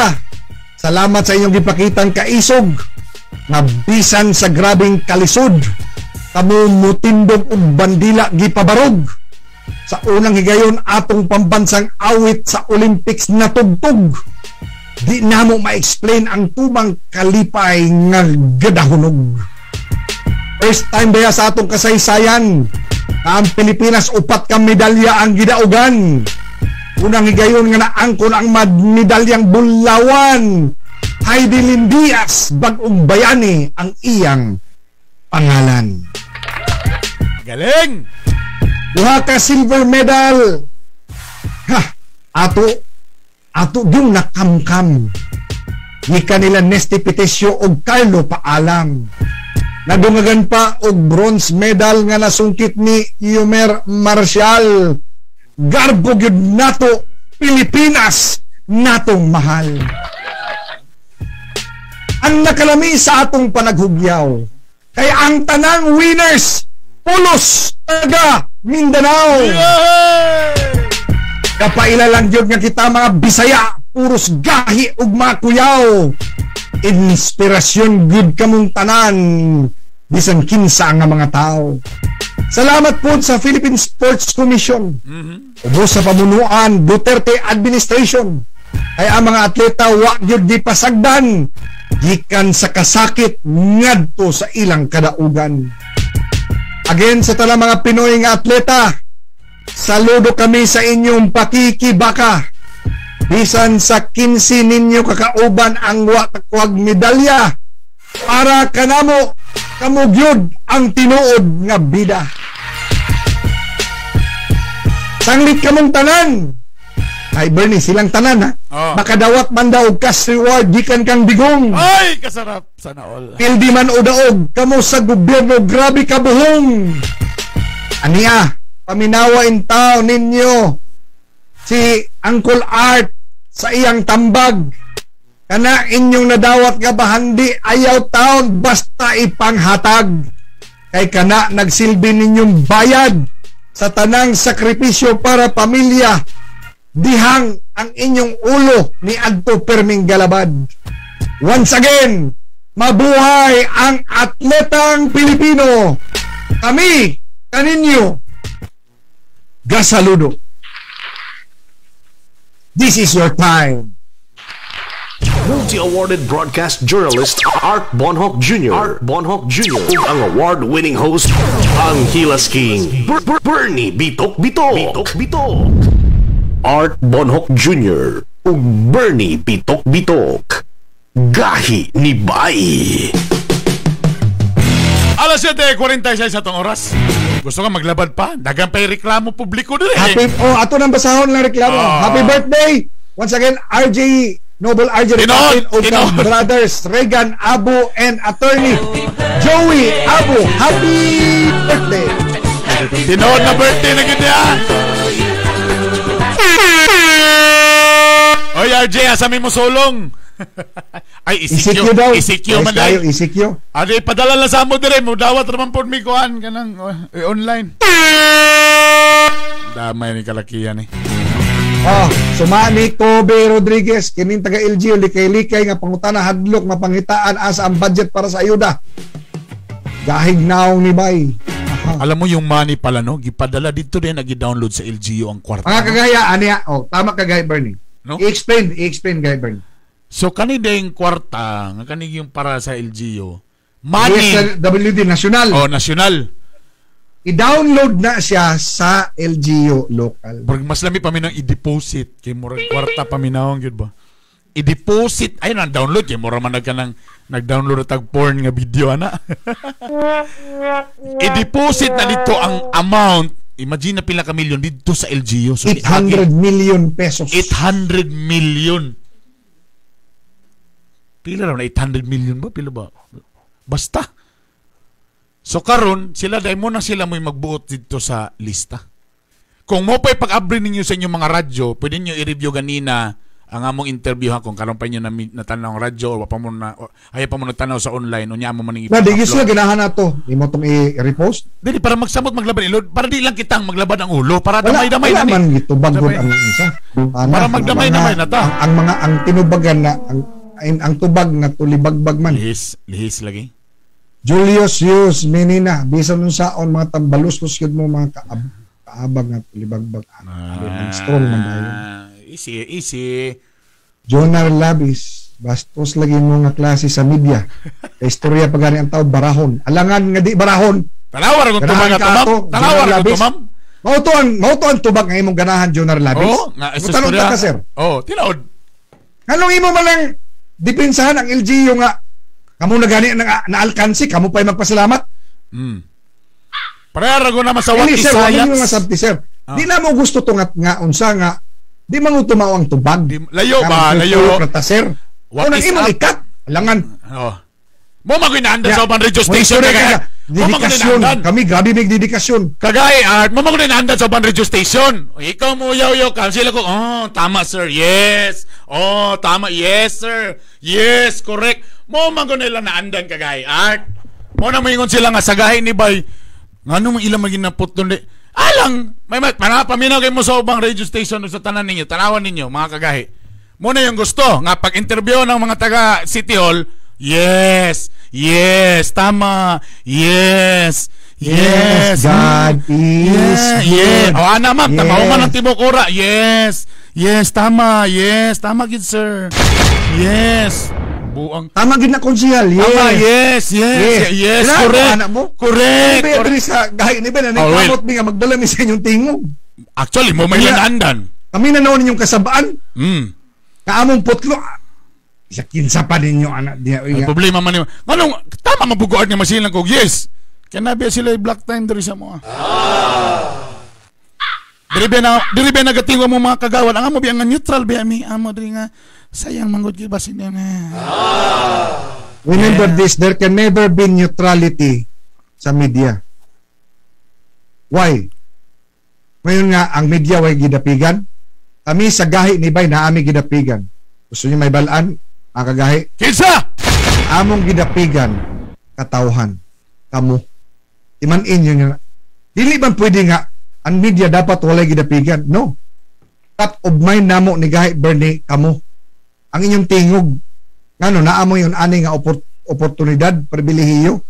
salamat sa inyong gipakitang kaisog nga bisan sa grabing kalisod, kamo mutindog og bandila gipabarog. Sa unang higayon atong pambansang awit sa Olympics natugtog. Di namo ma-explain ang tumang kalipay nga gadahunog. First time baya sa atong kasaysayan na ang Pilipinas upat ka medalya ang gidaugan. Unang higayon nga naangkon ang medalyang bulawan. Heidi Lindias, bag-ong bayani ang iyang pangalan. Galing! Duha ka silver medal. Ha, ato yung nakamkam. Gikan nila Nesty Petecio og Carlo Paalam. Nadungagan pa og bronze medal nga nasungkit ni Yumer Marcial. Garbo gyud nato Pilipinas natong mahal. Ang nakalami sa atong panaghugyaw kay ang tanang winners pulos taga Mindanao. Kapaila lang gyud nga kita mga Bisaya puros gahi ug mga kuyaw. Inspirasyon gyud kamong tanan bisan kinsa nga mga tao. Salamat po sa Philippine Sports Commission. Ubos sa pamunuan Duterte Administration. Kay ang mga atleta wa gyud gipasagdan gikan sa kasakit ngadto sa ilang kadaugan. Again sa tanang mga Pinoy nga atleta, saludo kami sa inyong pakikibaka. Bisan sa 15 ninyo kakauban ang wa takwag medalya, para kanamo kamo gyud ang tinuod nga bida. Sanglit kamong tanan. Ay Bernie, silang tanan ha. Oh. Makadawat man daw og cash reward gikan kang Digong. Ay, kasarap sana all. Pildi man o daog kamo sa gobyerno, grabe ka buhong. Aniya, paminawa in town ninyo si Uncle Art sa iyang tambag. Kana inyong nadawat nga bahandi ayaw taon basta ipanghatag. Kay kana nagsilbi ninyong bayad sa tanang sakripisyo para pamilya. Dihang ang inyong ulo ni adto perming galabad. Once again, mabuhay ang atletang Pilipino. Kami kaninyo gasaludo. This is your time. Multi-awarded broadcast journalist Art Bonhoc Jr. Art Bonhoc Jr. Ug ang award-winning host, ang Hilas King, Bernie Bitok Bitok. Bitok Bitok. Art Bonhoc Jr. ug Bernie Bitok Bitok. Gahi ni Bay. Alas 7:46 sa atong oras. Gusto ka maglabad pa? Dagan pa'y reklamo publiko diri. Happy, oh, ato nang basahon lang reklamo. Happy birthday! Once again, RJ Noble RJ Tinood, Ricapin, Brothers Regan Abu and Attorney Joey Abu. Happy birthday! Tinood na birthday na gid ah. Oy RJ, asa mi mo sulong? Ay, ECQ. ECQ daw. ECQ man kayo, ay. ECQ. Adi, padala lang sa amo dire. Mudawat raman po mi kuan kanang online. Damay ni kalakihan eh. Oh, sumani Kobe Rodriguez kining taga LGU likay-likay nga pangutana hadlok mapangitaan asa ang budget para sa ayuda. Gahig naong ni Bay. Aha. Alam mo yung money pala no, gipadala dito din nagi-download sa LGU ang kwarta. Mga kagaya aniya, oh, tama ka Gay Bernie. No? I-explain Gay Bernie. So kani ding kwarta nga kani yung para sa LGU. Money. DSWD national. Oh, national. I-download na siya sa LGU local. Murag mas lami pa minang i-deposit kay murag kwarta pa minahong gyud ba. I-deposit ay nang download kay mura man nagka nang nag-download tag porn nga video ana. I-deposit na dito ang amount. Imagine na pila ka milyon dito sa LGU. So, 800 million pesos. 800 million. Pila raw na 800 million ba? Pila ba? Basta. So karon sila dahil mo na sila mo'y magbuot dito sa lista. Kung mo pa'y pag-abri ninyo sa inyong mga radyo, pwede niyo i-review ganina ang among interview ha kung karon pa inyo natanaw ang radyo o pa mo na o, ayaw pa mo natanaw sa online unya mo maning Na di sila ganahan na to. Imo tong i-repost. Dili para magsamot maglaban ilod, para di lang kitang maglaban ang ulo, para Wala, damay-damay wala na ni. man gitubag gud Damay. ang isa. Ana, Para magdamay-damay na ta. Ang mga ang tinubagan na ang tubag na tulibagbag man. Lihis, lihis lagi. Julius Yus Menina bisan unsaon mga tambalos yun mo mga kaabag nga tulibagbag. Ah, strong man dayon. Easy, easy. Jonar Labis, bastos lagi mo nga klase sa media. Kay istorya pa gani ang tao barahon. Alangan nga di barahon. Tanawa ra kung tubag Ganahan ato, ka ma'am. ato, Tanawa Jonar ra kung Labis. ma'am. Mao to ang tubag nga imong ganahan Jonar Labis. Oo, nga Mutanong ta ka sir. Oh, tinuod. Anong imo man lang depensahan ang LGU nga kamo na gani na, na alkansi, kamo pa'y magpasalamat. Pareha ra na masawat Dili, sir, wala isayats. ninyo nga sabti, sir. Ah. Di na mo gusto to nga, nga unsa nga di man tumao ang tubag. Layo Nga ba? Layo. magtutulok na ta, sir. What Unang is imong up? ikat, alangan. Oh. Mo maguinaandan sa uban radio Mo station istorya kagaya. ka, Dedikasyon. Kami grabe may dedikasyon. Kagaya art, mo maguinaandan sa uban radio station. O, ikaw mo yaw-yaw ka. Sila ko, oh, tama sir. Yes. Oh, tama. Yes sir. Yes, correct. Mo magunila naandan kagaya art. Mo na moingon sila nga sagahin ni bay. Ngano mo ilang maginapot doon di. Alang, may mat paminaw kay mo sa ubang radio station o sa tanan ninyo, tanawan ninyo mga kagahi. Mo na yung gusto nga pag interview ng mga taga City Hall, yes, yes, tama, yes, yes, Yes, God is yeah, yeah. good. O ana ma'am, tama Yes. man ang tibok ora. Yes. Yes, tama. Yes, tama gid sir. Yes. Buang Tama gid na konsehal. Yes. Tama, yes, yes, yes, Kailangan correct. anak mo. Correct, Ano ba correct. sa gahi ni Ben, Oh, well. kamot mi nga magdala mi sa inyong tingog. Actually, mo may Kaya- lanandan. Kami na noon inyong kasabaan. Kaamong putlo. Isa kinsa pa ninyo anak diya. Ang problema man nimo. Nganong tama mabugoan nga masilang kog yes. Kaya sila black time diri sa mo. Diri ba na diri ba nagatingwa mo mga kagawad ang amo biya nga neutral biya mi amo diri nga sayang manggod gyud basin niya na. Remember this, there can never be neutrality sa media. Why? Ngayon nga, ang media way gidapigan. Kami sa gahi ni Bay na ami gidapigan. Gusto niyo may balaan? Ang kagahi? Kinsa? Among gidapigan, katawhan. Kamo. Imanin yun nga. Dili man pwede nga, ang media dapat walay gidapigan. No. Top of mind namo ni Gahi Bernie, kamo. Ang inyong tingog. Ngano, naamo yun ani nga oportunidad, pribilehiyo,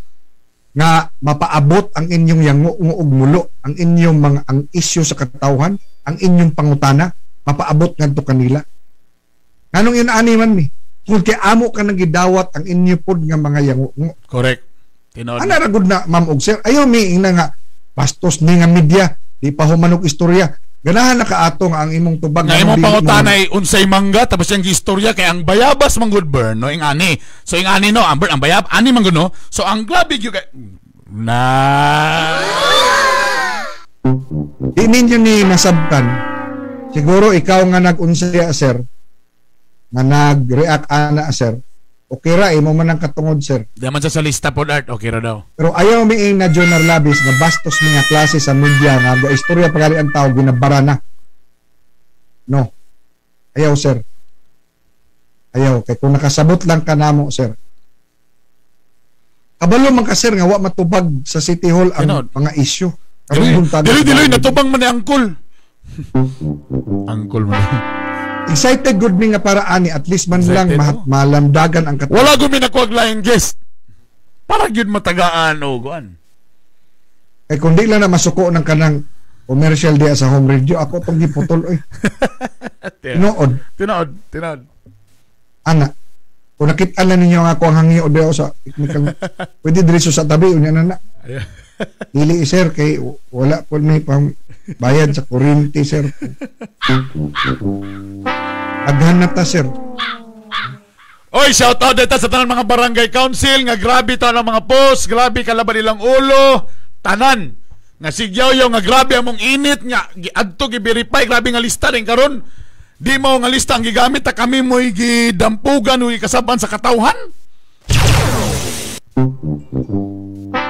nga mapaabot ang inyong yango ug mulo, ang inyong mga ang isyu sa katawhan, ang inyong pangutana, mapaabot ngadto kanila. Nganong yun ani man mi? Kung kay amo ka nang gidawat ang inyo pod nga mga yango. Correct. Tinuod. Ana ra gud na ma'am og sir. Ayo mi ingna nga bastos ni nga media, di pa human og istorya. Ganahan na kaato nga ang imong tubag Nga imong dili mo- pangutanay unsay mangga tapos yung istorya kay ang bayabas manggod burn no ing ani. So ing ani no ang burn ang bayab ani manggod no. So ang grabe gyud kay na Di ninyo ni masabtan. Siguro ikaw nga nag-unsaya sir, nga nag-react ana sir. Okay ra imo man ang katungod sir. Di man sa lista pod art okay ra daw. Pero ayaw miing na Jonar Labis nga bastos ni nga klase sa media nga go istorya pa gali ang tao ginabara na. No. Ayaw sir. Ayaw kay kung nakasabot lang ka namo, sir. Kabalo man ka, sir, nga wa matubag sa City Hall ang Tinuod. mga issue. Karong buntag. Dili dili natubang man ni angkol. Angkol man. Excited good mi nga para ani at least man lang Excited, oh. malamdagan ang katawhan. Wala gumi nakuha laing guest. Para gyud matagaan o kuan. Kay kung di lang na masuko ng kanang commercial diya sa home radio, ako tong giputol oy. Tinuod. Tinuod, tinuod. Ana. Kung nakita na ninyo ang ako ang hangyo diya sa technical, pwede diretso sa tabi unya na na. Dili sir kay wala po may pang bayad sa kuryente sir. Aghan na ta sir. Oy, shout out dito sa tanan mga barangay council nga grabe ta ang mga post, grabe kalaban ilang ulo, tanan. Nga sigyaw nga grabe among init nga adto gi-verify grabe nga lista rin karon. Di mo nga lista ang gigamit ta kami mo'y gidampugan o gikasaban sa katawhan.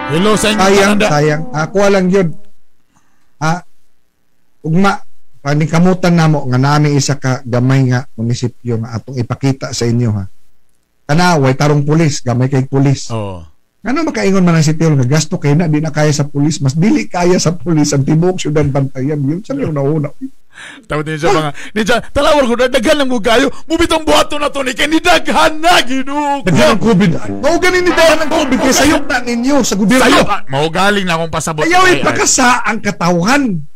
Hello sa inyo Sayang, tanan da. sayang. Ako lang yun. Ah, ugma, paningkamutan namo nga nami isa ka gamay nga munisipyo nga atong ipakita sa inyo ha. Kana way tarong pulis, gamay kay pulis. Oo. Ngano makaingon man ang City Hall nga gasto kay na di na kaya sa pulis, mas dili kaya sa pulis ang tibuok syudad bantayan yun sa yung nauna. Tawag din siya mga ninja, talawar ko na daghan lang mo kayo. Mubitong buhaton na to ni kay ni daghan na Ginoo ko. Daghan ang COVID. Mao gani ni daghan ang COVID kay sayop na ninyo sa gobyerno. Sayo, mao galing na akong pasabot. Ayaw Ay, ay. ipakasa ang katawhan.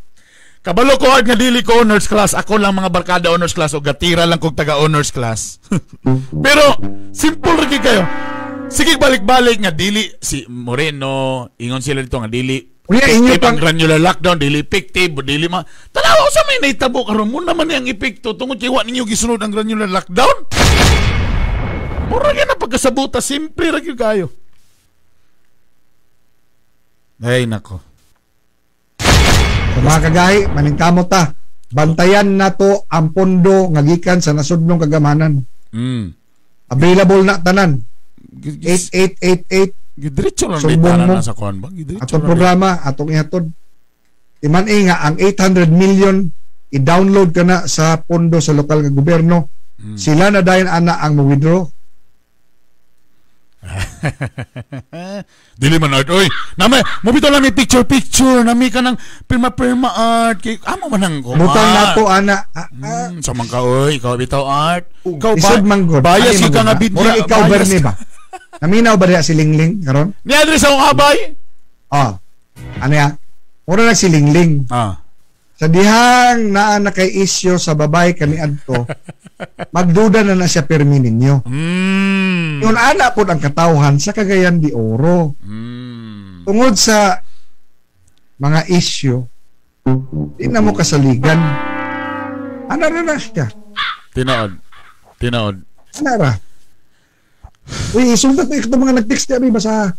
Kabalo ko nga dili ko honors class. Ako lang mga barkada honors class o gatira lang kog taga honors class. Pero simple ra gyud kayo. Sige balik-balik nga dili si Moreno ingon sila dito nga dili Unya, inyo effective ang granular lockdown dili effective dili ma tanawa ko sa may nahitabo karon mo naman ang epekto tungod kay wa ninyo gisunod ang granular lockdown. Mura gyud na pagkasabuta simple ra gyud kayo. Ay nako. Sa mga kagahi, maningkamot ta. Bantayan nato ang pondo nga gikan sa nasudnong kagamanan. Available na tanan. 8888. Gidiretso lang Sumbong tanan mo. na sa kuan ba? Gidiretso Atong lang programa, atong ihatod. Iman eh nga ang 800 million i-download ka na sa pondo sa lokal nga gobyerno. Sila na dayon ana ang mo-withdraw. Dili man art oy. Nami mo bitaw lang may picture picture nami ka ng pirma pirma art kay amo man ang ko. Butang nato ana. Sa man ka oy, ikaw bitaw art. Ikaw Isod man gud. Bias Ani ka nga man gud, ha? bidya. Murag ikaw bias Bernie ba? Naminaw ba diha si Lingling karon? Ni address akong abay. Ah. Ano ya? Mura na si Lingling. Ah. Sa dihang naa na kay isyo sa babae kani adto, magduda na na siya pirmi ninyo. Yun ana pod ang katawhan sa Cagayan de Oro. Tungod sa mga isyo, di na mo kasaligan. Ana ra na siya. Tinood. Tinood. Ana ra. Uy, isultat na ito mga nag-text niya, basta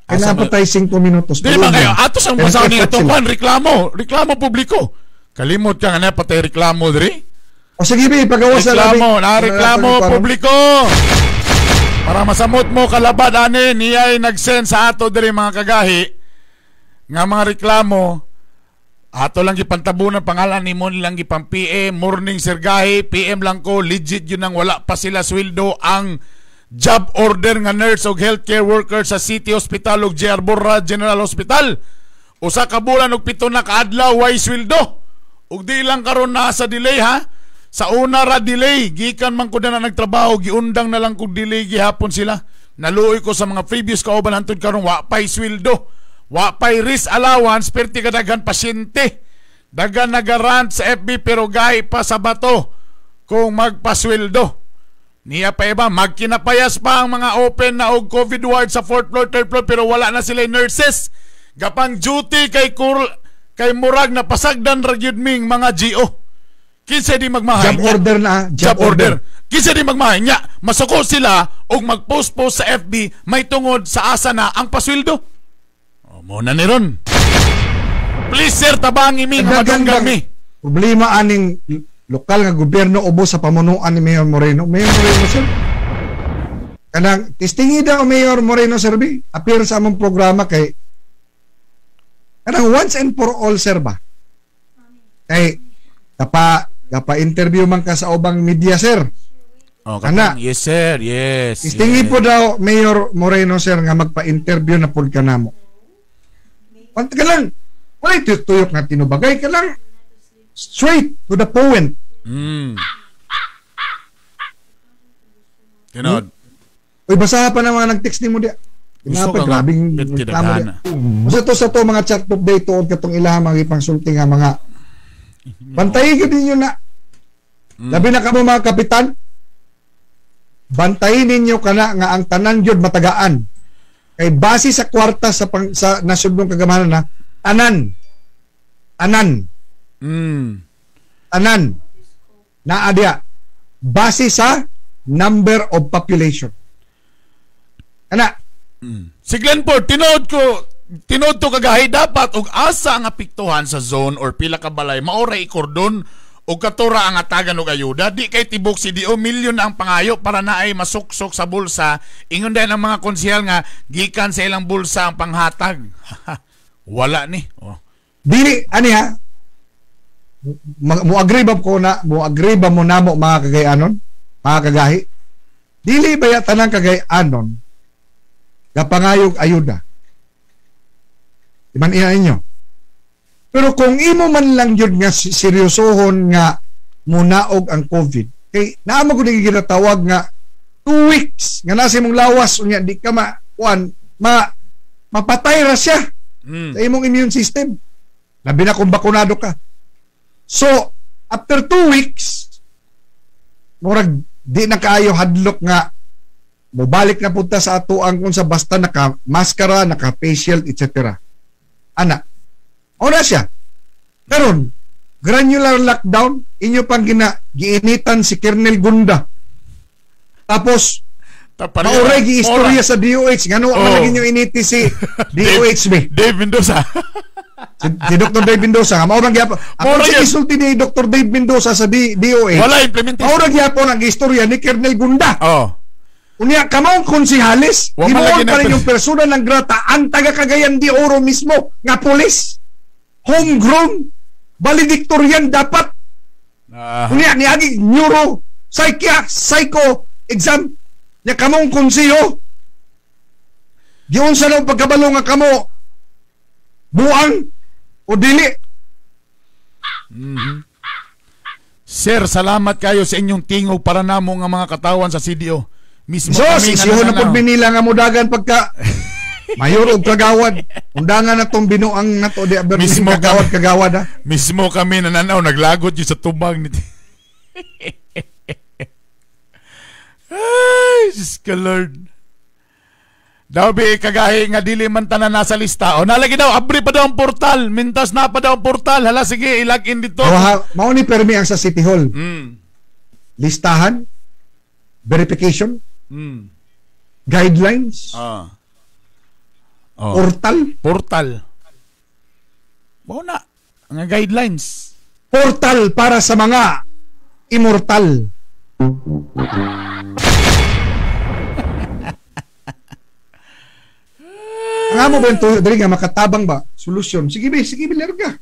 Asa kailangan pa tayo 5 minutos. Dili man kayo ato sang Kaya basa ni nag-effort atong sila. kuan reklamo, reklamo publiko. Kalimot ka nga na patay reklamo diri. O sige, be, pagawa sa labi. Reklamo, na reklamo Ano na, publiko. Para masamot mo kalabad ani niyay nag-send sa ato diri mga kagahi nga mga reklamo ato lang gipantabunan pangalan nimo nilang gipang PM morning sir Gahi PM lang ko legit yun ang wala pa sila sweldo ang job order nga nurse og healthcare worker sa City Hospital ug JR Borra General Hospital usa ka bulan og 7 na kaadlaw way sweldo ug di lang karon na sa delay ha sa una ra delay gikan man ko na nagtrabaho giundang na lang kog delay gihapon sila naluoy ko sa mga previous kauban hantod karon wa pay sweldo wa pay risk allowance perti kadaghan pasyente daghan nagarant sa FB pero gahi pa sa bato kung magpasweldo niya pa iba magkinapayas pa ang mga open na og COVID ward sa 4th floor 3rd floor pero wala na sila nurses gapang duty kay kur kay murag na pasagdan ra gyud ming mga GO kinsa di magmahay Job order na, ah. job, order. Kinsa di magmahay nya masuko sila og magpost-post sa FB may tungod sa asa na ang pasweldo o mo na ni ron please sir tabangi mi nga Daghan madunggan bang mi Problema aning lokal nga gobyerno ubos sa pamunuan ni Mayor Moreno. Mayor Moreno sir. Kanang testingi daw Mayor Moreno sir bi. Appear sa among programa kay kanang once and for all sir ba. Kay kapa interview man ka sa ubang media sir. Oh, Ana. Yes sir, yes. Istingi yes. po daw Mayor Moreno sir nga magpa-interview na pud ka namo. Pant ka lang. Walay tuyok-tuyok nga tinubagay ka lang. Straight to the point. Tinod. Uy, basaha pa ng mga nag-text nimo diya. Gusto Gusto ka nga, grabing reklamo diya. Basta to sa to mga chat of day tuod katong ilaha mga ipangsulti nga mga bantayi gyud ninyo na. Labi na kamo mga kapitan. Bantayi ninyo kana nga ang tanan gyud matagaan. Kay base sa kwarta sa pang, sa nasyudnong kagamanan na tanan. Tanan. Tanan. Naa diya. Base sa number of population. Ana. Si Glenport, tinuod to kagahi dapat og asa ang apektuhan sa zone or pila ka balay maoray ikordon og katura ang atagan og ayuda di kay tibok CDO milyon na ang pangayo para naay masuksok sa bulsa ingon dayon ang mga konsehal nga gikan sa ilang bulsa ang panghatag. Wala ni. Oh. Dili ani ha. Mo-agree ba ko na mo-agree ba mo namo mga kagayanon? Mga kagahi. Dili ba ya tanang kagayanon gapangayog ayuda? Di man iya inyo. Pero kung imo man lang yun nga seryosohon nga munaog ang COVID, kay naa man gud ginatawag nga 2 weeks nga nasa imong lawas unya di ka mapatay ra siya sa imong immune system. Labi na kung bakunado ka. So, after 2 weeks, murag di na kaayo hadlok nga mobalik na punta sa ato ang kung sa basta naka maskara, naka face shield, etc. Ana. O na siya. Karon, granular lockdown, inyo pang giinitan si Colonel Gunda. Tapos, mauray gi-istorya sa DOH. Ngano, oh. Man lagi nyo initi si DOH be. Dave Mendoza. Si Dr. Dave Mendoza. Maurang gyapon. Ako si isulti ni Dr. Dave Mendoza sa DOH. Wala implementation. Maurang gyapon ang istorya ni Colonel Gunda. Oh. Unya, kamong konsihales, himuon pa rin yung persona ng grata, ang taga Cagayan de Oro mismo, nga polis, homegrown, valedictorian dapat. Unya, niagi, neuro, psycho, exam, nya kamong konsiho, giunsa na pagkabalo nga kamo, buang, o dili. Mm-hmm. Sir, salamat kayo sa inyong tingog para namo nga mga katawan sa CDO. Mismo so, sisihon na po binila nga mudagan pagka mayor og kagawad. Undangan na tong binuang na to di mismo kagawad kagawad ha. Mismo kami nananaw naglagot yun sa tubang ni. Ay, Diyos ka Lord. Daw bi kagahi nga dili man tanan nasa lista. O nalagi daw abri pa daw ang portal, mintas na pa daw ang portal. Hala sige, i-log in dito. Mao ni permi ang sa City Hall. Listahan, verification, guidelines, portal. Portal. Mao na ang guidelines. Portal para sa mga immortal. Ang amo ba yung tuyo dali nga makatabang ba? Solusyon. Sige be, sige be, larga.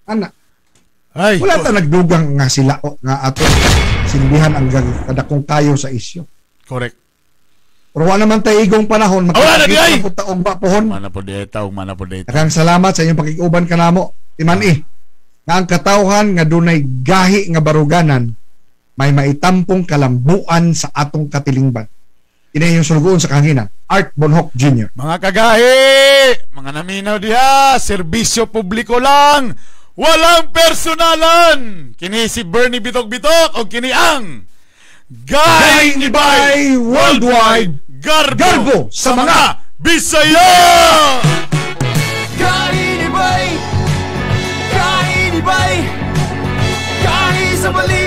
Ana. Ay, wala ta nagdugang nga sila o, nga ato silbihan ang kadakong kayo sa isyo. Correct. Pero wala naman tayo igong panahon. Magkakita po taong bapohon. Mana po dito, mana po dito. Daghang salamat sa inyong pakikiuban kanamo. Timan nga ang katawhan nga dunay gahi nga baruganan may maitampong kalambuan sa atong katilingban. Ina yung sulugoon sa kahanginan. Art Bonhoc Jr. Mga kagahi, mga naminaw diha, serbisyo publiko lang, walang personalan. Kini si Bernie Bitok-Bitok o kini ang Gahi ni Bay Worldwide Garbo sa mga Bisaya! Gahi ni Bay, Gahi ni Bay, Gahi sa balita.